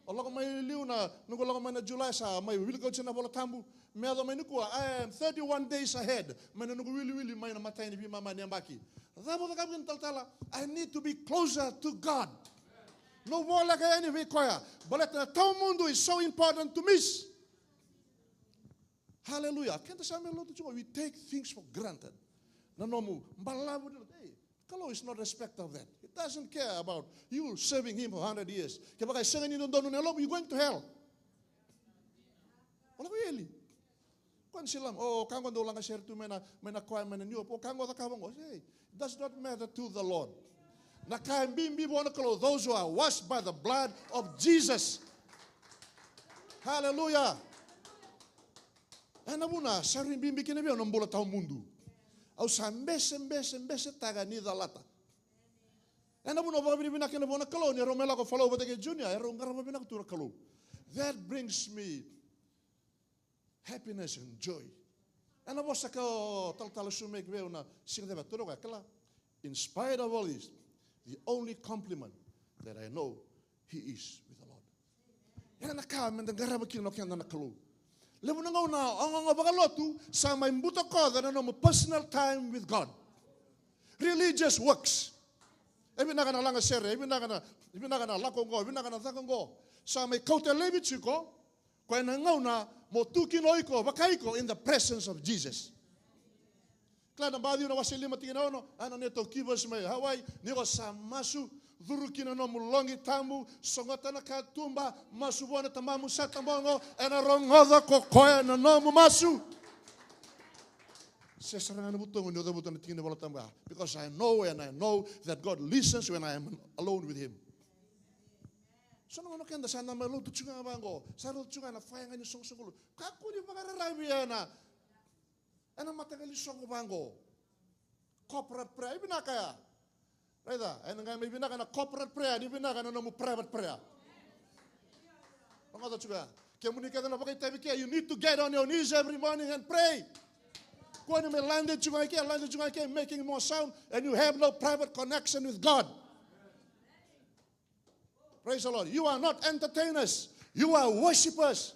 Au lako mai liu na, noqu lako mai na July sa mai wilika oti na Vola Tabu. Me yaco mai nikua, I am thirty-one days ahead. Mai na noqu wiliwili mai na matai ni veimama ni yabaki. Cava au cakava kina talatala? I need to be closer to God. Noqu voleka yani vei koya. Baleta na tawamudu is so important to miss. Hallelujah. Keda sa mai lotu tiko, we take things for granted. Na nomu balavu ni lotu. Hey, Kalou is not respect of that. He doesn't care about you serving him for hundred years. Kevaka e sega ni dodonu na yalomu, you going to hell. Wala ko eli. Ko ni silam, o ka qo dau laga sere tu mai na, mai na koya, mai na niu, o ka qo cakava qo. Hey, it does not matter to the Lord. Na ka e bibi vua na Kalou, those who are washed by the blood of Jesus. Hallelujah. Ena vuna, sa rui bibi kina vei au na bula tawamudu. Au sa bese, bese, besetaka ni calata. Ena vuna, au vakavinavinaka kina vua na Kalou, ni rau mai lako folau vata kei Junior, e rau qarava vinaka tu na Kalou. That brings me happiness and joy. Ena vosa ka o talatala Sumeki vei au na siga cava, tukuna o koya, kila, in spite of all this, the only compliment that I know, he is with the Lord. Ia na ka meda qarava kina o keda na Kalou. Levu na gauna o gauna vakalotu sa mai butakoca na nomu personal time with God. Religious works. E vinaka na laga sere, e vinaka na, e vinaka na lako qo, e vinaka na caka qo. Sa mai kauta laivi tiko, koya na gauna mo tu kina o iko, vaka iko in the presence of Jesus. Kila na Maciu na wase lima tikina ono, a na neitou kivas mai Hawaii, ni ko sa masu, curu ki na nomu loqi tabu, sogota na katuba, masu vua na tamamu sa tabogo, ena rogoca ko koya na nomu masu. Se sara ga na vutoqu ni o cavuta na tikina ni Vola Tabu ya, because I know and I know that God listens when I am alone with him. So na gauna keda sa na mai lotu tiko ga vaqo, sa lotu tiko ga na faya ga ni soqosoqo lotu. Kakua ni vakararavi ena, ena mataqali soqo vaqo. Corporate prayer, e vinaka ya. Raica, ena qai mai vinaka na corporate prayer, ni vinaka na nomu private prayer. Rogoca tiko ya. Kemuni kece na vakaitavi ke, you need to get on your knees every morning and pray. Kua ni mai lade tiko ga ke, lade tiko ga ke, making more sound, and you have no private connection with God. Praise the Lord. You are not entertainers. You are worshippers.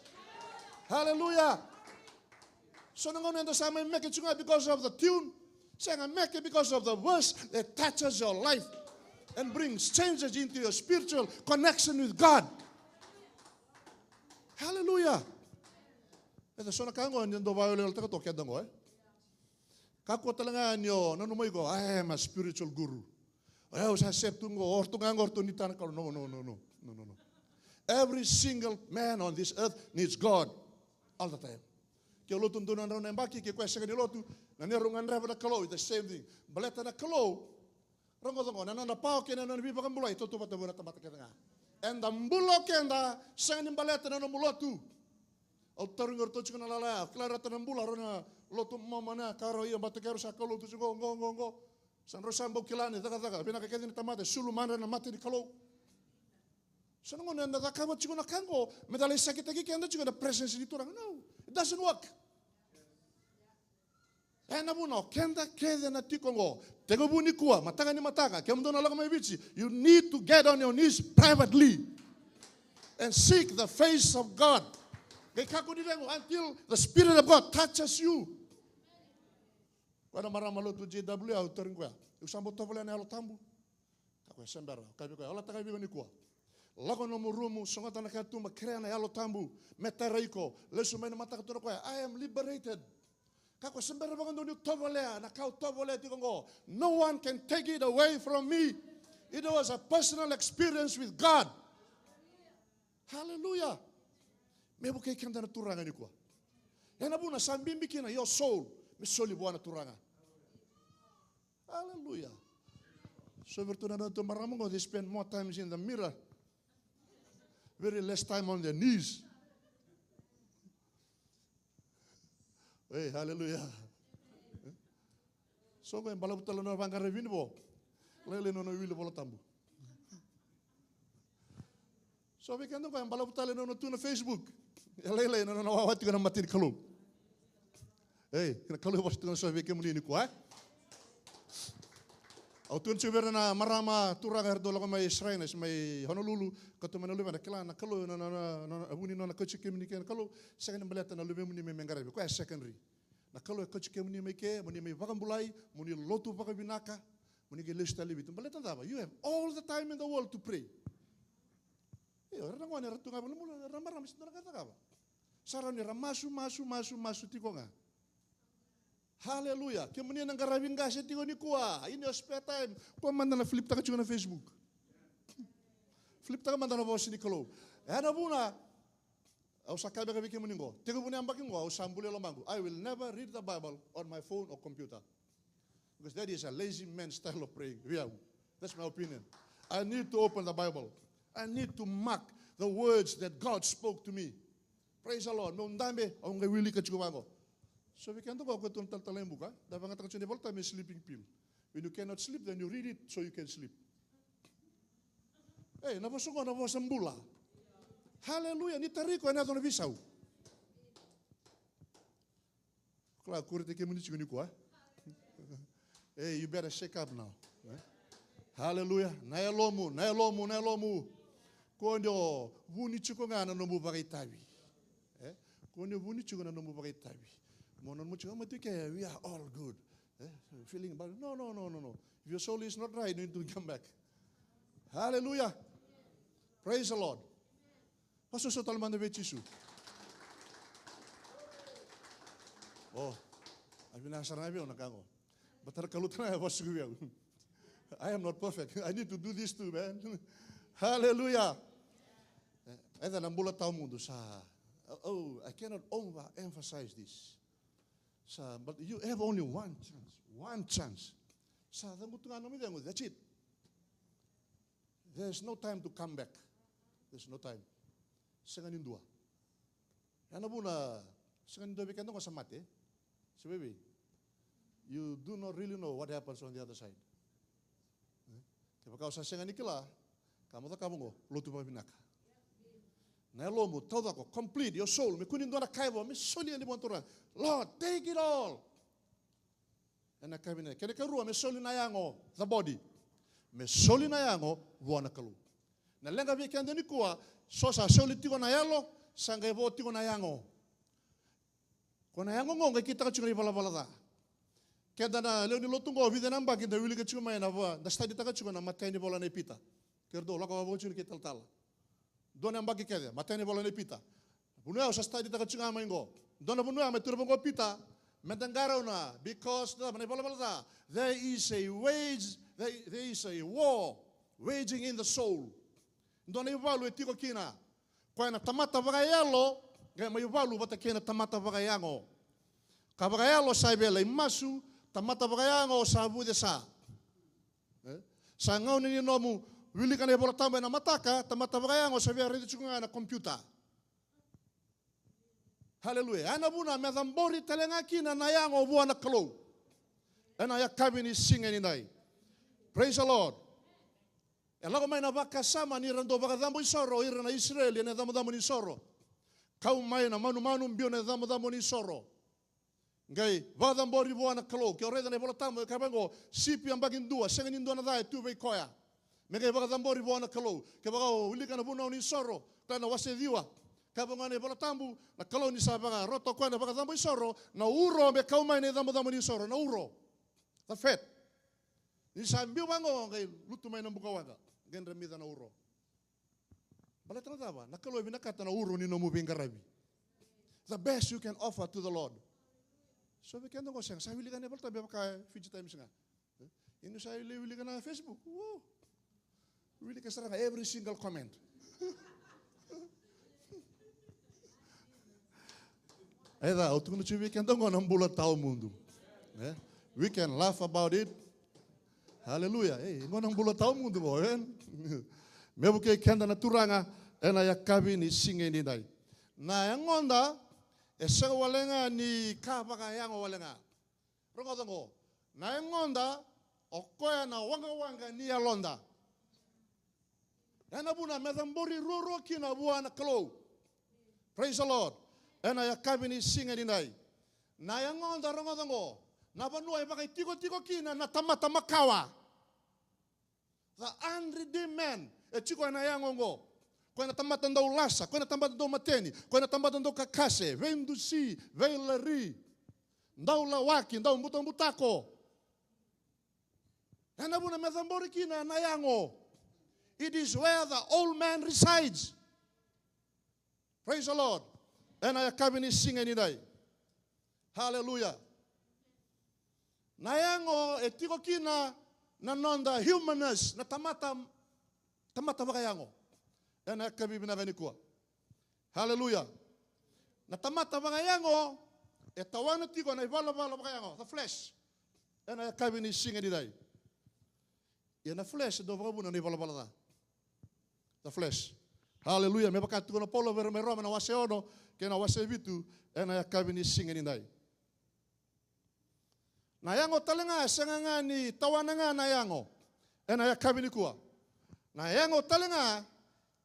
Hallelujah. So na gauna eda sa mai meke tiko ga because of the tune. Sega, meke because of the verse that touches your life and brings changes into your spiritual connection with God. Hallelujah. Eda so na ka qo ni dau vakaweleweletaka toka keda qo, e? Kakua tale ga ni o nanuma iko, I am a spiritual guru. O yau sa set tu qo, o ratou ga qo, o ratou ni tana Kalou. No, no, no, no, no, no, no. Every single man on this earth needs God all the time. Ke o lotu dua na drau na yabaki, ke koya sega ni lotu, na neirau gadreva na Kalou, it's the same thing. Baleta na Kalou, rogoca qo, na nona pawa kei na nona veivakabulai, e tautauvata vua na tamata kece ga. Eda bula o keda, sega ni baleta na nomu lotu. Au tarogi iratou tiko na lala ya, kila rata na bula, rau na lotu mamana, ka rau ia, bata keirau sa kaulotu tiko, qo, qo, qo. Sa drau sa bau kila ni cakacaka vinaka kece ni tamata, e sulu madra na mata ni Kalou. Sa na gauna eda cakava tiko na ka qo, me da lai sakitaki keda tiko na presence ni Turaga. No, it doesn't work. E na vuna o keda kece na tiko qo, tekivu nikua, mataka ni mataka, kemudou na lako mai Viti, you need to get on your knees privately and seek the face of God. Qai kakua ni cegu until the Spirit of God touches you. O na marama lotu J W, au tarogi koya, iko sa bau tovolea na Yalo Tabu? Ka koya, se bera. Kaya vei koya, o lataka vei iko nikua. Lako nomu rumu, sogota na katuba, kerea na Yalo Tabu me tara iko. Lesu mai na mataka, tukuna o koya, I am liberated. Ka koya, se bera vakadua niu tovolea na ka au tovolea tiko oqo. No one can take it away from me. It was a personal experience with God. Hallelujah. Me vukei keda na Turaga nikua. Ena vuna sa bibi kina your soul me soli vua na Turaga. Hallelujah. So vei iratou na noda marama oqo, they spend more times in the mirror, very less time on their knees. Hey, hallelujah. So qo e balavu tale na nona vaqara vinivo. Lailai na nona wili Vola Tabu. So vei keda qo e balavu tale na nona tu na Facebook. E lailai na nona wawa tiko na mata ni Kalou. Ei, na Kalou e vosa tiko na so vei kemuni nikua, e? Au tukuna tiko vei ira na marama turaga era dau lako mai Shrine, mai Honolulu, ka tu mai na luvena, kila na Kalou, na, na, na, na, na vu ni nona kauti kemuni kei na Kalou, sega ni baleta na luvemuni me, me qaravi. Koya e secondary. Na Kalou e kauti kemuni mai ke, mo ni mai vakabulai, mo ni lotu vakavinaka, mo ni qai lesu tale i Viti. Baleta na cava? You have all the time in the world to pray. Io, era na gone era tu ga vakalumalumu, era na marama, sega ni dua na ka era cakava. Sa rawa ni ra masu, masu, masu, masu tiko ga. Haleluya. Kemuni na qaravi qase tiko nikua, in your spare time, kua mada na flip-taka tiko na Facebook. Flip-taka mada na vosa ni Kalou. E na vuna, au sa kaya beka vei kemuni qo, tekivu ni yabaki qo, au sa bulia lomaqu. I will never read the Bible on my phone or computer. Because that is a lazy man style of praying. Vei au. That's my opinion. I need to open the Bible. I need to mark the words that God spoke to me. Praise the Lord. Meu dabe, au qai wilika tiko vaqo. So vei keda qo, ko tu na talatala i buka, da vagataka tiko na iVolatabu me sleeping pill. When you cannot sleep, then you read it so you can sleep. Ei, na vosa qo na vosa bula. Haleluya. Ni tara iko ena yaco na veisau. Kila, kurite kemuni tiko nikua, e? Hey, you better shake up now, e? Haleluya. Na yalomu, na yalomu, na yalomu. Ko ni o vuni tiko ga na nomu vakaitavi. E? Ko ni o vuni tiko na nomu vakaitavi. Mo nanuma tiko, "Matu ke, we are all good." E? Feeling bad. No, no, no, no, no. If your soul is not right, you need to come back. Haleluya. Praise the Lord. Vakasoso tale mada vei Jisu. O, a vinaka sara ga vei au na ka qo. Baleta na Kalou tale ga e vakasuka vei au. I am not perfect. I need to do this too, man. Hallelujah. E, eda na bula tawamudu sa. Oh, I cannot overemphasize this. Sa, but you have only one chance. One chance. Sa cegu tu ga nomu icegu, that's it. There's no time to come back. There's no time. Sega ni dua. Ya na vuna, sega ni dua vei keda qo sa mate. Se vei vei. You do not really know what happens on the other side. E? Kevaka o sa sega ni kila, ka mo cakava qo, lotu vakavinaka. Na yalomu, taucoko, complete your soul. Me kua ni dua na ka e vo, me soli yani vua na Turaga. Lord, take it all. Ena ka vinaka. Kena karua, me soli na yago, the body. Me soli na yago vua na Kalou. Na leqa vei keda nikua, so sa soli tiko na yalo, sa qai vo tiko na yago. Ko na yago qo qai kitaka tiko na ivalavala ca. Keda na lewe ni lotu qo, vica na yabaki da wilika tiko mai na va, da study taka tiko na matai ni vola nei Pita. Kei iratou lako vava tiko ni kei talatala. Dua na yabaki kece, matai ni vola nei Pita. Vanua au sa study taka tiko ga mai qo. Dua na vanua me tukuna vaqo o Pita, meda qarauna, because na, na ivalavala ca, there is a wage, there, there is a war waging in the soul. Dua na ivalu e tiko kina. Koya na tamata vakayalo, qai mai valu vata kei na tamata vakayago. Ka vakayalo sa via lai masu, tamata vakayago sa vucesa. E? Sa gauna ni nomu wilika na iVolatabu ena mataka, tamata vakayago sa via raica tiko ga ena computer. Haleluya. Ya na vuna me cabori tale ga kina na yago vua na Kalou ena yakavi ni siga nidai. Praise the Lord. E lako mai na vakasama ni ra dau vakacabo isoro o ira na Isireli ena icabocabo ni soro. Kau mai na manumanu, biu na icabocabo ni soro. Qai vakacabori vua na Kalou. Ke o raica na iVolatabu, e kaya vaqo, sipi yabaki dua, sega ni dua na ca e tu vei koya. Me qai vakacabori vua na Kalou. Kevaka o wilika na Vunau ni Soro, kila na wase ciwa. Kaya vaqo na iVolatabu, na Kalou ni sa vakarota o koya na vakacabo isoro, na uro me kau mai na icabocabo ni soro, na uro. The fat. Ni sa biu vaqo, qai lutu mai na bukawaqa, qai dramica na uro. Baleta na cava? Na Kalou e vinakata na uro ni nomu veiqaravi. The best you can offer to the Lord. So vei keda qo sega, sa wilika na iVolatabu me vaka Fiji Times ga. Ia ni sa lai wilika na Facebook. Wo. Wilika sara ga every single comment. Eda, au tukuna tiko vei keda qo na bula tawamudu. E? We can laugh about it. Hallelujah. Ei, qo na bula tawamudu qo, amen. Me vukei keda na Turaga ena yakavi ni siga edaidai. Na yagoda e sega wale ga ni ka vakayago wale ga. Rogoca qo. Na yagoda o koya na waqawaqa ni yaloda. Ena vuna me cabori ruarua kina vua na Kalou. Praise the Lord. Ena yakavi ni siga edaidai. Na yagoda, rogoca qo, na vanua e vakaitikotiko kina na tamata makawa. The unredeemed man. E tiko ena yago qo. Koya na tamata dau lasa, koya na tamata dau mateni, koya na tamata dau kakase, veidusi, veilari, dau lawaki, dau butabutako. Ena vuna me cabori kina na yago. It is where the old man resides. Praise the Lord. Ena yakavi ni siga edaidai. Hallelujah. Na yago e tiko kina na noda humanness, na tamata, tamata vakayago. Ena yakavi vinaka nikua. Hallelujah. Na tamata vakayago e tawana tiko na ivalavala vakayago, the flesh. Ena yakavi ni siga edaidai. Ia na flesh e dau vakavuna na ivalavala ca. The flesh. Hallelujah. Me vaka tukuna o Paula vei ira mai Roma na wase ono kei na wase vitu, ena yakavi ni siga edaidai. Na yago tale ga e sega ga ni tawana ga na yago ena yakavi nikua. Na yago tale ga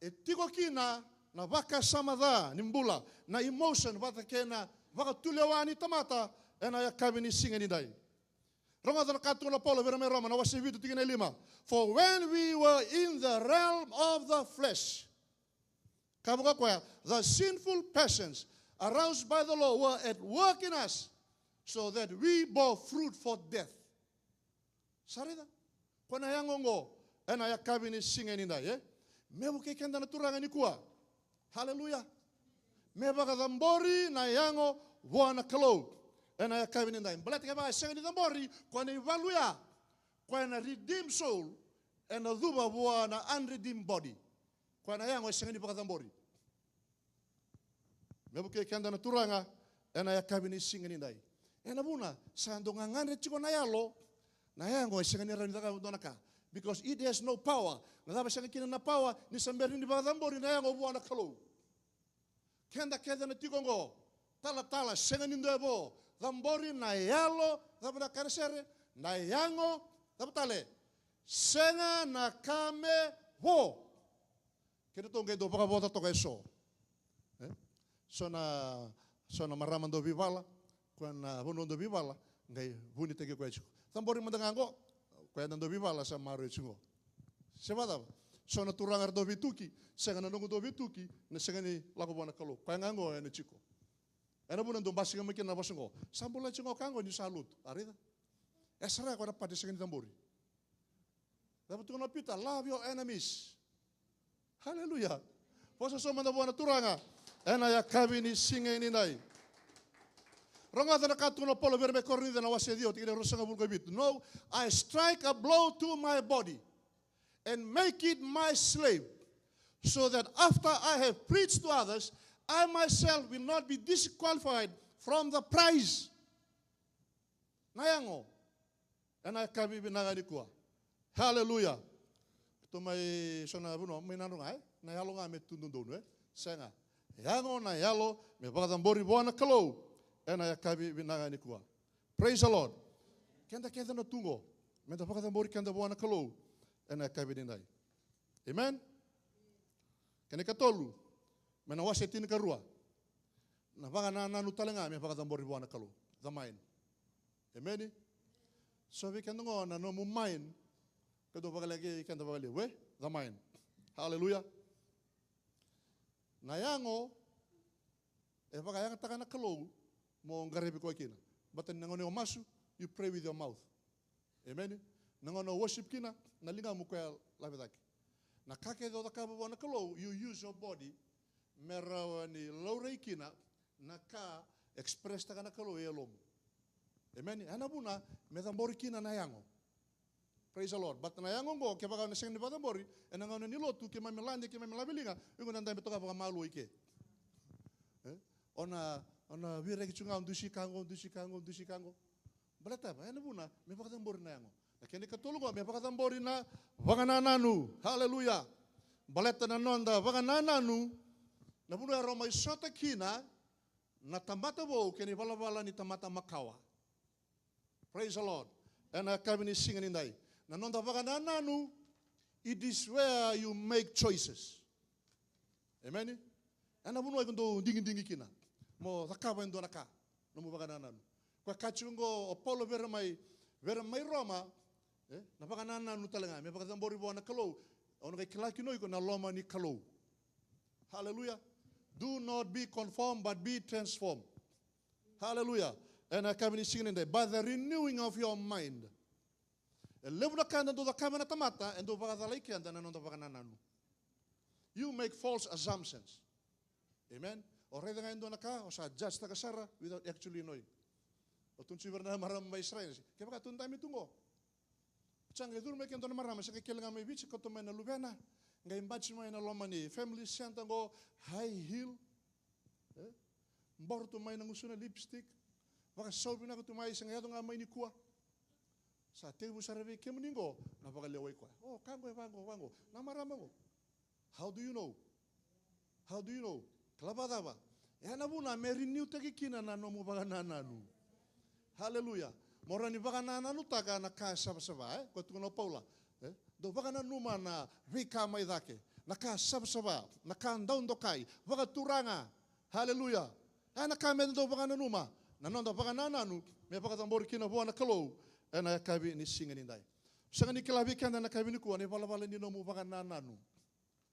e tiko kina na vakasama ca ni bula, na emotion vata kei na vakatulewa ni tamata ena yakavi ni siga edaidai. Rogoca na ka tukuna o Paula vei ira mai Roma na wase vitu tikina e lima. For when we were in the realm of the flesh, ka vaka koya, the sinful passions aroused by the law were at work in us, so that we bore fruit for death. Sa raica? Koya na yago oqo ena yakavi ni siga edaidai, e? Me vukei keda na Turaga nikua. Haleluya. Me vakacabori na yago vua na Kalou ena yakavi edaidai. Baleta kevaka e sega ni cabori, koya na ivalu ya, koya na redeemed soul, ena cuva vua na unredeemed body. Koya na yago e sega ni vakacabori. Me vukei keda na Turaga ena yakavi ni siga edaidai. Ena vuna sa dau gagadre tiko na yalo, na yago e sega ni rawa ni cakava e dua na ka. Because it has no power. Na cava e sega kina na power? Ni sa bera ni vakacabori na yago vua na Kalou. Keda kece na tiko oqo, talatala, sega ni dua e vo. Cabori na yalo, cava na ka na sere, na yago, cava tale? Sega na ka me vo. Kedatou qai dau vakavoca toka eso. E? So na, so na marama dau veivala, koya na vanua dau veivala, qai vunitaki koya tiko. Cabori mada ga qo, koya na dau veivala sa maroroi tiko. Se vakacava? So na turaga era dau veituki, sega na noqu dau veituki, na sega ni lako vua na Kalou. Koya ga qo ena tiko. Ena vuna dau basika mai kina na vosa qo. Sa bula tiko ga o ka qo ni sa lotu. A raica? E sara koya na pati sega ni cabori. Cava tukuna o Pita? Love your enemies. Haleluya. Vosa so mada vua na Turaga ena yakavi ni siga edaidai. Rogoca na ka tukuna o Paula vei ira mai Korinica na wase ciwa, tikina e ruasagavulu ka vitu. No, I strike a blow to my body and make it my slave, so that after I have preached to others, I myself will not be disqualified from the prize. Na yago ena yakavi vinaka nikua. Haleluya. Tou mai so na vanua mai Nadroga, e? Na yalo ga me tu dodonu, e? Sega. Yago na yalo me vakacabori vua na Kalou ena yakavi vinaka nikua. Praise the Lord. Keda kece na tu qo, meda vakacabori keda vua na Kalou ena yakavi edaidai. Amen. Kena ikatolu, mai na wase tinikarua. Na vakanananu tale ga me vakacabori vua na Kalou. The mind. Emeni? So vei keda qo na nomu mind, keda vakaleke, keda vakalevu, e? The mind. Haleluya. Na yago e vakayagataka na Kalou mo qaravi koya kina. Baleta ni na gauna o masu, you pray with your mouth. Emeni. Na gauna o worship kina, na ligamu koya lave cake. Na ka kece o cakava vua na Kalou, you use your body me rawa ni laurai kina na ka express taka na Kalou e yalomu. Emeni. Ena vuna me cabori kina na yago. Praise the Lord. But na yago oqo, kevaka na sega ni vakacabori ena gauna ni lotu, keimami lade, keimami laveliga, iko na dabe toka vakamalua i ke. E? O na, o na viraki tu ga, o dusi ka qo, dusi ka qo, dusi ka qo. Baleta va, ena vuna me vakacabori na yago. Na kena ikatolu qo, me vakacabori na vakanananu. Haleluya. Baleta na noda vakanananu, na vanua e rau mai sota kina na tamata vou kei na ivalavala ni tamata makawa. Praise the Lord. Ena yakavi ni siga nidai, na noda vakanananu, it is where you make choices. Emeni. Ena vanua iko dau digidigi kina mo cakava e dua na ka, nomu vakanananu. Koya ka tiko oqo o Paula vei ira mai, vei ira mai Roma, e, na vakanananu tale ga me vakacabori vua na Kalou. Au na qai kila kina o iko na loma ni Kalou. Haleluya. Do not be conformed, but be transformed. Haleluya. Ena yakavi ni siga nidai, by the renewing of your mind. E levu na ka eda dau cakava na tamata e dau vakacalai keda na noda vakanananu. You make false assumptions. Amen. O raica ga e dua na ka, o sa judge taka sara without actually knowing. O tukuna tu vei ira na marama mai Israel, kevaka tu dami tu qo. Sa qai curu mai ke dua na marama, sa qai kele ga mai Viti, kauta mai na luvena, qai baci mai na loma ni family center qo, high heel. E? Boro tu mai na gusuna, lipstick. Vakasau vinaka tu mai, sa qai yaco ga mai nikua. Sa tekivu sara vei kemuni qo na vakalewai koya. O, ka qo e vaqo, vaqo. Na marama qo. How do you know? How do you know? Kila vakacava? Ena vuna me renew taki kina na nomu vakanananu. Haleluya. Mo rawa ni vakanananutaka na ka savasava, e? Koya tukuna o Paula. E? Dou vakananuma na veika mai cake, na ka savasava, na ka dau dokai, vakaturaga. Haleluya. E na ka me dou vakananuma. Na noda vakanananu me vakacabori kina vua na Kalou ena yakavi ni siga nidai. Sega ni kila vei keda ena yakavi nikua na ivalavala ni nomu vakanananu.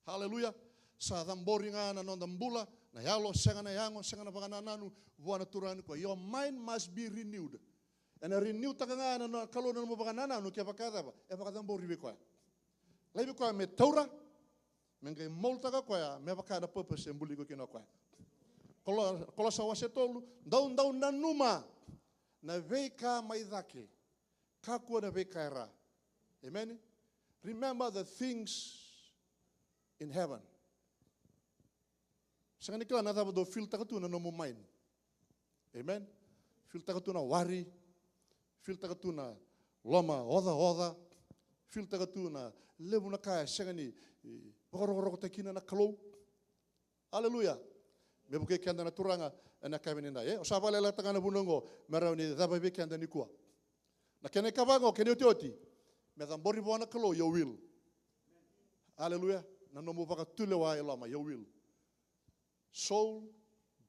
Haleluya. Sa cabori ga na noda bula, na yalo, sega na yago, sega na vakanananu vua na Turaga nikua. Your mind must be renewed. Ena renew taka ga na, na Kalou na nomu vakanananu, kevaka e cava, e vakacabori vei koya. Laivi koya me taura, me qai mold taka koya me vaka na purpose e buli iko kina o koya. Kolo-, Kolosa wase tolu, dou, dou nanuma na veika mai cake, kakua na veika e ra. Amen. Remember the things in heaven. Sega ni kila na cava dou feel taka tu na nomu mind. Amen. Feel taka tu na worry. Feel taka tu na loma ocaoca. Feel taka tu na levu na ka e sega ni, e, vakarokorokotaki kina na Kalou. Aleluya. Me vukei keda na Turaga ena yakavi nidai, e? O sa vakaleletaka na vuna oqo me rawa ni cava vei keda nikua. Na kena ikava oqo, kena iotioti, me cabori vua na Kalou your will. Aleluya. Na nomu vakatulewa e loma, your will. Soul,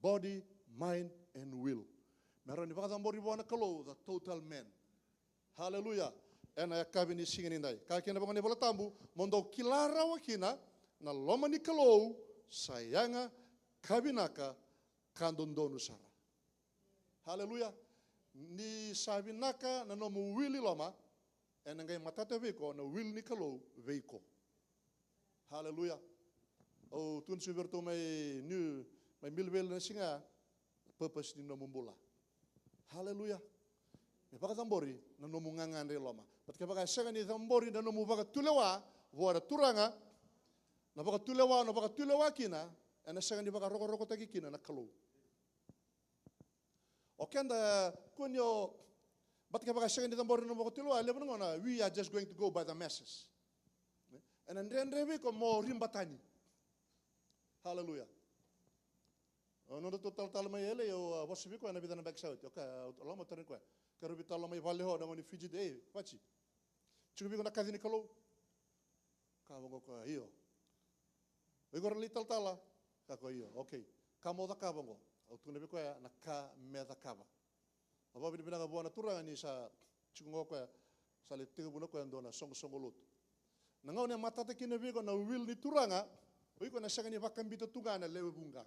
body, mind, and will. Me rawa ni vakacabori vua na Kalou the total man. Haleluya. Ena yakavi ni siga nidai, kaya kina vaka na iVola Tabu, mo dou kila rawa kina na loma ni Kalou sa yaga, ka vinaka, ka dodonu sara. Haleluya. Ni sa vinaka na nomu will i loma, ena qai matata vei iko na will ni Kalou vei iko. Haleluya. Au tukuna tiko vei iratou mai New, mai Millvale na siga, purpose ni nomu bula. Haleluya. Me vakacabori na nomu gagadre e loma. But kevaka e sega ni cabori na nomu vakatulewa vua na Turaga, na vakatulewa, na vakatulewa kina, ena sega ni vakarokorokotaki kina na Kalou. O keda, kua ni o, but kevaka e sega ni cabori na nomu vakatulewa, e levu na gauna we are just going to go by the masses. Ena dredre vei iko mo riba tani. Haleluya. O nodratou talatala mai L A, au a vosa vei koya na vica na yabaki sa oti. Okay, au lako mai, tarogi koya. Keirau veitalanoa mai vale, o na gone Fiji de, ei, Faji, tiko vei iko na kaci ni Kalou? Kaya vaqo o koya, io. O iko na lai talatala? Kaya o koya, io. Okay. Ka mo cakava oqo. Au tukuna vei koya na ka me cakava. Au vakavinavinaka vua na Turaga ni sa tiko ga o koya, sa lai tekivuna o koya e dua na soqosoqo lotu. Na gauna e matata kina vei iko na will ni Turaga, o iko na sega ni vakabita tu ga na lewe vuqa.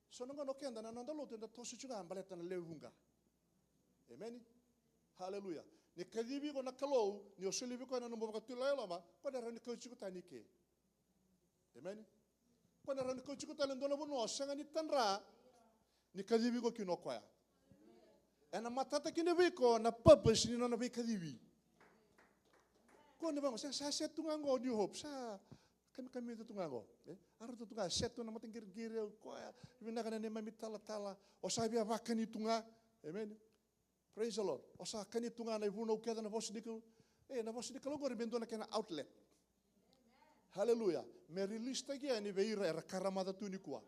So na gauna o keda na noda lotu eda toso tiko ga baleta na lewe vuqa. Emeni. Haleluya. Ni kacivi iko na Kalou, ni o soli vei koya na nomu vakatulewa e loma, ko na rawa ni kauti iko tani i ke. Emeni? Ko na rawa ni kauti iko tale e dua na vanua o sega ni tadra ni kacivi iko kina o koya. Ena matata kina vei iko na purpose ni nona veikacivi. Ko ni vaqo, sa, sa set tu ga qo New Hope, sa kamikamica tu ga qo. E? A rauta tu ga, set tu na mataqiriqiri, o koya, vinaka na neimami talatala, o sa via vakani tu ga. Emeni? Praise the Lord. O sa kani tu ga na ivunau kece na vosa ni Kalou. E, na vosa ni Kalou qori me dua na kena outlet. Hallelujah. Me release taki yani vei ira era karamaca tu nikua.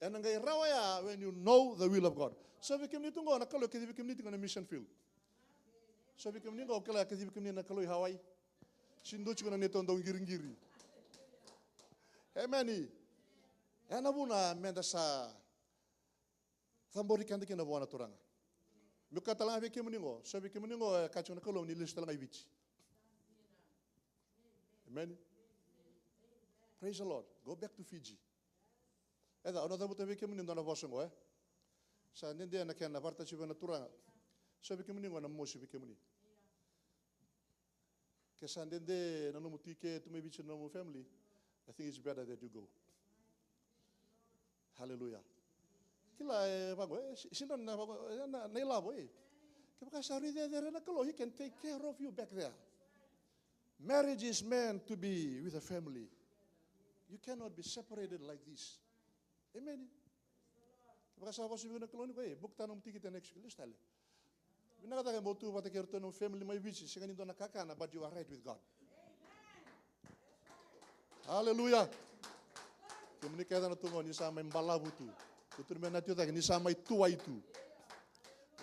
Ena qai rawa ya when you know the will of God. So vei kemuni tu qo na Kalou e kacivi kemuni tiko na mission field. So vei kemuni qo kila e kacivi kemuni na Kalou i Hawaii. Sega ni dua tiko na neitou dau qiriqiri. Emeni. Ena vuna meda sa cabori keda kina vua na Turaga. Meu kaya tale ga vei kemuni qo, so vei kemuni qo e kaya tiko na Kalou ni lesu tale ga i Viti. Amen. Praise the Lord. Go back to Fiji. Eda, au na cavuta vei kemuni dua na vosa qo, e. Sa dede na kena vakaraitaki vei na Turaga. So vei kemuni qo na mosi vei kemuni. Ke sa dede na nomu tike tu mai Viti na nomu family, I think it's better that you go. Hallelujah. Kila e vaqo, e, si- sina na vaqo, e, na, na ilavo, e. Kevaka sa rui cecere na Kalou, he can take care of you back there. Marriage is meant to be with a family. You cannot be separated like this. Amen. Kevaka sa vosa vei na Kalou ni ko, e, book ta nomu tikite next week, lesu tale. Vinaka cake mo tu vata kei ratou na family mai Viti, sega ni dua na kakana, but you are right with God. Hallelujah. Kemuni kece na tu qo ni sa mai balavu tu. Kuturi me na tio cake ni sa mai tuwai tu.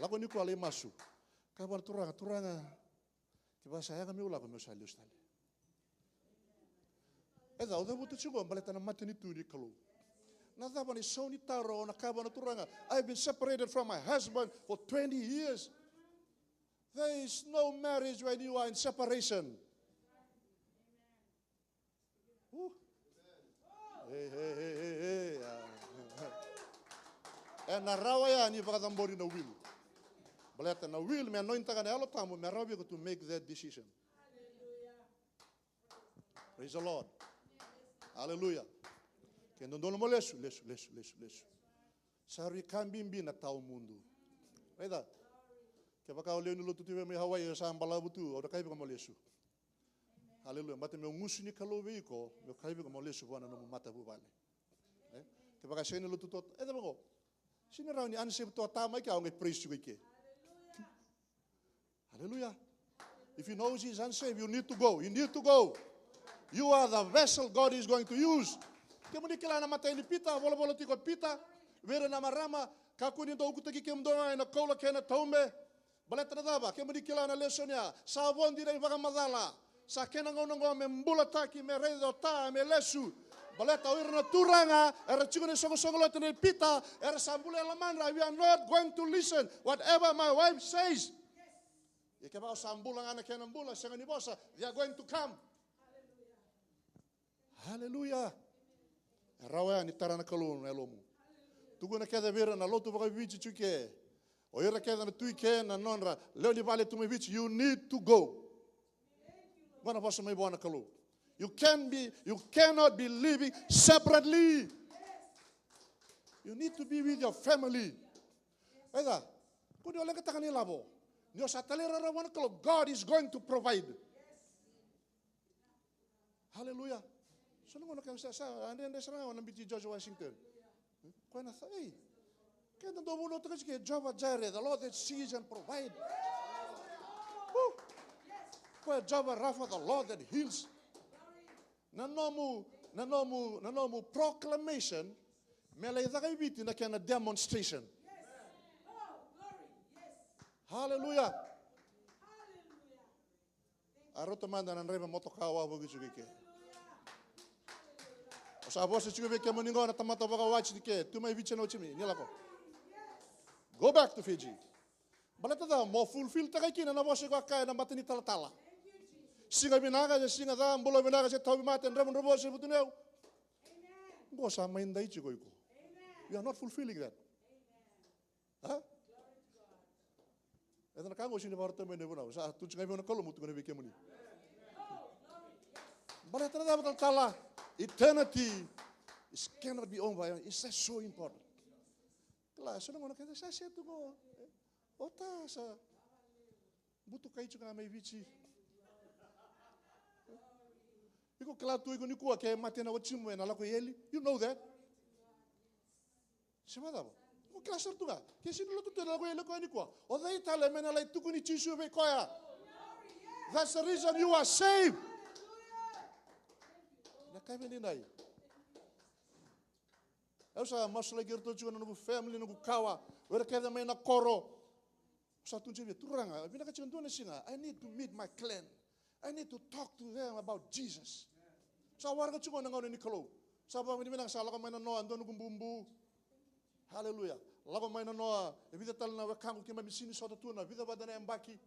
Lako ni koya lai masu. Kaya vua na Turaga, Turaga, kevaka sa yaga meu lako meu sa lesu tale. E ca, au cavuta tiko qo baleta na matanitu ni Kalou. Na cava na isau ni taro o na kaya vua na Turaga, I've been separated from my husband for twenty years. There is no marriage when you are in separation. Uh. Hey, hey, hey, hey, hey. Ah. Ena rawa ya ni vakacabori na will. Baleta na will me anointaka na Yalo Tabu me rawa vei iko to make that decision. Praise the Lord. Hallelujah. Ke dodonu mo lesu, lesu, lesu, lesu, lesu. Sa rui ka bibi na tawa mudu. Raica. Kevaka o lewe ni lotu tu vei mai Hawaii, o sa balavu tu, au na kaya vei iko mo lesu. Hallelujah. Baleta meu gusu ni Kalou vei iko, meu kaya vei iko mo lesu vua na nomu matavuvale. E? Kevaka sega ni lotu tu, e cava qo? Sega ni rawa ni unsave tu o ta mai ke, au qai praise tiko i ke. Hallelujah. If he knows he's unsaved, you need to go. You need to go. You are the vessel God is going to use. Kemuni kila na imatai ni Pita, volavola tiko o Pita vei ira na marama, kakua ni dou ukutaki kemudou ga ena koula kei na taube. Baleta na cava? Kemuni kila na lesoni ya. Sa vo dina ivakamacala. Sa kena gauna oqo me bulataki, me raica o ta, me lesu. Baleta o ira na turaga era tiko ena isoqosoqo lotu nei Pita, era sa bula e lomadra, we are not going to listen whatever my wife says. Ia kevaka o sa bula ga na kena bula, sega ni vosa, they are going to come. Hallelujah. E rawa ya ni tara na Kalou na yalomu. Tukuna kece vei ira na lotu vakaviti tu ke. O ira kece na tu i ke, na nodra lewe ni vale tu mai Viti, you need to go. Qo na vosa mai vua na Kalou. You can be, you cannot be living separately. You need to be with your family. Raica, ko ni o leqataka na ilavo. Ni o sa talairawarawa vua na Kalou, God is going to provide. Hallelujah. So na gauna kena sa, sa, a dredre sara ga na biuti George Washington. Koya na sa, ei. Keda dau vunautaka tiko Jehovah Jireh, the Lord that sees and provide. Woo. Koya Jehovah Rapha, the Lord that heals. Na nomu, na nomu, na nomu proclamation, me lai caka i Viti na kena demonstration. Hallelujah. A rauta mada na draiva motoka wavoki tiko i ke. O sa vosa tiko vei kemuni qo na tamata vakawati ni ke, tu mai Viti na wati mi, ni lako. Go back to Fiji. Baleta ca mo fulfill taka kina na vosa ko a kaya na mata ni talatala. Siga vinaka se siga ca, bula vinaka se tauvimate, dravudravua se vutuniyau. Qo sa mai dai tiko iko. You are not fulfilling that. A? Na ka qo sini vakarota mai na vunau. Sa tu tiko ga vei au na Kalou, mo tukuna vei kemuni. Baleta na cava talatala? Eternity is cannot be over. It's just so important. Kila, so na gauna kece sa se tu qo. Ota sa butukai tiko ga mai Viti. Iko kila tu iko nikua ke mate na watimu ena lako i eli. You know that. Se vakacava? Iko kila sara tu ga. Ke sini lotu tu ena lako i eli koya nikua. O cei tale me na lai tukuni Jisu vei koya? That's the reason you are saved. Na ka vei ni nai. Au sa masulaki iratou tiko na noqu family, noqu kawa. O ira kece mai na koro. Sa tu jivia, Turaga, vinaka tiko dua na siga. I need to meet my clan. I need to talk to them about Jesus. Sa waraka tiko na gauna ni Kalou. Sa vakavinavinaka sa lako mai na noa, dua noqu bubu. Haleluya. Lako mai na noa, e vica tale na wekaqu keimami sini sota tu na vica vata na yabaki.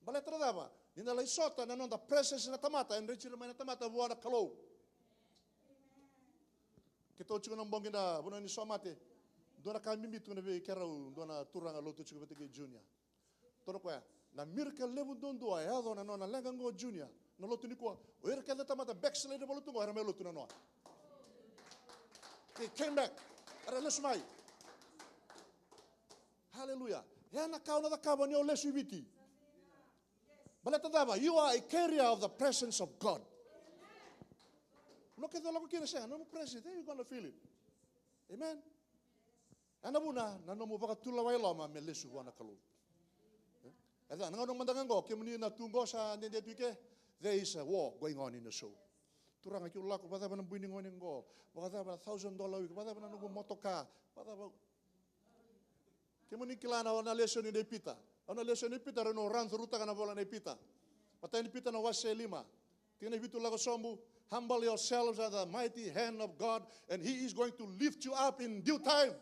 Baleta na cava? Ni na lai sota na noda presence na tamata, e dreti ira mai na tamata vua na Kalou. Keitou tiko na bogi na vanua ni somate. Dua na ka bibi tu na vei keirau, dua na turaga lotu tiko vata kei Junior. Toro koya, na miracle levu duadua e yaco na nona leqa qo Junior. Na lotu nikua, o ira kece tamata backslide valotu qo, era mai lotu na noa. They came back. Era lesu mai. Hallelujah. Ya na ka o na cakava ni o lesu i Viti. Baleta cava? You are a carrier of the presence of God. No kece o lako kina sega, nomu presence, there you gonna feel it. Amen. Ena vuna, na nomu vakatulewa e loma me lesu vua na Kalou. E ca, na gauna mada ga qo, kemuni na tu qo sa dede tu i ke, there is a war going on in your soul. Turaga, keu lako, vakacava na bui ni gone qo, vakacava na thousand dollar a week, vakacava na noqu motoka, vakacava. Kemuni kila na, na lesoni nei Pita. Au na lesoni nei Pita, rau na run through taka na vola nei Pita. Matai ni Pita na wase lima. Tikina e vitu lako sobu. Humble yourselves at the mighty hand of God, and he is going to lift you up in due time.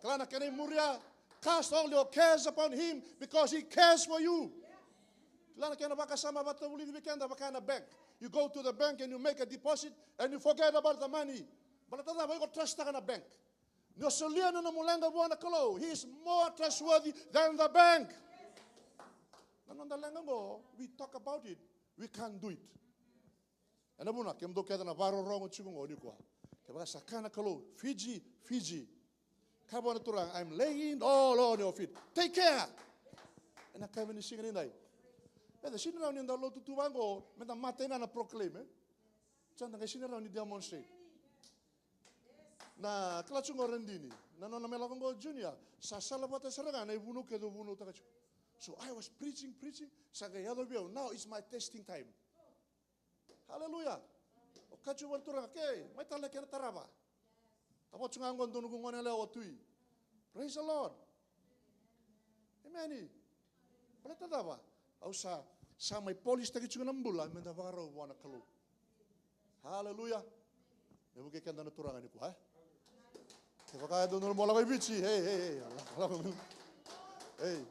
Kila na kena imuria, cast all your cares upon him because he cares for you. Kila na kena vakasama vatavulici vei keda vaka na bank. You go to the bank and you make a deposit and you forget about the money. Baleta cava? Iko trust taka na bank. Ni o solia na nomu leqa vua na Kalou, he is more trustworthy than the bank. Na noda leqa qo, we talk about it, we can't do it. Ena vuna, kemudou kece na vakarorogo tiko qo nikua. Kevaka sa kaya na Kalou, Fiji, Fiji. Kaya vua na Turaga, I'm laying it all on your feet. Take care. Ena kaya vei ni siga ni dai. Eda sini rawa ni da lotu tu vaqo, me da matai ga na proclaim, e? Sa da qai sini rawa ni demonstrate. Na kila tu qo Radini, na nona me lako qo Junior, sa sala vata sara ga na ivunau kece o vunautaka tiko. So I was preaching, preaching, sa qai yaco vei au, now it's my testing time. Hallelujah. O kaya tu vua na Turaga, okay, mai tale kena tarava. Tavotu ga qo dua noqu gone yalewa o Tui. Praise the Lord. Emeni. Baleta cava? Au sa, sa mai polishtaki tiko na bula, me da vakarau vua na Kalou. Haleluya. Me vukei keda na Turaga nikua, e? Kevaka e dodonu mo lako i Viti, ei, ei, ei, lako, lako. Ei.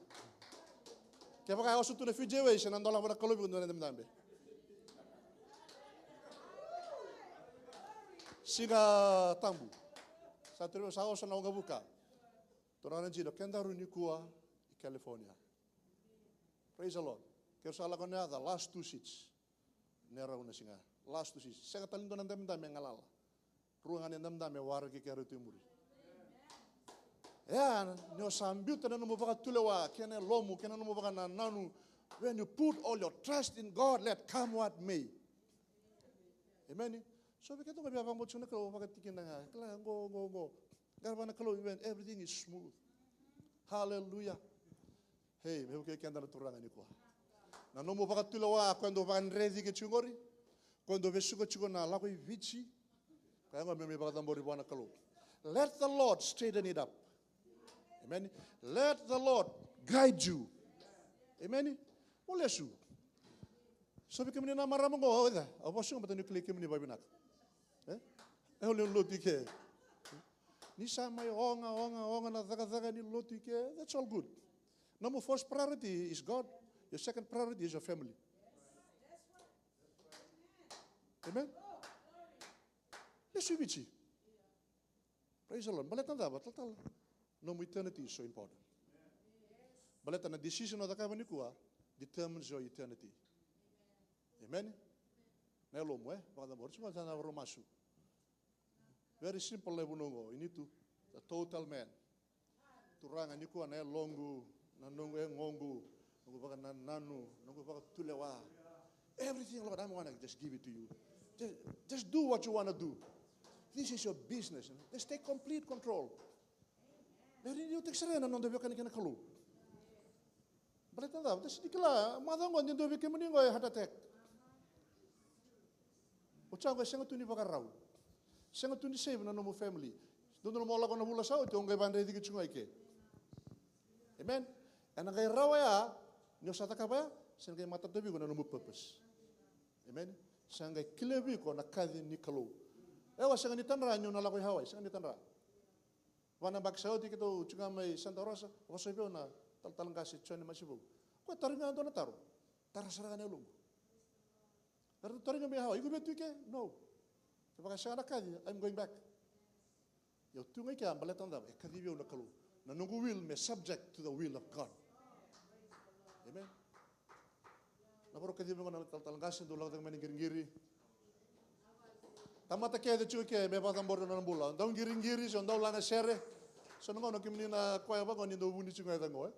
Kevaka e oso tu na Fiji Airways, ena dolava na Kalou vei iko dua na dabedabe. Siga Tabu. Sa turi, sa oso na waqavuka. Turaga na jino, kedaru nikua i California. Praise the Lord. Keirau sa lako na yaca, last two seats. Neirau na siga. Last two seats. Sega tale ni dua na dabedabe e galala. Rua ga na dabedabe e waraki keirau tu e muri. Ia, ni o sa biuta na nomu vakatulewa, kei na yalomu, kei na nomu vakanananu. When you put all your trust in God, let come what may. Emeni. So vei keda ga via vakabauta tiko na Kalou, vakatikina ga. Kila, go, go, go. Qarava na Kalou, when everything is smooth. Hallelujah. Ei, me vukei keda na Turaga nikua. Na nomu vakatulewa, koya dau vakadreti ike tiko qori. Koya dau vesuka tiko na lako i Viti. Koya qo me mai vakacabori vua na Kalou. Let the Lord straighten it up. Amen. Let the Lord guide you. Amen. Mo lesu. So vei kemuni na marama qo, au, au vosota baleta niu kilai kemuni vakavinaka. E? E, o lewe ni lotu i ke. Ni sa mai oga, oga, oga na cakacaka ni lotu i ke, that's all good. Nomu first priority is God. Your second priority is your family. Amen? Lesu i Viti. Praise the Lord. Baleta na cava, talatala? Nomu eternity is so important. Baleta na decision o cakava nikua determines your eternity. Amen? Na yalomu, e? Vakacabora. Tiko sa na varomasu. Very simple na vunau oqo. You need to, a total man. Turaga nikua na yaloqu, na noqu yagoqu, noqu vakanananu, noqu vakatulewa. Everything, Lord, I'm gonna just give it to you. Just, just do what you wanna do. This is your business. Just take complete control. Me ri niu teki sara na noda veiwekani kei na Kalou. Baleta na cava? Tasi ni kila, macawa oqo ni dua vei kemuni oqo e heart attack. O cako e sega tu ni vakarau. Sega tu ni save na nomu family. Dodonu mo lako na vula sa oti, o qai vadraici tiko ga i ke. Amen. Ena qai rawa ya, ni o sa cakava ya, sa na qai matata vei iko na nomu purpose. Amen. Sa qai clear vei iko na kaci ni Kalou. E, au a sega ni tadra niu na lako i Hawaii, sega ni tadra. Va na yabaki sa oti keitou tiko ga mai Santa Rosa, vosa vei au na talatala qase Jone Masivou. Koya tarogi au dua na taro. Tara sara ga na yaloqu. Eratou tarogi au mai Hawaii, iko via tu i ke? No. Kevaka sega na kaci, I'm going back. Ia au tu ga i kea baleta na cava? E kacivi au na Kalou. Na noqu will me subject to the will of God. Amen. Na voro kacivi au na talatala qase, dou lako cake mai na qiriqiri. Tamata kece tiko i ke me vakacabori na nona bula. Dau qiriqiri, se dau laga sere. So na gauna kemuni na koya vaqo ni dau vuni tiko ga e caqo, e?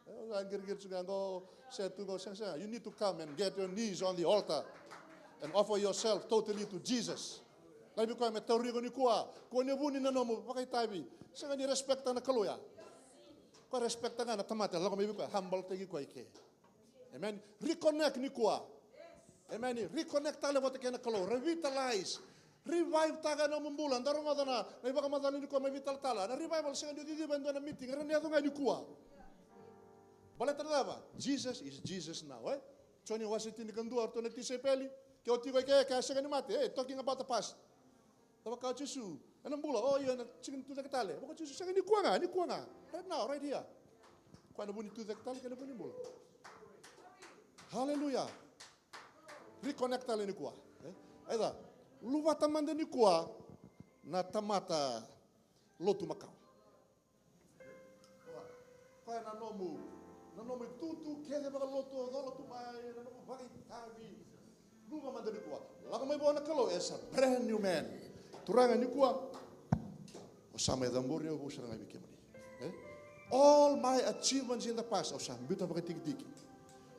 E, o sa qiriqiri tiko ga qo, se tu qo, sega, sega. You need to come and get your knees on the altar and offer yourself totally to Jesus. Laivi koya me tauri iko nikua. Kua ni vuni na nomu vakaitavi. Sega ni respect na Kalou ya. Koya respect ga na tamata lako mai vei koya, humble taki koya i ke. Amen. Reconnect nikua. Amen. Reconnect tale vata kei na Kalou. Revitalize. Revive taka na nomu bula. Da rogoca na, na ivakamacala nikua mai vei talatala. Na revival sega ni o ciciva e dua na meeting. Era na yaco ga nikua. Baleta na cava? Jesus is Jesus now, e? Joni wase tinikadua, o ratou na tisaipeli. Ke o tiko i ke, ke a sega ni mate, e, talking about the past. Cava kaya o Jisu? Ena bula, o, io, ena sega ni tucake tale. Vaka o Jisu, sega, nikua ga, nikua ga. Right now, right here. Koya na vu ni tucake tale kei na vu ni bula. Hallelujah. Reconnect tale nikua. E? Aia, luvata mada nikua na tamata lotu makawa. Koya na nomu, na nomu itutu kece vakalotu, o cola tu mai, na nomu vakaitavi. Luva mada nikua. Lako mai vua na Kalou as a brand new man. Turaga nikua, o sa mai cabori au vou sara ga vei kemuni. E? All my achievements in the past, au sa biuta vakatikitiki.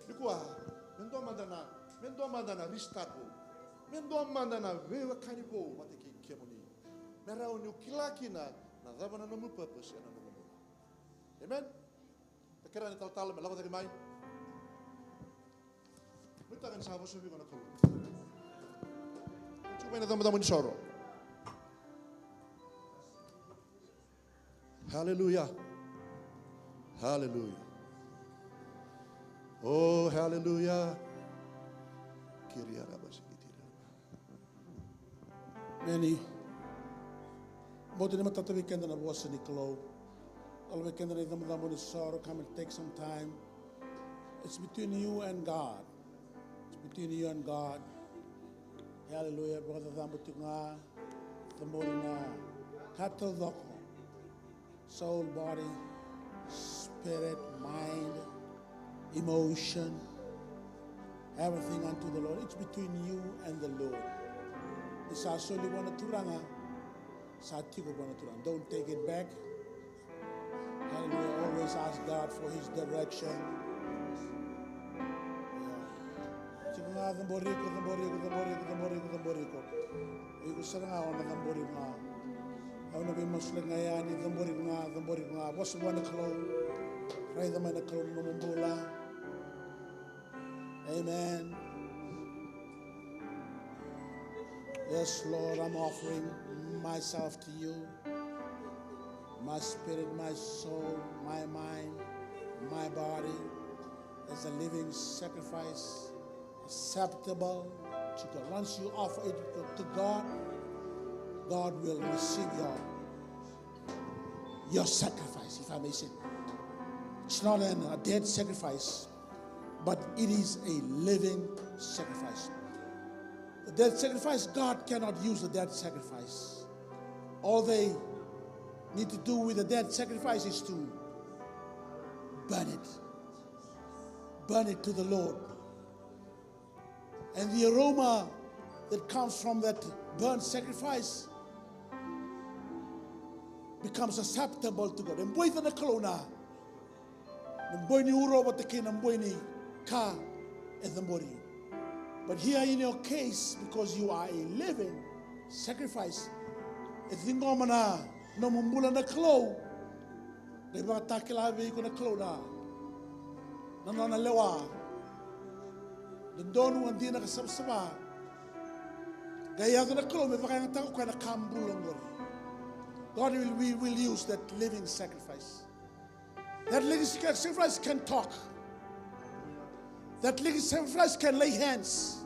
Nikua, me dua mada na, me dua mada na restart vou. Me dua mada na veiwekani vou vata kei kemuni. Me rawa niu kila kina na cava na nomu purpose ena nomu bula. Amen. Da kerea na talatala me lako cake mai. Nuitaka ni sa vosa vei iko na Kalou. Tiko mai na icabocabo ni soro. Hallelujah. Hallelujah. Oh, hallelujah. Kiria raba sikitira. Meni. Bau ni matata vei keda na vosa ni Kalou. Lako vei keda na icabocabo ni soro, come and take some time. It's between you and God. It's between you and God. Hallelujah. Vakacacabo tiko ga. Cabori na ka taucoko. Soul, body, spirit, mind, emotion, everything unto the Lord. It's between you and the Lord. Ni sa soli vua na Turaga, sa tiko vua na Turaga. Don't take it back. Hallelujah. Always ask God for his direction. Yeah. Tiko ga, cabori iko, cabori iko, cabori iko, cabori iko, cabori iko. O iko sara ga o na cabori iko ga. Au na veimasulaki ga yani, cabori iko ga, cabori iko ga. Vosa vua na Kalou. Raica mai na Kalou na nomu bula. Amen. Yes, Lord, I'm offering myself to you. My spirit, my soul, my mind, my body, as a living sacrifice acceptable to God. Once you offer it to God, God will receive your, your sacrifice, if I may say. It's not an, a dead sacrifice, but it is a living sacrifice. The dead sacrifice, God cannot use the dead sacrifice. All they need to do with the dead sacrifice is to burn it. Burn it to the Lord. And the aroma that comes from that burnt sacrifice becomes acceptable to God. E boica na Kalou na, na boi ni uro vata kei na boi ni ka e cabori. But here in your case, because you are a living sacrifice, e ciqoma na nomu bula na Kalou. Qai vakatakila vei iko na Kalou na, na nona lewa dodonu, dina ka savasava. Qai yaco na Kalou me vakayagataka o koya na ka bula oqori. God will, we will use that living sacrifice. That living sacrifice can talk. That living sacrifice can lay hands.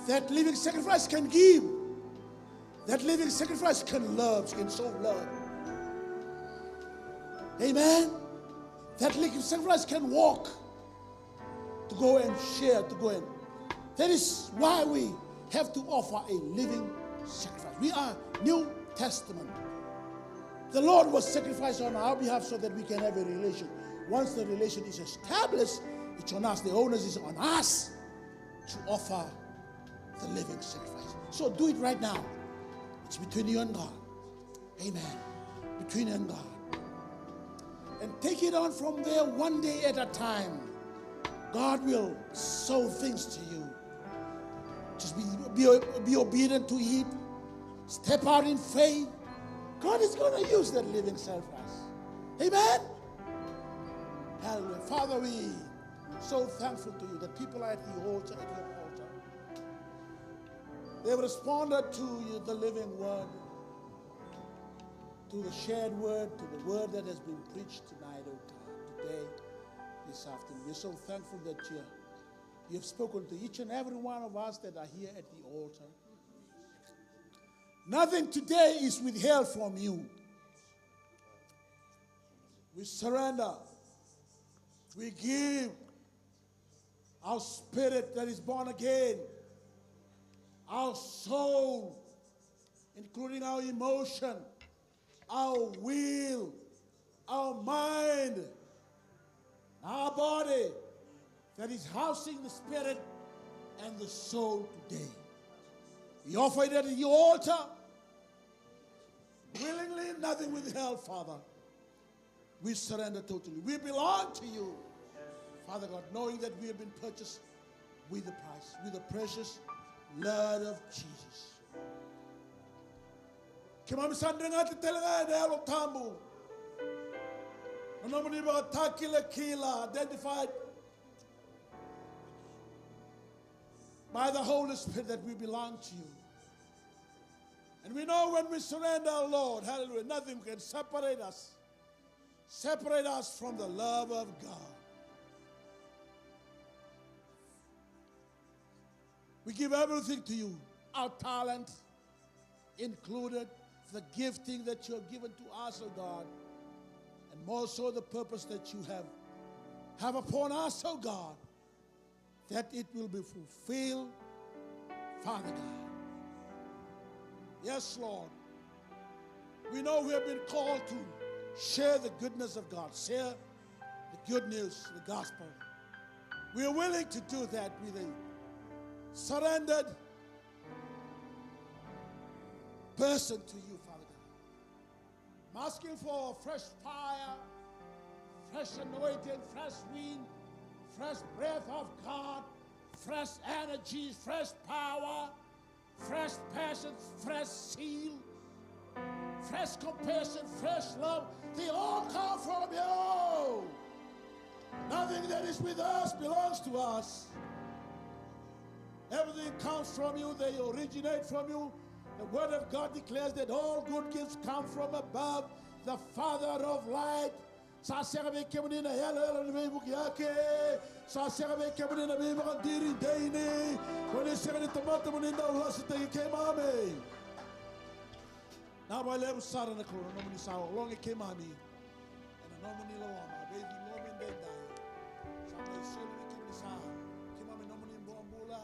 That living sacrifice can give. That living sacrifice can love, can show love. Amen. That living sacrifice can walk, to go and share, to go and. That is why we have to offer a living sacrifice. We are New Testament. The Lord was sacrificed on our behalf so that we can have a relation. Once the relation is established, it's on us. The onus is on us to offer the living sacrifice. So do it right now. It's between you and God. Amen. Between you and God. And take it on from there, one day at a time. God will show things to you. Just be, be, be obedient to it. Step out in faith. God is going to use that living sacrifice. Amen. Hallelujah. Father, we so thankful to you that people are at the altar, at your altar. They've responded to you, the living word, to the shared word, to the word that has been preached tonight, oh God, today, this afternoon. We're so thankful that you, you have spoken to each and every one of us that are here at the altar. Nothing today is withheld from you. We surrender. We give our spirit that is born again, our soul, including our emotion, our will, our mind, our body that is housing the spirit and the soul today. We offer it at your altar willingly, nothing withheld, Father. We surrender totally. We belong to you, Father God, knowing that we have been purchased with the price, with the precious blood of Jesus. Keimami sa dregata tale ga ena Yalo Tabu na nomuni vakatakilakila, identified by the Holy Spirit that we belong to you. And we know when we surrender, Lord, hallelujah, nothing can separate us, separate us from the love of God. We give everything to you, our talent included, the gifting that you have given to us, oh God, and more so the purpose that you have, have upon us, oh God, that it will be fulfilled, Father God. Yes, Lord. We know we have been called to share the goodness of God, share the good news, the gospel. We are willing to do that with a surrendered person to you, Father God. I'm asking for fresh fire, fresh anointing, fresh wind, fresh breath of God, fresh energy, fresh power, fresh passion, fresh zeal, fresh compassion, fresh love. They all come from you. Nothing that is with us belongs to us. Everything comes from you, they originate from you. The word of God declares that all good gifts come from above, the Father of light. Sa sega vei kemuni na yaloyalo ni veivukiyaki. Sa sega vei kemuni na veivakadiri dei ni. Ko ni sega ni tamata mo ni dau lasutaki keimami. Na vakalevu sara na Kalou na nomuni sa ologi keimami ena nomuni loloma, veiciqomi edaidai. Sa mai soli vei kemuni sa keimami nomuni bobula.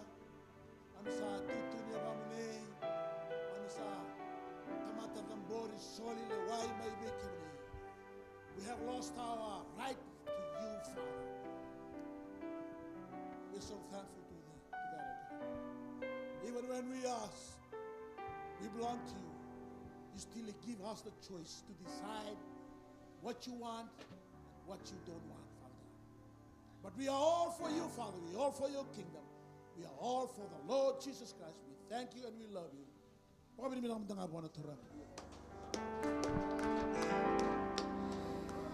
Mami sa tutu ni yavamuni. Mami sa tamata cabori, soli, lewai mai vei kemuni. We have lost our right to We're so thankful to that, to that, oh God. Even when we ask, we belong to you. You still give us the choice to decide what you want and what you don't want, Father God. But we are all for you, Father. We are all for your kingdom. We are all for the Lord Jesus Christ. We thank you and we love you. Vakavinavinaka mada ga vua na Turaga.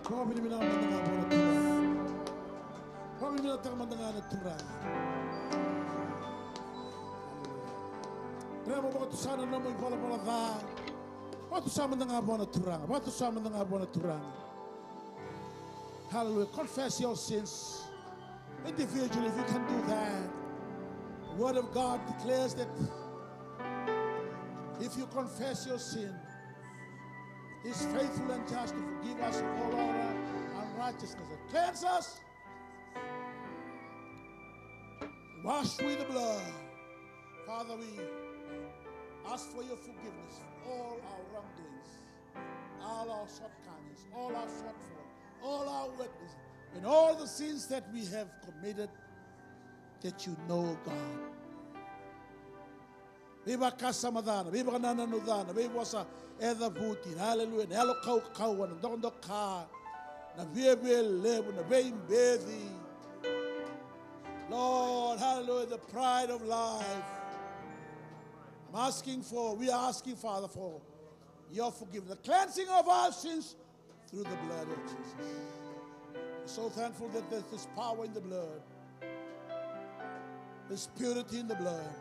Vakavinavinaka mada ga vua na Turaga. Vakavinavinakataka mada ga na Turaga. Dreva vakatusa na nomu ivalavala ca. Vakatusa mada ga vua na Turaga. Vakatusa mada ga vua na Turaga. Hallelujah. Confess your sins individually if you can do that. The Word of God declares that if you confess your sin, He's faithful and just to forgive us of all our unrighteousness and cleanse us. Washed with the blood. Father, we ask for your forgiveness for all our wrongdoings, all our shortcomings, all our shortfalls, all our weaknesses, and all the sins that we have committed that you know, God. Veivakasama ca, na veivakanananu ca, na veivosa e cavuti, hallelujah, na yalo kaukauwa, na dokadoka, na viavialevu, na veibeci. Lord, hallelujah, the pride of life. I'm asking for, we are asking, Father, for your forgiveness, the cleansing of our sins through the blood of Jesus. We're so thankful that there's this power in the blood. There's purity in the blood.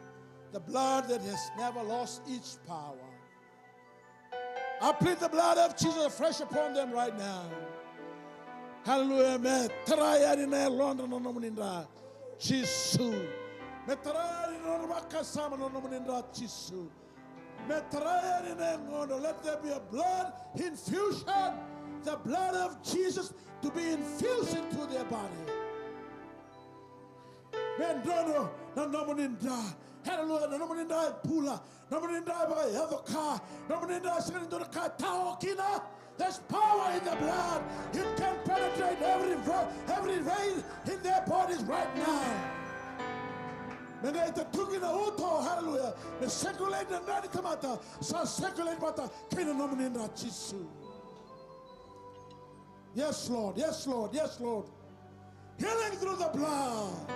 The blood that has never lost its power. I plead the blood of Jesus fresh upon them right now. Hallelujah. Me tara yani na yalodra na nomuni dra, Jisu. Me tara yani na nodra vakasama na nomuni dra, Jisu. Me tara yani na yagodra. Let there be a blood infusion. The blood of Jesus to be infused into their body. Me drodro na nomuni dra. Hallelujah. Na nomuni dra e bula. Nomuni dra e vakayaco ka. Nomuni dra e sega ni dua na ka e tao kina. There's power in the blood. It can penetrate every ve-, every vein in their bodies right now. Me qai tatuki na uto, hallelujah. Me circulate na dra ni tamata, sa circulate vata kei na nomuni dra, Jisu. Yes, Lord. Yes, Lord. Yes, Lord. Healing through the blood.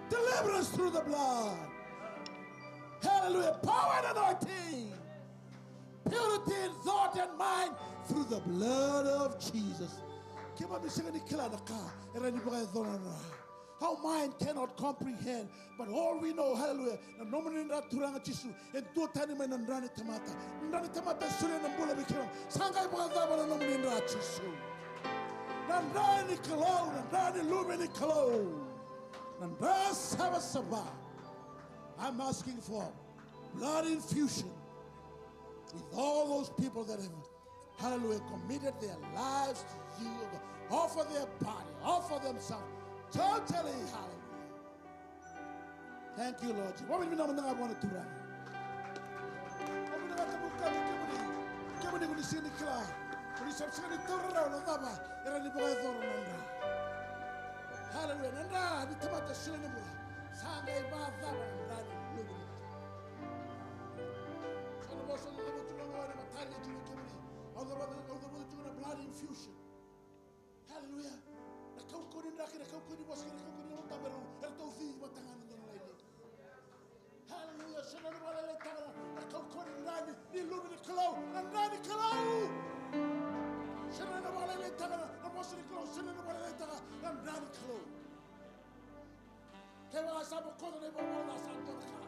Deliverance through the blood. Hallelujah. Power and anointing. Purity in thought and mind through the blood of Jesus. Keimami sega ni kila na ka e rawa ni vakayacora na dra. Our mind cannot comprehend, but all we know, hallelujah, na nomuni dra, Turaga Jisu, e duatani mai na dra ni tamata. Na dra ni tamata e solia na bula vei keimami. Sa qai vakacava na nomuni dra, Jisu? Na dra ni Kalou, na dra ni Luve ni Kalou, na dra savasava. I'm asking for blood infusion with all those people that have, hallelujah, committed their lives to you, offer their body, offer themselves totally, hallelujah. Thank you, Lord. Vakavinavinaka mada ga vua na Turaga. Vakavinavinaka mada ga vua na Turaga. Kemuni, kemuni ko ni sega ni kila, ko ni sa sega ni taura rawa na cava e rawa ni vakayacora na dra. Hallelujah. Na dra ni tamata e solia na bula. Sa qai vakacava na dra ni Luve ni Kalou? Sa na vosa au cavuta tiko ga ena mataka nikua vei kemuni. Au cavuta, au cavuta tiko na blood infusion. Hallelujah. Na kaukauwa ni dra kei na kaukauwa ni vosa kei na kaukauwa ni Yalo Tabu, eratou cici vata ga ena dua na laini. Hallelujah. Sega ni vakalailai tale na kaukauwa ni dra ni Luve ni Kalou, na dra ni Kalou. Sega ni vakalailai tale na vosa ni Kalou, sega ni vakalailai tale na dra ni Kalou. Kevaka sa bokoca na ivola sa dua na ka.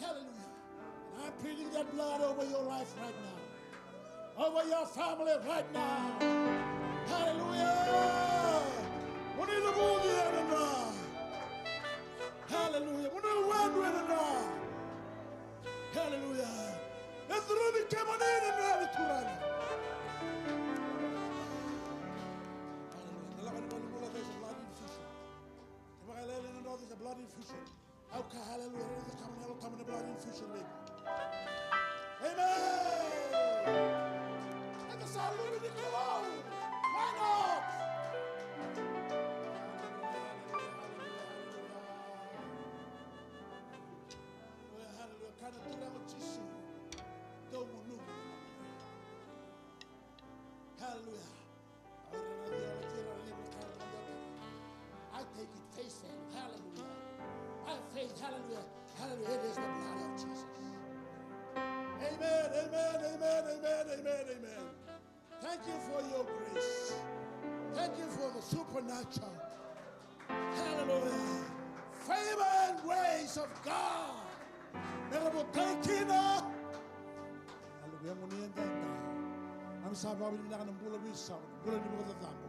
Hallelujah. And I'm pleading that blood over your life right now. Over your family right now. Hallelujah. Mo ni luvuci ena dra. Hallelujah. Mo ni luvedu ena dra. Hallelujah. E curumi kemuni na dra ni Turaga. Hallelujah. Na lako ni bula, there's a blood infusion. Kevaka e lailai na dra, there's a blood infusion. Au kaya hallelujah, raica kemuni na Yalo Tabu, na blood infusion vei iko. Amen. Eda sa luve ni Kalou. Why not? Hallelujah. I take it face value. Hallelujah. By faith, hallelujah. Hallelujah. It is the blood of Jesus. Amen, amen, amen, amen, amen, amen. Thank you for your grace. Thank you for the supernatural. Hallelujah. Favor and grace of God. Me ra votaki kina na luvequ ni edaidai. Keimami sa vakavinavinaka na bula veisau, na bula ni vakacacabo.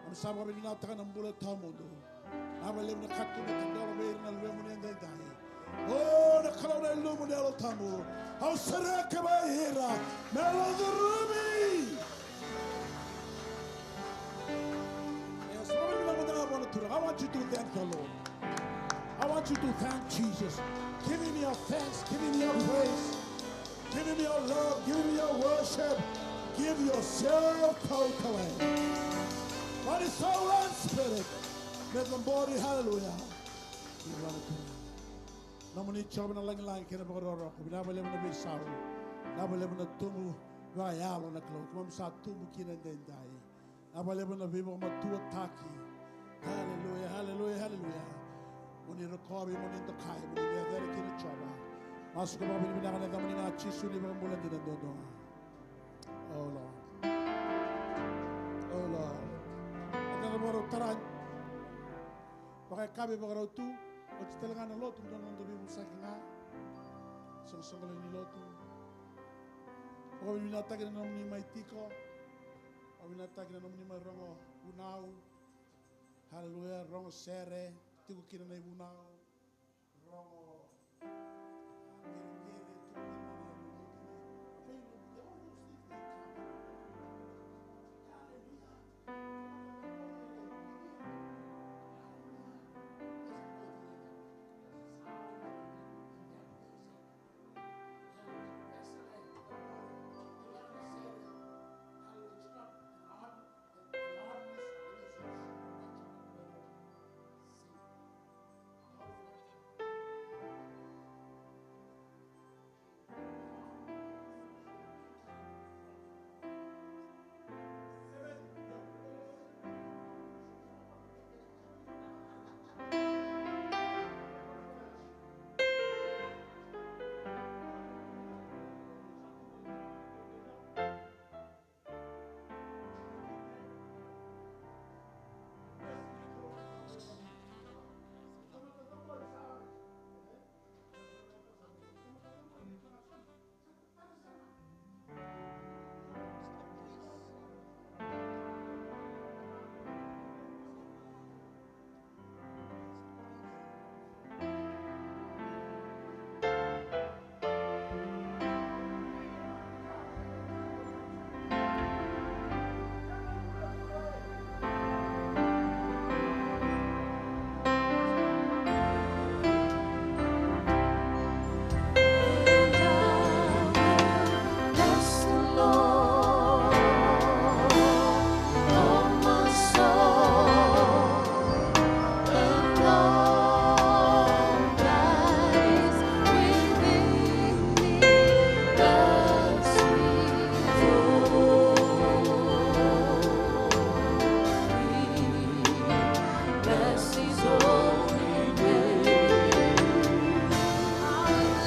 Keimami sa vakavinavinakataka na bula tawamudu. Vinaka vakalevu na katuba e tadola vei ira na luvequ ni edaidai. O na Kalou na ilumu ni Yalo Tabu, au sereka vei ira me ra curumi. Yes, Lord, we love you, Lord, Lord, Lord. I want you to thank the Lord. I want you to thank Jesus. Give him your thanks, give him your praise, give him your love, give him your worship. Give yourself totally. Body, soul, and spirit. Let them body, hallelujah. Give it all to him. Nomuni Jiova na lagilagi kei na vakarokoroko. Vinaka vakalevu na veisau. Vinaka vakalevu na tubu vakayalo na Kalou. Keimami sa tubu kina edaidai. Vinaka vakalevu na veivakamatuataki. Haleluya, haleluya, haleluya. Mo ni rokovi, mo ni dokai, mo ni veiyacoyaki kina Jiova. Masu ka vakavinavinaka ena yacamuni ga Jisu na iVakabula dina duadua. Oh Lord. Oh Lord. Eda na vakarau tara. Vakayakavi vakarau tu, oti tale ga na lotu, dua na noda veivosaki ga. Soqosoqo lewe ni lotu. Vakavinavinakataki na nomuni mai tiko. Vakavinavinakataki na nomuni mai rogo vunau. Haleluya, rogo sere, tiko kina na ivunau. Rogo.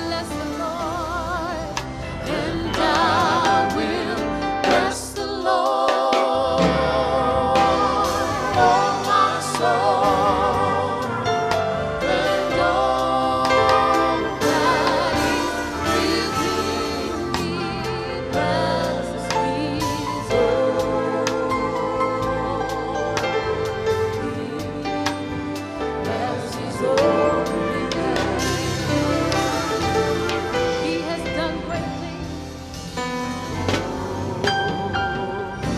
Bless the Lord, and I will bless the Lord, oh my soul, and all that is within me, bless his holy name. Bless his holy name. He has done great things.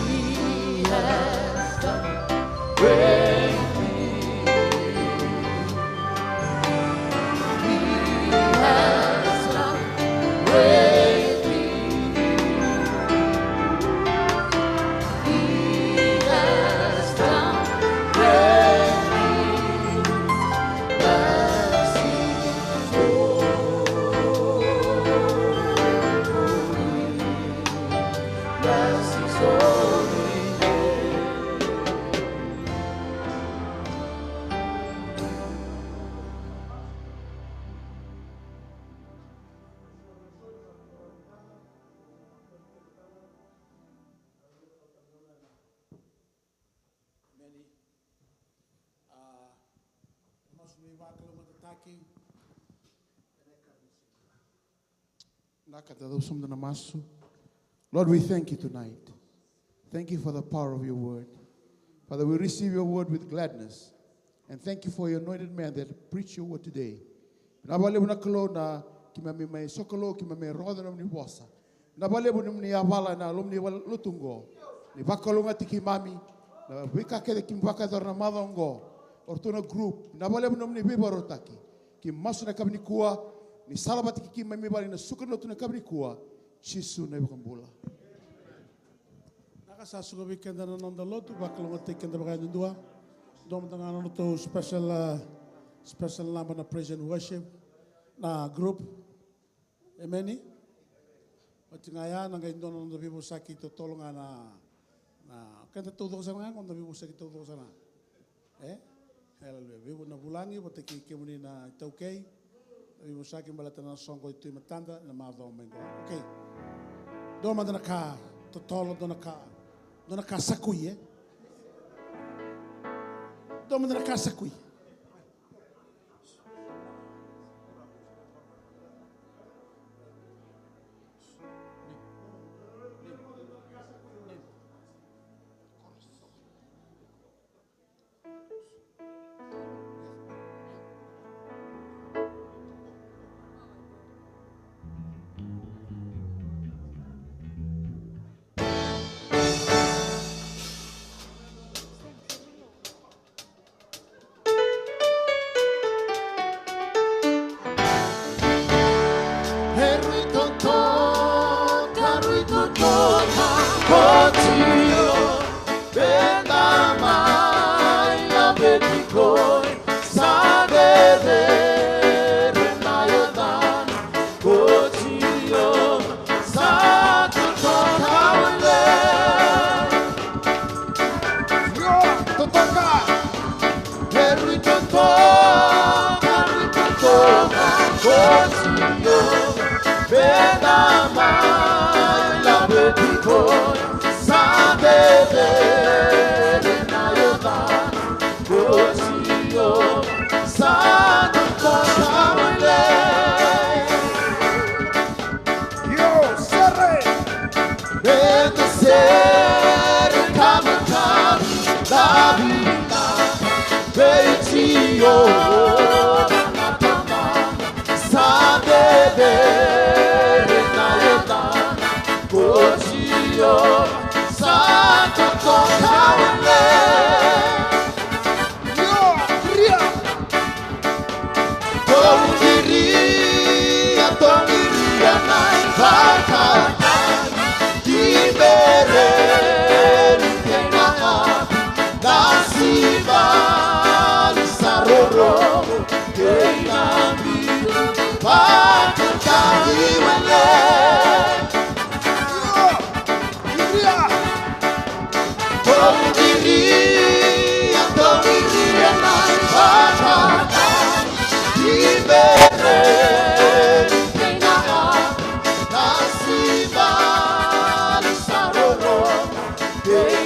He has done great things. He has done great things. He has done great things. Bless his holy name. Bless his holy name. Na ka da dau sauma na masu. Lord, we thank you tonight. Thank you for the power of your word. Father, we receive your word with gladness. And thank you for your anointed man that preach your word today. Vinaka vakalevu na Kalou na keimami mai sokalou, keimami mai rogoca na nomuni vosa. Vinaka vakalevu na nomuni yavala ena nomuni lotu oqo. Ni vakalougatataki keimami, na veika kece keimami vakayacora na macawa oqo. O ratou na group, vinaka vakalevu na nomuni veivakarautaki. Keimami masu ena yakavi nikua, ni salavata kei keimami vale na suka ni lotu ena yakavi nikua. Jisu na iVakabula. Na ka sa suka vei keda na noda lotu, vakalougatataki keda vakayadudua. Dua mada ga na nodratou special, uh, special number na praise and worship na group. Emeni. Oti ga ya na qai dua na noda veivosaki totolo ga na, na keda taucoko sara ga, noda veivosaki taucoko sara ga. E? Haleluya. Veivu na vulagi vata kei kemuni na itaukei. Veivosaki baleta na soqo e tu e matada na macawa mai qo. Okei. Dua mada na ka totolo, dua na ka, dua na ka sakui, e? Dua mada na ka sakui. E rui totoka, rui totoka, ko Jiova, veda mai Apetikoi, sa cecere na yacana, ko Jiova, sa totoka wale. Io, totoka. E rui totoka, rui totoka, ko Jiova, veda mai Apetikoi, sa cecere na yacana, ko Jiova, sa totoka wale. Io, sere. Eda sere ka vakacavi na vinaka vei Jiova na Tamana. Sa cecere na yacana ko Jiova, sa totoka wale. Io, ria. Toqiria, toqiria na ivakatagi, i Bereni kei na Api, na Sivali sa rorogo, kei na biu vakatagi wale. Toqiria, toqiria na ivakatagi, i Bereni kei na Api, na Sivali sa rorogo, kei